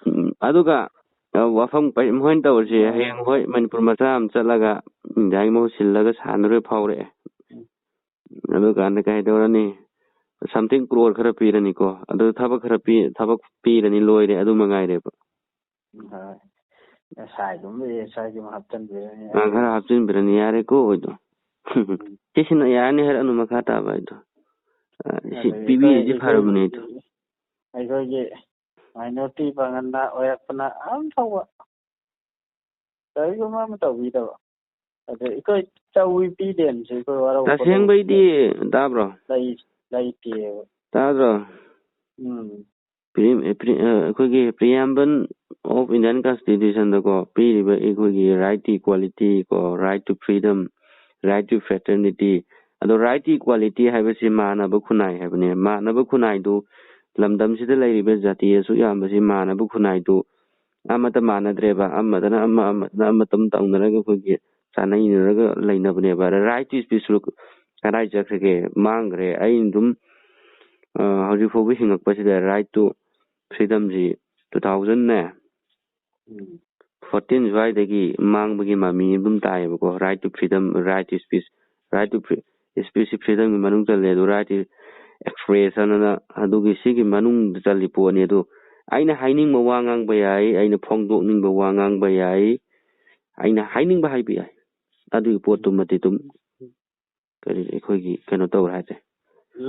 ꯎꯝ, ꯑꯗꯨꯒ, ꯑ, ꯋꯥꯐꯝ ꯄꯩ-, ꯃꯣꯏꯅ ꯇꯧꯔꯤꯁꯦ, ꯎꯝ꯫ ꯍꯌꯦꯡ ꯍꯣꯏ ꯃꯅꯤꯄꯨꯔ ꯃꯆꯥ ꯑꯃ ꯆꯠꯂꯒ ꯏꯟꯗꯤꯌꯥꯒꯤ ꯃꯍꯨꯠ ꯁꯤꯜꯂꯒ ꯁꯥꯟꯅꯔꯣꯏ ꯐꯥꯎꯔꯛꯑꯦ꯫ ꯎꯝ꯫ ꯑꯗꯨꯀꯥꯟꯗ ꯀꯩꯗꯧꯔꯅꯤ? Something crore ꯈꯔ ꯄꯤꯔꯅꯤꯀꯣ꯫ ꯑꯗꯨ ꯊꯕꯛ ꯈꯔ ꯄꯤ-, ꯊꯕꯛ ꯄꯤꯔꯅꯤ, ꯂꯣꯏꯔꯦ, ꯑꯗꯨ ꯃꯉꯥꯏꯔꯦꯕ꯫ ꯍꯣꯏ꯫ SIꯒꯨꯝꯕ, SIꯒꯨꯝꯕ ꯍꯥꯞꯆꯤꯟꯕꯤꯔꯅꯤ꯫ ꯑ, ꯈꯔ ꯍꯥꯞꯆꯤꯟꯕꯤꯔꯅꯤ, ꯌꯥꯔꯦꯀꯣ ꯑꯗꯣ꯫ ꯎꯝ꯫ ꯁꯤꯁꯤꯅ ꯌꯥꯔꯅꯤ ꯍꯥꯏꯔꯛꯑꯅꯨ, ꯃꯈꯥ ꯇꯥꯕ ꯍꯥꯏꯗꯣ꯫ ꯑ, ꯁꯤ ꯑꯗꯨꯗꯤ ꯄꯤꯕꯤꯔꯤꯁꯤ ꯑꯩꯈꯣꯏ, ꯐꯔꯕꯅꯦ ꯑꯗꯣ꯫ ꯑꯩꯈꯣꯏꯒꯤ minority ꯄꯥꯡꯒꯜꯅ ꯑꯣꯏꯔꯛꯄꯅ ꯑꯝ ꯐꯥꯎꯕ ꯀꯔꯤꯒꯨꯝꯕ ꯑꯃ ꯇꯧꯕꯤꯗꯕ꯫ ꯑꯗ ꯑꯩꯈꯣꯏ ꯆꯧꯏ ꯄꯤꯗꯦꯅꯁꯨ ꯑꯩꯈꯣꯏ ꯋꯥꯔꯧ ꯄꯣꯠꯂꯧ ꯇꯁꯦꯡꯕꯩꯗꯤ, ꯇꯥꯕ꯭ꯔꯣ? ꯂꯩ-, ꯂꯩꯇꯦꯕ꯫ ꯇꯥꯗ꯭ꯔꯣ? ꯎꯝ꯫ Pre-, pre-, ꯑ, ꯑꯩꯈꯣꯏꯒꯤ Preamble of Indian Constitutionꯗꯀꯣ, ꯄꯤꯔꯤꯕ ꯑꯩꯈꯣꯏꯒꯤ right to equality ꯀꯣ, right to freedom, right to fraternity, ꯑꯗꯣ right to equality ꯍꯥꯏꯕꯁꯤ ꯃꯥꯟꯅꯕ ꯈꯨꯟꯅꯥꯏ ꯍꯥꯏꯕꯅꯦ꯫ ꯃꯥꯟꯅꯕ ꯈꯨꯟꯅꯥꯏꯗꯨ, ꯂꯝꯗꯝꯁꯤꯗ ꯂꯩꯔꯤꯕ ꯖꯥꯇꯤ ꯑꯁꯨꯛ ꯌꯥꯝꯕꯁꯤ ꯃꯥꯟꯅꯕ ꯈꯨꯟꯅꯥꯏꯗꯨ, ꯑꯃꯠꯇ ꯃꯥꯟꯅꯗ꯭ꯔꯦꯕ꯫ ꯑꯃꯗꯅ ꯑꯃ, ꯑꯃꯗꯅ ꯑꯃ ꯑꯗꯨꯝ ꯇꯧꯅꯔꯒ ꯑꯩꯈꯣꯏꯒꯤ ꯆꯥꯅꯩꯅꯔꯒ ꯂꯩꯅꯕꯅꯦꯕ꯫ ꯑꯗ right to speechꯁꯨ ꯀꯗꯥꯏ ꯆꯠꯈ꯭ꯔꯒꯦ? ꯃꯥꯡꯈ꯭ꯔꯦ꯫ ꯑꯩꯅ ꯑꯗꯨꯝ, ꯑ, ꯍꯧꯖꯤꯛ ꯐꯥꯎꯕ ꯍꯤꯡꯉꯛꯄꯁꯤꯗ right to freedomꯁꯤ two thousandꯅꯦ, um. fourteen ꯁ꯭ꯋꯥꯏꯗꯒꯤ ꯃꯥꯡꯕꯒꯤ ꯃꯃꯤ ꯑꯗꯨꯝ ꯇꯥꯏꯌꯦꯕꯀꯣ꯫ Right to freedom, right to speech, right to free-, speechꯁꯤ freedomꯒꯤ ꯃꯅꯨꯡ ꯆꯜꯂꯦ꯫ ꯑꯗꯨ right to expression ꯑꯅ ꯑꯗꯨꯒꯤ ꯁꯤꯒꯤ ꯃꯅꯨꯡꯗ ꯆꯜꯂꯤ ꯄꯣꯠꯅꯤ꯫ ꯑꯗꯨ ꯑꯩꯅ ꯍꯥꯏꯅꯤꯡꯕ ꯋꯥ ꯉꯥꯡꯕ ꯌꯥꯏ, ꯑꯩꯅ ꯐꯣꯡꯗꯣꯛꯅꯤꯡꯕ ꯋꯥ ꯉꯥꯡꯕ ꯌꯥꯏ, ꯑꯩꯅ ꯍꯥꯏꯅꯤꯡꯕ ꯍꯥꯏꯕ ꯌꯥꯏ꯫ ꯑꯗꯨꯒꯤ ꯄꯣꯠꯇꯨꯃꯗꯤ ꯑꯗꯨꯝ ꯀꯔꯤ ꯑꯩꯈꯣꯏꯒꯤ ꯀꯩꯅꯣ ꯇꯧꯔꯦ ꯍꯥꯏꯁꯦ꯫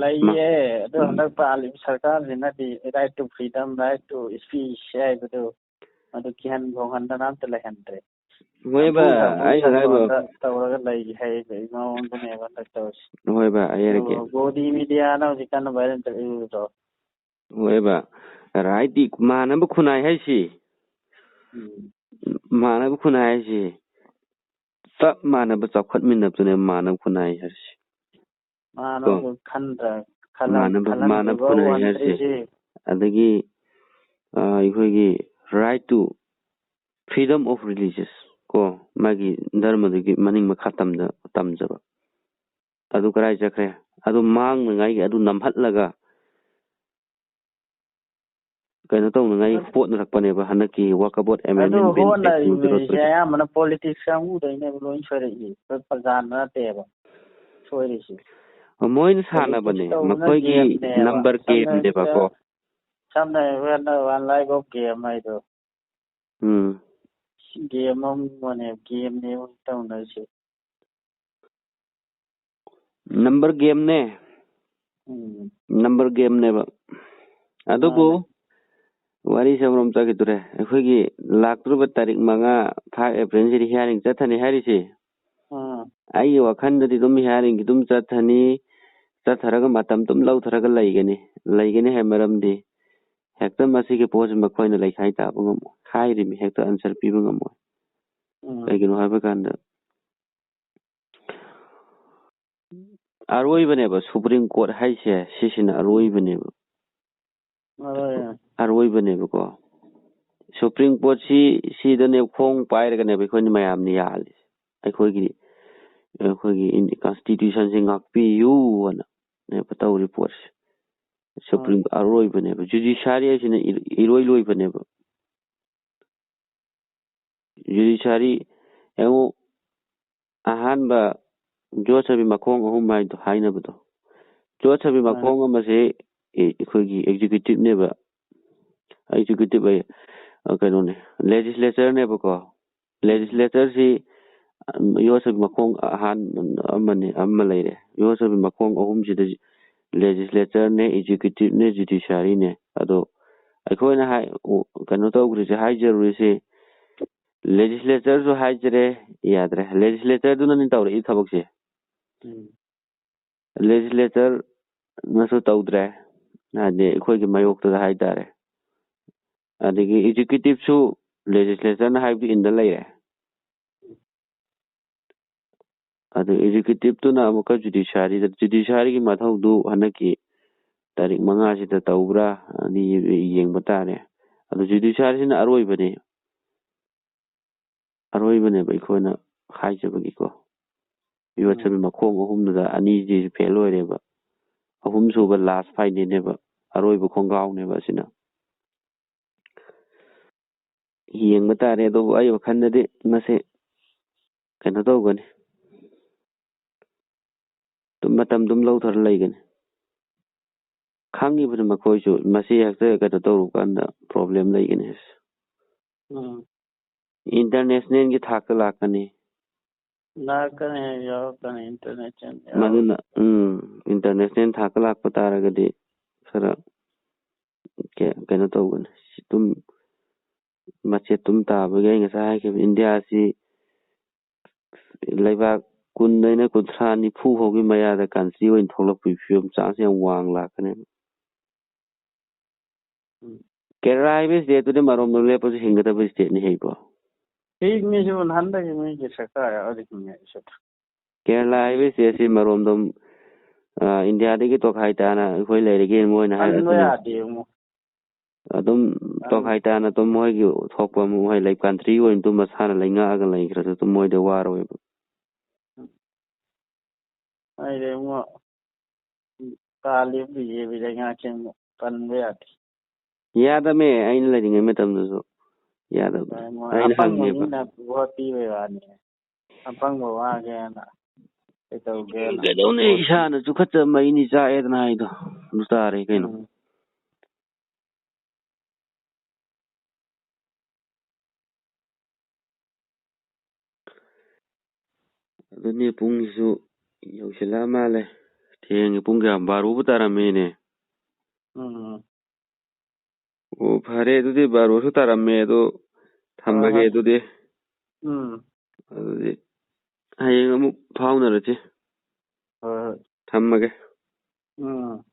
ꯂꯩꯌꯦ꯫ ꯑꯗꯣ ꯎꯝ꯫ ꯍꯟꯗꯛ ꯄꯥꯜꯂꯤꯕ ꯁꯔꯀꯥꯔꯁꯤꯅꯗꯤ right to freedom, right to speech ꯍꯥꯏꯕꯗꯨ ꯃꯗꯨ ꯀꯤꯍꯟ ꯈꯣꯡꯍꯟꯗꯅ ꯑꯝꯇ ꯂꯩꯍꯟꯗ꯭ꯔꯦ꯫ ꯍꯣꯏꯕ, ꯅꯝꯐꯨ ꯁꯥꯐꯨ ꯑꯩꯅ ꯍꯥꯏꯕ꯫ ꯁꯥꯗꯣꯟꯗ ꯇꯧꯔꯒ ꯂꯩ ꯍꯥꯏꯕꯒꯤ ꯃꯑꯣꯡꯗꯨꯅꯦꯕ ꯍꯟꯗꯛ ꯇꯧꯔꯤꯁꯦ꯫ ꯍꯣꯏꯕ, ꯑꯩ ꯍꯥꯏꯔꯛꯀꯦ꯫ ꯑꯗꯨꯒ ꯒꯣꯗꯤ ꯃꯦꯗꯤꯌꯥꯅ ꯍꯧꯖꯤꯛ ꯀꯟꯅ viral ꯆꯠꯂꯤꯕꯗꯣ꯫ ꯍꯣꯏꯕ, right ꯇꯤ ꯃꯥꯟꯅꯕ ꯈꯨꯟꯅꯥꯏ ꯍꯥꯏꯁꯤ꯫ ꯎꯝ꯫ ꯃꯥꯟꯅꯕ ꯈꯨꯟꯅꯥꯏ ꯍꯥꯏꯁꯤ ꯆꯞ ꯃꯥꯟꯅꯕ ꯆꯥꯎꯈꯠꯃꯤꯟꯅꯕꯗꯨꯅꯦ ꯃꯥꯟꯅꯕ ꯈꯨꯟꯅꯥꯏ ꯍꯥꯏꯁꯤ꯫ ꯃꯥꯟꯅꯕ ꯈꯟꯗ-, ꯈꯜꯂꯝ-, ꯃꯥꯟꯅꯕ, ꯃꯥꯟꯅꯕ ꯈꯜꯂꯝꯗ꯭ꯔꯤꯕ ꯈꯨꯟꯅꯥꯏ ꯍꯥꯏꯁꯤ꯫ ꯎꯍꯟꯗ꯭ꯔꯤꯁꯤ꯫ ꯑꯗꯒꯤ, ꯑ, ꯑꯩꯈꯣꯏꯒꯤ right to freedom of religious ꯀꯣ, ꯃꯥꯒꯤ ꯙꯔꯃꯗꯨꯒꯤ ꯃꯅꯤꯡ ꯃꯈꯥ ꯇꯝꯖ-, ꯇꯝꯖꯕ꯫ ꯑꯗꯨ ꯀꯔꯥꯏ ꯆꯠꯈ꯭ꯔꯦ? ꯑꯗꯨ ꯃꯥꯡꯅꯉꯥꯏꯒꯤ ꯑꯗꯨ ꯅꯝꯍꯠꯂꯒ ꯀꯩꯅꯣ ꯇꯧꯅꯉꯥꯏ ꯍꯣꯠꯅꯔꯛꯄꯅꯦꯕ ꯍꯟꯗꯛꯀꯤ walkout ꯑꯗꯨ amendment bill ꯍꯣꯠꯅꯔꯤꯕꯁꯦ ꯇꯧꯊꯣꯔꯛꯄꯁꯦ꯫ ꯑꯌꯥꯝꯕꯅ politics ꯀꯥꯡꯕꯨꯗꯩꯅꯦꯕ ꯂꯣꯏ ꯁꯣꯏꯔꯛꯏꯁꯦ꯫ ꯑꯩꯈꯣꯏ ꯄ꯭ꯔꯖꯥꯅ ꯅꯠꯇꯦꯕ ꯁꯣꯏꯔꯤꯁꯦ꯫ ꯃꯣꯏꯅ ꯁꯥꯟꯅꯕꯅꯦ, Politics ꯇꯧꯕꯅ ꯃꯈꯣꯏꯒꯤ game ꯅꯦꯕ꯫ number ꯁꯝꯅ game ꯅꯦꯕꯀꯣ꯫ ꯍꯥꯏꯔꯕꯗ, ꯁꯝꯅ ꯍꯥꯏꯔꯕꯗ ꯍꯟꯗꯛ One Life of Game ꯍꯥꯏꯗꯣ꯫ ꯎꯝ꯫ Game ꯑꯃꯅꯦ, game ꯅꯦ ꯃꯣꯏ ꯇꯧꯅꯔꯤꯁꯦ꯫ Number game ꯅꯦ꯫ ꯎꯝ꯫ Number game ꯅꯦꯕ꯫ ꯑꯗꯨꯕꯨ ꯃꯥꯅꯦ꯫ ꯋꯥꯔꯤꯁꯦ ꯑꯃꯔꯣꯝ ꯆꯠꯈꯤꯗꯣꯔꯦ꯫ ꯑꯩꯈꯣꯏꯒꯤ ꯂꯥꯛꯇꯣꯔꯤꯕ ꯇꯥꯔꯤꯛ ꯃꯉꯥ, five April ꯁꯤꯗ hearing ꯆꯠꯊꯅꯤ ꯍꯥꯏꯔꯤꯁꯦ꯫ ꯑꯥ꯫ ꯑꯩꯒꯤ ꯋꯥꯈꯜꯗꯗꯤ ꯑꯗꯨꯝ hearing ꯗꯤ ꯑꯗꯨꯝ ꯆꯠꯊꯅꯤ, ꯆꯠꯊꯔꯒ ꯃꯇꯝ ꯑꯗꯨꯝ ꯂꯧꯊꯔꯒ ꯂꯩꯒꯅꯤ꯫ ꯂꯩꯒꯅꯤ ꯍꯥꯏꯕ ꯃꯔꯝꯗꯤ ꯍꯦꯛꯇ ꯃꯁꯤꯒꯤ ꯄꯣꯠꯁꯤ ꯃꯈꯣꯏꯅ ꯂꯩꯈꯥꯏ ꯇꯥꯕ ꯉꯝꯃꯣꯏ, ꯍꯥꯏꯔꯤꯃꯤ ꯍꯦꯛꯇ answer ꯄꯤꯕ ꯉꯝꯃꯣꯏ꯫ ꯎꯝ꯫ ꯀꯩꯒꯤꯅꯣ ꯍꯥꯏꯕ ꯀꯥꯟꯗ ꯑꯔꯣꯏꯕꯅꯦꯕ Supreme Court ꯍꯥꯏꯁꯦ, ꯁꯤꯁꯤꯅ ꯑꯔꯣꯏꯕꯅꯦꯕ꯫ ꯑꯔꯣꯏꯕꯅꯦ꯫ ꯑꯔꯣꯏꯕꯅꯦꯕꯀꯣ꯫ Supreme Court ꯁꯤ, ꯁꯤꯗꯅꯦ ꯈꯣꯡ ꯄꯥꯏꯔꯒꯅꯦꯕ ꯑꯩꯈꯣꯏꯅ ꯃꯌꯥꯝꯅ ꯌꯥꯜꯂꯤꯁꯦ꯫ ꯑꯩꯈꯣꯏꯒꯤ, ꯑꯩꯈꯣꯏꯒꯤ ꯏꯟ-, constitution ꯁꯦ ꯉꯥꯛꯄꯤꯌꯨ ꯑꯅ ꯅꯦꯕ ꯇꯧꯔꯤ ꯄꯣꯠꯁꯦ꯫ Supreme ꯑꯔꯣꯏꯕꯅꯦꯕ꯫ Judiciary ꯍꯥꯏꯁꯤꯅ ꯏ-, ꯏꯔꯣꯏ ꯂꯣꯏꯕꯅꯦꯕ꯫ Judiciary ꯌꯦꯡꯉꯨ, ꯑꯍꯥꯟꯕ ꯌꯣꯠ ꯁꯥꯕꯤ ꯃꯈꯣꯡ ꯑꯍꯨꯝ ꯍꯥꯏꯗꯣ, ꯍꯥꯏꯅꯕꯗꯣ꯫ ꯌꯣꯠ ꯁꯥꯕꯤ ꯃꯥꯅꯦ꯫ ꯃꯈꯣꯡ ꯑꯃꯁꯦ ꯑꯦ-, ꯑꯩꯈꯣꯏꯒꯤ executive ꯅꯦꯕ꯫ Executive ꯑꯩ, ꯑ, ꯀꯩꯅꯣꯅꯦ, legislature ꯅꯦꯕꯀꯣ꯫ Legislature ꯁꯤ, ꯑ, ꯌꯣꯠ ꯁꯥꯕꯤ ꯃꯈꯣꯡ ꯑꯍꯥꯟ-, ꯑꯃꯅꯦ, ꯑꯃ ꯂꯩꯔꯦ꯫ ꯌꯣꯠ ꯁꯥꯕꯤ ꯃꯈꯣꯡ ꯑꯍꯨꯝꯁꯤꯗ ꯂꯦꯖꯤꯁꯂꯦꯆꯔꯅꯦ, ꯑꯦꯛꯖꯤꯀ꯭ꯌꯨꯇꯤꯞꯅꯦ, ꯖꯨꯗꯤꯁꯤꯌꯥꯔꯤꯅꯦ꯫ ꯑꯗꯣ ꯑꯩꯈꯣꯏꯅ ꯍꯥꯏ-, ꯎ-, ꯀꯩꯅꯣ ꯇꯧꯈ꯭ꯔꯤꯁꯦ, ꯍꯥꯏꯖꯔꯨꯔꯤꯁꯦ, ꯂꯦꯖꯤꯁꯂꯦꯆꯔꯁꯨ ꯍꯥꯏꯖꯔꯦ, ꯌꯥꯗ꯭ꯔꯦ꯫ ꯂꯦꯖꯤꯁꯂꯦꯆꯔꯗꯨꯅꯅꯦ ꯇꯧꯔꯛꯏ ꯊꯕꯛꯁꯦ꯫ ꯎꯝ꯫ ꯂꯦꯖꯤꯁꯂꯦꯆꯔꯅꯁꯨ ꯇꯧꯗ꯭ꯔꯦ, ꯍꯥꯏꯗꯤ ꯑꯩꯈꯣꯏꯒꯤ ꯃꯥꯌꯣꯛꯇꯨꯗ ꯍꯥꯏꯇꯥꯔꯦ꯫ ꯑꯗꯒꯤ ꯑꯦꯛꯖꯤꯀ꯭ꯌꯨꯇꯤꯞꯁꯨ ꯂꯦꯖꯤꯁꯂꯦꯆꯔꯅ ꯍꯥꯏꯕꯗꯨ ꯏꯟꯗ ꯂꯩꯔꯦ꯫ ꯑꯗꯨ ꯑꯦꯛꯖꯤꯀ꯭ꯌꯨꯇꯤꯞꯇꯨꯅ ꯑꯃꯨꯛꯀ ꯖꯨꯗꯤꯁꯤꯌꯥꯔꯤꯗ, ꯖꯨꯗꯤꯁꯤꯌꯥꯔꯤꯒꯤ ꯃꯊꯧꯗꯨ ꯍꯟꯗꯛꯀꯤ ꯇꯥꯔꯤꯛ ꯃꯉꯥꯁꯤꯗ ꯇꯧꯕ꯭ꯔꯥ, ꯑꯗꯨ ꯌꯦꯡꯕ ꯇꯥꯔꯦ꯫ ꯑꯗꯨ ꯖꯨꯗꯤꯁꯤꯌꯥꯔꯤꯁꯤꯅ ꯑꯔꯣꯏꯕꯅꯦ, ꯑꯔꯣꯏꯕꯅꯦꯕ ꯑꯩꯈꯣꯏꯅ ꯍꯥꯏꯖꯕꯒꯤꯀꯣ꯫ ꯌꯣꯠꯁꯟꯕ ꯎꯝ꯫ ꯃꯈꯣꯡ ꯑꯍꯨꯝꯗꯨꯗ ꯑꯅꯤꯁꯤ ꯐꯦꯜ ꯑꯣꯏꯔꯦꯕ꯫ ꯑꯍꯨꯝꯁꯨꯕ ꯂꯥꯁ ꯐꯥꯏꯅꯦꯜꯅꯦꯕ, ꯑꯔꯣꯏꯕ ꯈꯣꯡꯒ꯭ꯔꯥꯎꯅꯦꯕ ꯑꯁꯤꯅ꯫ ꯌꯦꯡꯕ ꯇꯥꯔꯦ꯫ ꯑꯗꯨꯕꯨ ꯑꯩ ꯋꯥꯈꯜꯗꯗꯤ ꯃꯁꯤ ꯀꯩꯅꯣ ꯇꯧꯒꯅꯤ, ꯑꯗꯨꯝ ꯃꯇꯝ ꯑꯗꯨꯝ ꯂꯧꯊꯔ ꯂꯩꯒꯅꯤ꯫ ꯈꯪꯉꯤꯕꯅꯤ ꯃꯈꯣꯏꯁꯨ, ꯃꯁꯤ ꯍꯦꯛꯇ ꯀꯩꯅꯣ ꯇꯧꯔꯨꯀꯥꯟꯗ ꯄ꯭ꯔꯣꯕ꯭ꯂꯦꯝ ꯂꯩꯒꯅꯤ ꯍꯥꯏꯁꯦ꯫ ꯎꯝ꯫ ꯏꯟꯇꯔꯅꯦꯁꯅꯦꯜꯒꯤ ꯊꯥꯛꯇ ꯂꯥꯛꯀꯅꯤ꯫ ꯂꯥꯛꯀꯅꯤ, ꯌꯥꯎꯔꯛꯀꯅꯤ, ꯏꯟꯇꯔꯅꯦꯁꯅꯦꯜ ꯌꯥꯎꯔꯛꯀꯅꯤ꯫ ꯃꯗꯨꯅ, ꯎꯝ, ꯏꯟꯇꯔꯅꯦꯁꯅꯦꯜ ꯊꯥꯛꯇ ꯂꯥꯛꯄ ꯇꯥꯔꯒꯗꯤ ꯈꯔ ꯀꯦ-, ꯀꯩꯅꯣ ꯇꯧꯒꯅꯤ꯫ ꯑꯗꯨꯝ ꯃꯆꯦꯠ ꯑꯗꯨꯝ ꯇꯥꯕꯒꯤ, ꯑꯩ ꯉꯁꯥꯏ ꯍꯥꯏꯈꯤꯕ, ꯏꯟꯗꯤꯌꯥꯁꯤ ꯂꯩꯕꯥꯛ ꯀꯨꯟꯗꯩꯅ ꯀꯨꯟꯊ꯭ꯔꯥ, ꯅꯤꯐꯨ ꯐꯥꯎꯒꯤ ꯃꯌꯥꯗ ꯀꯟꯇ꯭ꯔꯤ ꯑꯣꯏꯅ ꯊꯣꯛꯂꯛꯄꯒꯤ ꯐꯤꯕꯝ, ꯆꯥꯟꯁ ꯌꯥꯝ ꯋꯥꯡ ꯂꯥꯛꯀꯅꯦꯕ꯫ ꯎꯝ꯫ ꯀꯦꯔꯂꯥ ꯍꯥꯏꯕ ꯁ꯭ꯇꯦꯠꯇꯨꯗꯤ ꯃꯔꯣꯝꯗꯣꯝ ꯂꯦꯞꯄꯁꯨ ꯍꯤꯡꯒꯗꯕ ꯁ꯭ꯇꯦꯠꯅꯤ ꯍꯩꯕ꯭ꯔꯣ? ꯍꯤꯡꯉꯤꯁꯤꯕꯨ ꯅꯍꯥꯟꯗꯒꯤ ꯃꯤꯒꯤ ꯁꯔꯀꯥꯔ ꯌꯥꯎꯔꯗꯤ ꯍꯤꯡꯉꯦ ꯑꯩꯁꯨ꯫ ꯀꯦꯔꯂꯥ ꯍꯥꯏꯕ ꯁ꯭ꯇꯦꯠꯁꯤ ꯃꯔꯣꯝꯗꯣꯝ, ꯑ, ꯏꯟꯗꯤꯌꯥꯗꯒꯤ ꯇꯣꯈꯥꯏ ꯇꯥꯅ ꯑꯩꯈꯣꯏ ꯂꯩꯔꯒꯦ ꯃꯣꯏꯅ ꯍꯥꯏꯕ ꯍꯟꯕ ꯈꯛꯇꯅꯤ꯫ ꯌꯥꯗꯦ ꯏꯕꯨꯡꯉꯣ꯫ ꯑꯗꯨꯝ ꯍꯟ- ꯇꯣꯈꯥꯏ ꯇꯥꯅ ꯑꯗꯨꯝ ꯃꯣꯏꯒꯤ ꯊꯣꯛꯄ ꯑꯃ ꯃꯣꯏ ꯂꯩ-, ꯀꯟꯇ꯭ꯔꯤ ꯑꯣꯏꯅ ꯑꯗꯨꯝ ꯃꯁꯥꯅ ꯂꯩꯉꯥꯛꯑꯒ ꯂꯩꯈ꯭ꯔꯁꯨ ꯑꯗꯨꯝ ꯃꯣꯏꯗ ꯋꯥꯔꯣꯏꯕ꯫ ꯑꯩꯗꯤ ꯏꯕꯨꯡꯉꯣ, ꯀꯥ ꯂꯦꯞꯄ ꯕꯤ ꯖꯦ ꯄꯤ ꯂꯩꯉꯥꯛꯁꯦ ꯑꯃꯨꯛ ꯄꯟꯕ ꯌꯥꯗꯦ꯫ ꯌꯥꯗꯃꯦ, ꯑꯩꯅ ꯂꯩꯔꯤꯉꯩ ꯃꯇꯝꯗꯁꯨ ꯌꯥꯗꯕꯅꯦ꯫ ꯃꯣꯏ ꯑꯩꯅ ꯑꯄꯪꯕ ꯍꯪꯉꯦꯕ꯫ ꯃꯤꯅ ꯚꯣꯠ ꯄꯤꯕꯩ ꯋꯥꯅꯤ꯫ ꯑꯄꯪꯕ ꯋꯥꯒꯦꯅ ꯀꯩꯗꯧꯒꯦꯅ? ꯀꯩꯗꯧꯅꯤ? ꯚꯣꯠ ꯏꯁꯥꯅ ꯆꯨꯈꯠꯆ ꯃꯩꯅꯤ ꯆꯥꯛꯑꯦꯗꯅ ꯍꯥꯏꯗꯣ꯫ ꯑꯗꯨ ꯇꯥꯔꯦ ꯀꯩꯅꯣ꯫ ꯎꯝ꯫ ꯑꯗꯨꯅꯤ, ꯄꯨꯡꯁꯤꯁꯨ ꯌꯧꯁꯤꯜꯂꯛꯑ ꯃꯥꯜꯂꯦ꯫ ꯍꯌꯦꯡꯒꯤ ꯄꯨꯡ ꯀꯌꯥ? ꯕꯥꯔꯣꯕꯨ ꯇꯥꯔꯝꯃꯦꯅꯦ꯫ ꯎꯝ꯫ ꯑꯣ, ꯐꯔꯦ, ꯑꯗꯨꯗꯤ ꯕꯥꯔꯣꯁꯨ ꯇꯥꯔꯝꯃꯦ, ꯑꯗꯣ ꯊꯝꯃꯒꯦ꯫ ꯍꯣꯏ, ꯍꯣꯏ꯫ ꯑꯗꯨꯗꯤ꯫ ꯎꯝ꯫ ꯑꯗꯨꯗꯤ ꯍꯌꯦꯡ ꯑꯃꯨꯛ ꯐꯥꯎꯅꯔꯁꯤ꯫ ꯍꯣꯏ, ꯍꯣꯏ꯫ ꯊꯝꯃꯒꯦ꯫ ꯎꯝ꯫